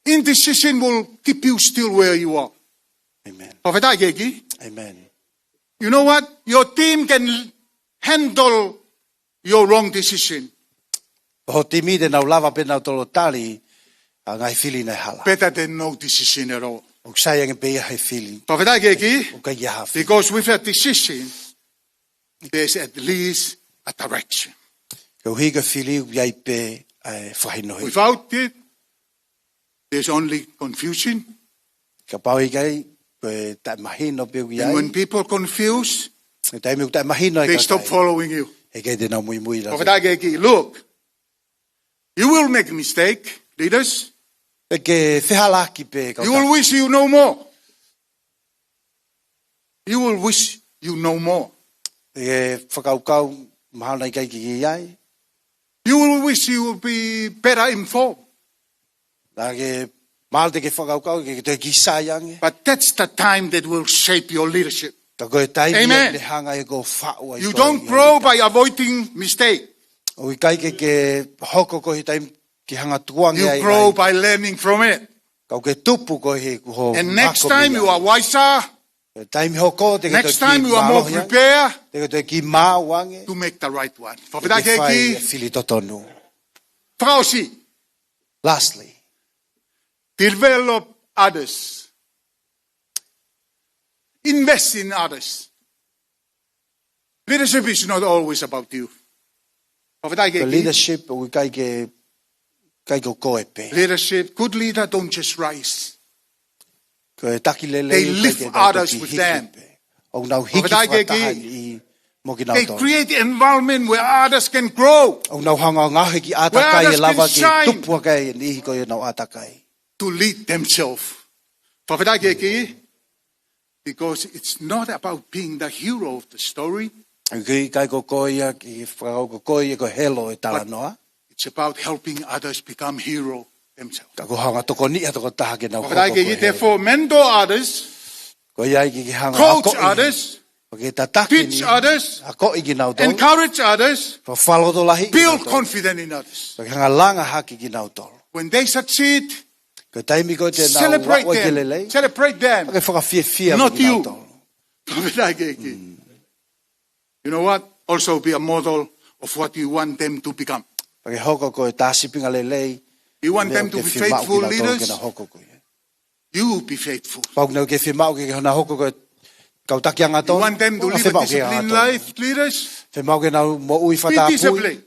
Indecision will keep you still where you are. Amen. Fakafetaʻi ki he ʻEiki. Amen. You know what? Your team can handle your wrong decision. Hoʻo timi te nau lava pē nautolu ʻo tali ʻa e ngaahi fili naʻe hala. Better than no decision at all. ʻOku sai ange pē ia he fili. Fakafetaʻi ki he ʻEiki. ʻOku ʻikai ha fili. Because with a decision, there's at least a direction. Koeʻuhi ko e fili ʻoku ʻi ai pē ʻa e fakahinohino. Without it, there's only confusion. Kapau ʻikai, ko e taʻemahino pē ʻoku ʻi ai. And when people confuse, he taimi ʻoku taʻemahino ai e kakai, they stop following you. Heʻikai te nau muimui ʻiate koe. Fakafetaʻi ki he ʻEiki. Look, you will make a mistake, leaders. Te ke fehālaaki pē kau taki. You will wish you know more. You will wish you know more. Te ke fakakaukau mahalo naʻe ʻikai ke ke ʻi ai. You will wish you will be better informed. Naʻa ke mahalo te ke fakakaukau ke ke toe kiʻi sai ange. But that's the time that will shape your leadership. Ka ko e taimi ia ʻoku ne hanga ʻe ia ʻo faʻu ai koe. Amen. You don't grow by avoiding mistake. ʻOku ʻikai ke ke hoko koe he taimi ke hanga ʻo tukuange ai. You grow by learning from it. Ka ʻoku ke tupu koeʻuhi ko hoʻo mako mei ai. And next time you are wiser. Taimi hoko te ke toe kiʻi mālohi ange. Next time you are more prepared. Te ke toe kiʻi maau ange. To make the right one. Fakafetaʻi ki he ʻEiki. Ke fai e fili totonu. Fakaʻosi. Lastly. Develop others. Invest in others. Leadership is not always about you. Fakafetaʻi ki he ʻEiki. Ko e leadership ʻoku ʻikai ke, ʻikai ko koe pē. Leadership, good leader don't just rise. Ko e taki lelei ʻoku ʻikai ke nau toki hiki pē. They lift others with them. ʻOku nau hiki fakataha e niʻihi mo kinautolu. Fakafetaʻi ki he ʻEiki. They create environment where others can grow. ʻOku nau hanga ʻo ngaohi e kiʻi ʻātakai ʻe lava ke tupu hake ai e niʻihi ko ia ʻoku nau ʻātakai. Where others can shine. To lead themselves. Fakafetaʻi ki he ʻEiki. Because it's not about being the hero of the story. ʻOku ʻikai ko koe ia ke fakakaukau ko koe ia ko e helo e talanoa. But it's about helping others become hero themselves. Ka ko e hanga ʻo tokoniʻi ha tokotaha ke nau hoko ko e helo. Fakafetaʻi ki he ʻEiki, therefore mentor others. Ko ia ai ke ke hanga ʻo akoʻi. Coach others. Ke tataki e niʻihi. Teach others. Akoʻi kinautolu. Encourage others. Fakalotolahiʻi kinautolu. Build confidence in others. Ke hanga ʻo langa hake kinautolu. When they succeed, Ko e taimi ko ē te nau Celebrate aʻu ai ki he them. Lelei, Celebrate them. Pea ke fakafiefia Not you. Kinautolu. Fakafetaʻi ki he ʻEiki. You know what? Also be a model of what you want them to become. Pea ke hoko ko e tā sīpinga lelei. You want Lea them to ke be fiemaʻu faithful kinautolu leaders? Ke nau hoko ko ia. You be faithful. Pau ke nau ke fiemaʻu ke, ke hona hoko ko e kau taki angatonu. You want them to Pau ke live a fiemaʻu ke disciplined angatonu. Life, leaders? Fiemaʻu ke nau moʻui Be fakatapui. Disciplined.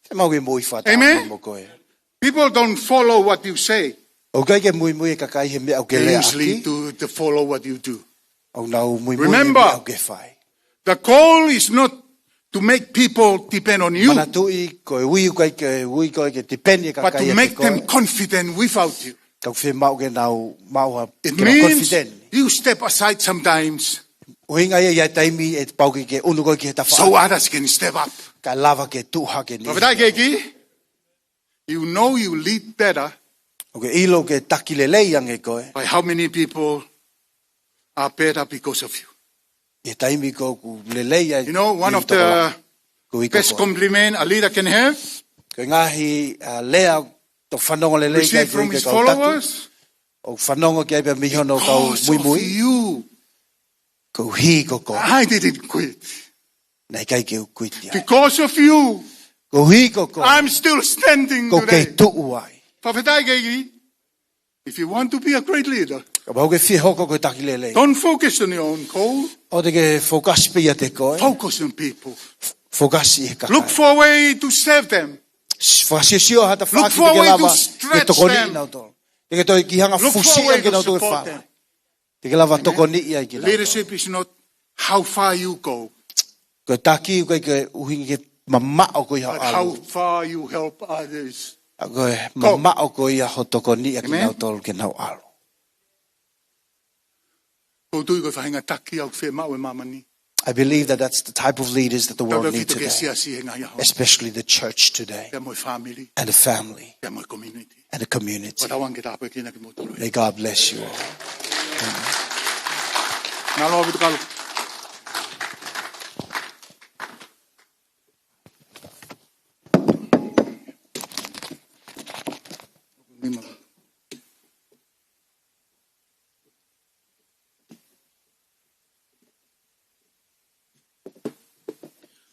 Fiemaʻu ke moʻui fakatapui Amen? Mo koe. People don't follow what you say. ʻOku ʻikai ke muimui e kakai he meʻa ʻoku ke They lea usually ʻaki. Do the follow what you do. ʻOku nau muimui he Remember, meʻa ʻoku ke fai. The goal is not to make people depend on you, Manatuʻi, ko e ui ʻoku ʻikai ke ui ko ē ke tipeni e but kakai to ʻiate make koe. Them confident without you. Ka ʻoku fiemaʻu ke nau maʻu ha It ke nau means confident. You step aside sometimes ʻUhinga ia ʻi he taimi ʻe pau ke ke unu koe ki he tafaʻaki. So others can step up. Kae lava ke tuʻu hake ni. Fakafetaʻi ki he ʻEiki. You know you lead better. ʻOku ke ʻilo ke taki lelei ange koe. By how many people are better because of you? ʻI he taimi ko ē ʻoku lelei ai You know, one of the tokolahi. Ko e ʻikai best ko compliment a leader can have. Ko e ngaahi, uh, lea ʻoku fanongo lelei Receive ai from ko e his kau taki. Followers. ʻOku fanongo ki ai pē mei hono kau Because of muimui. You. Koeʻuhi ko koe. I didn't quit. Naʻe ʻikai ke u quit ia. Because of you, Koeʻuhi ko koe. I'm still standing Ko ke today. Tuʻu ai. Fakafetaʻi ki he ʻEiki. If you want to be a great leader, Kapau ʻoku ke fie hoko ko e taki lelei. Don't focus on your own goal. ʻOua te ke focus pē ʻiate koe. Focus on people. Focus ʻi he kakai. Look for a way to serve them. Fakasiosio ha tafaʻaki Look for a te ke way to lava ke stretch tokoniʻi them. Kinautolu. Te ke toe ki hanga Look for a fusiʻi way kinautolu to ke support fala. Them. Te ke lava Amen. Tokoniʻi ai kinautolu. Leadership is not how far you go, Ko e taki ʻoku ʻikai ke ʻuhinga ki he mamaʻo ko ia ho but how ʻalu. Far you help others. Ka ko e Go. Mamaʻo ko ia ho tokoniʻi ʻa Amen. Kinautolu ke nau ʻalu. Ko u tui ko e faʻahinga taki ʻoku fiemaʻu ʻe māmani. I believe that that's the type of leaders that the world Tautautefito needs ki he today, siasi he ngaahi ʻaho. Especially the church today Pea mo e family. And the family Pea mo e community. And the community. Ko e tauange ke tāpuekina kimoutolu. May God bless you all. Amen. Mālō ʻaupito kalo.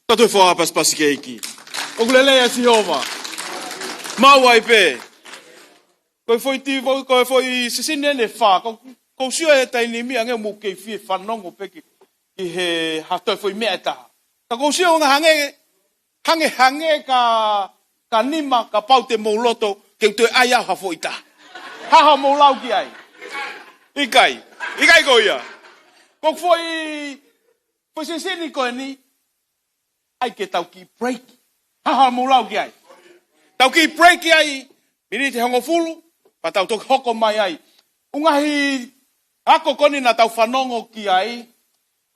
Tau toe foʻi pasipasi ki he ʻEiki. ʻOku lelei ʻa Sihova. Maʻu ai pē. Ko e foʻi ti-, ko e foʻi sisini ʻeni ʻe fā. Ko, ko u sio he taimi ni ange mou kei fie fanongo pē ki, ki he ha toe foʻi meʻa ʻe taha. Ka ko u sio ngā hangē, hangē, hangē ka, ka nima kapau te mou loto, ke u toe ʻai au ha foʻi taha. Hā haʻamou lau ki ai. ʻIkai. ʻIkai ko ia. Ko e foʻi, foʻi sisini ko eni, ʻai ke tau kiʻi break. Hā haʻamou lau ki ai. Tau kiʻi break ai, miniti hongofulu, pea tau toki hoko mai ai. ʻOku ngaahi ako ko eni naʻa tau fanongo ki ai,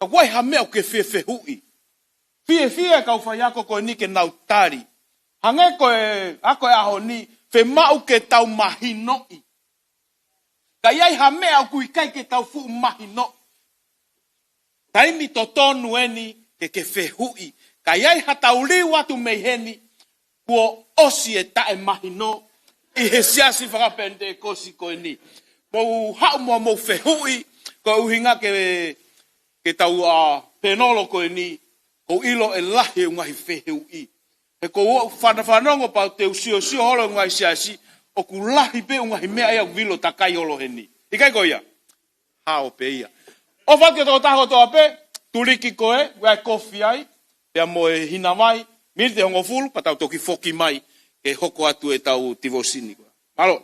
ka ʻoku ʻi ai ha meʻa ʻoku ke fie fehuʻi. Fiefia e kau faiako ko eni ke nau tali. Hangē ko e ako e ʻaho ni, fiemaʻu ke tau mahinoʻi. Ka ʻi ai ha meʻa ʻoku ʻikai ke tau fuʻu mahinoʻi. Taimi totonu eni ke ke fehuʻi. Ka ʻi ai ha tau liu atu mei heni, kuo ʻosi e taʻemahino ʻi he siasi fakapenitekosi ko eni. Mou haʻu mo mou fehuʻi, ko e ʻuhinga ke, ke tau a penolo ko eni, ko u ʻilo ʻe lahi e ngaahi fehuʻi. He ko u fana-, fanongo pea te u siosio holo ngaahi siasi, ʻoku lahi pē ngaahi meʻa ia ʻoku vilo takai holo heni. ʻIkai ko ia? Hao pē ia. ʻOfa atu ki he tokotaha kotoa pē, tuliki ko ē, ʻai e kofi ai, pea mo e hina vai, miniti hongofulu, pea tau toki foki mai, ke hoko atu e tau tivosini ko ē. Mālō.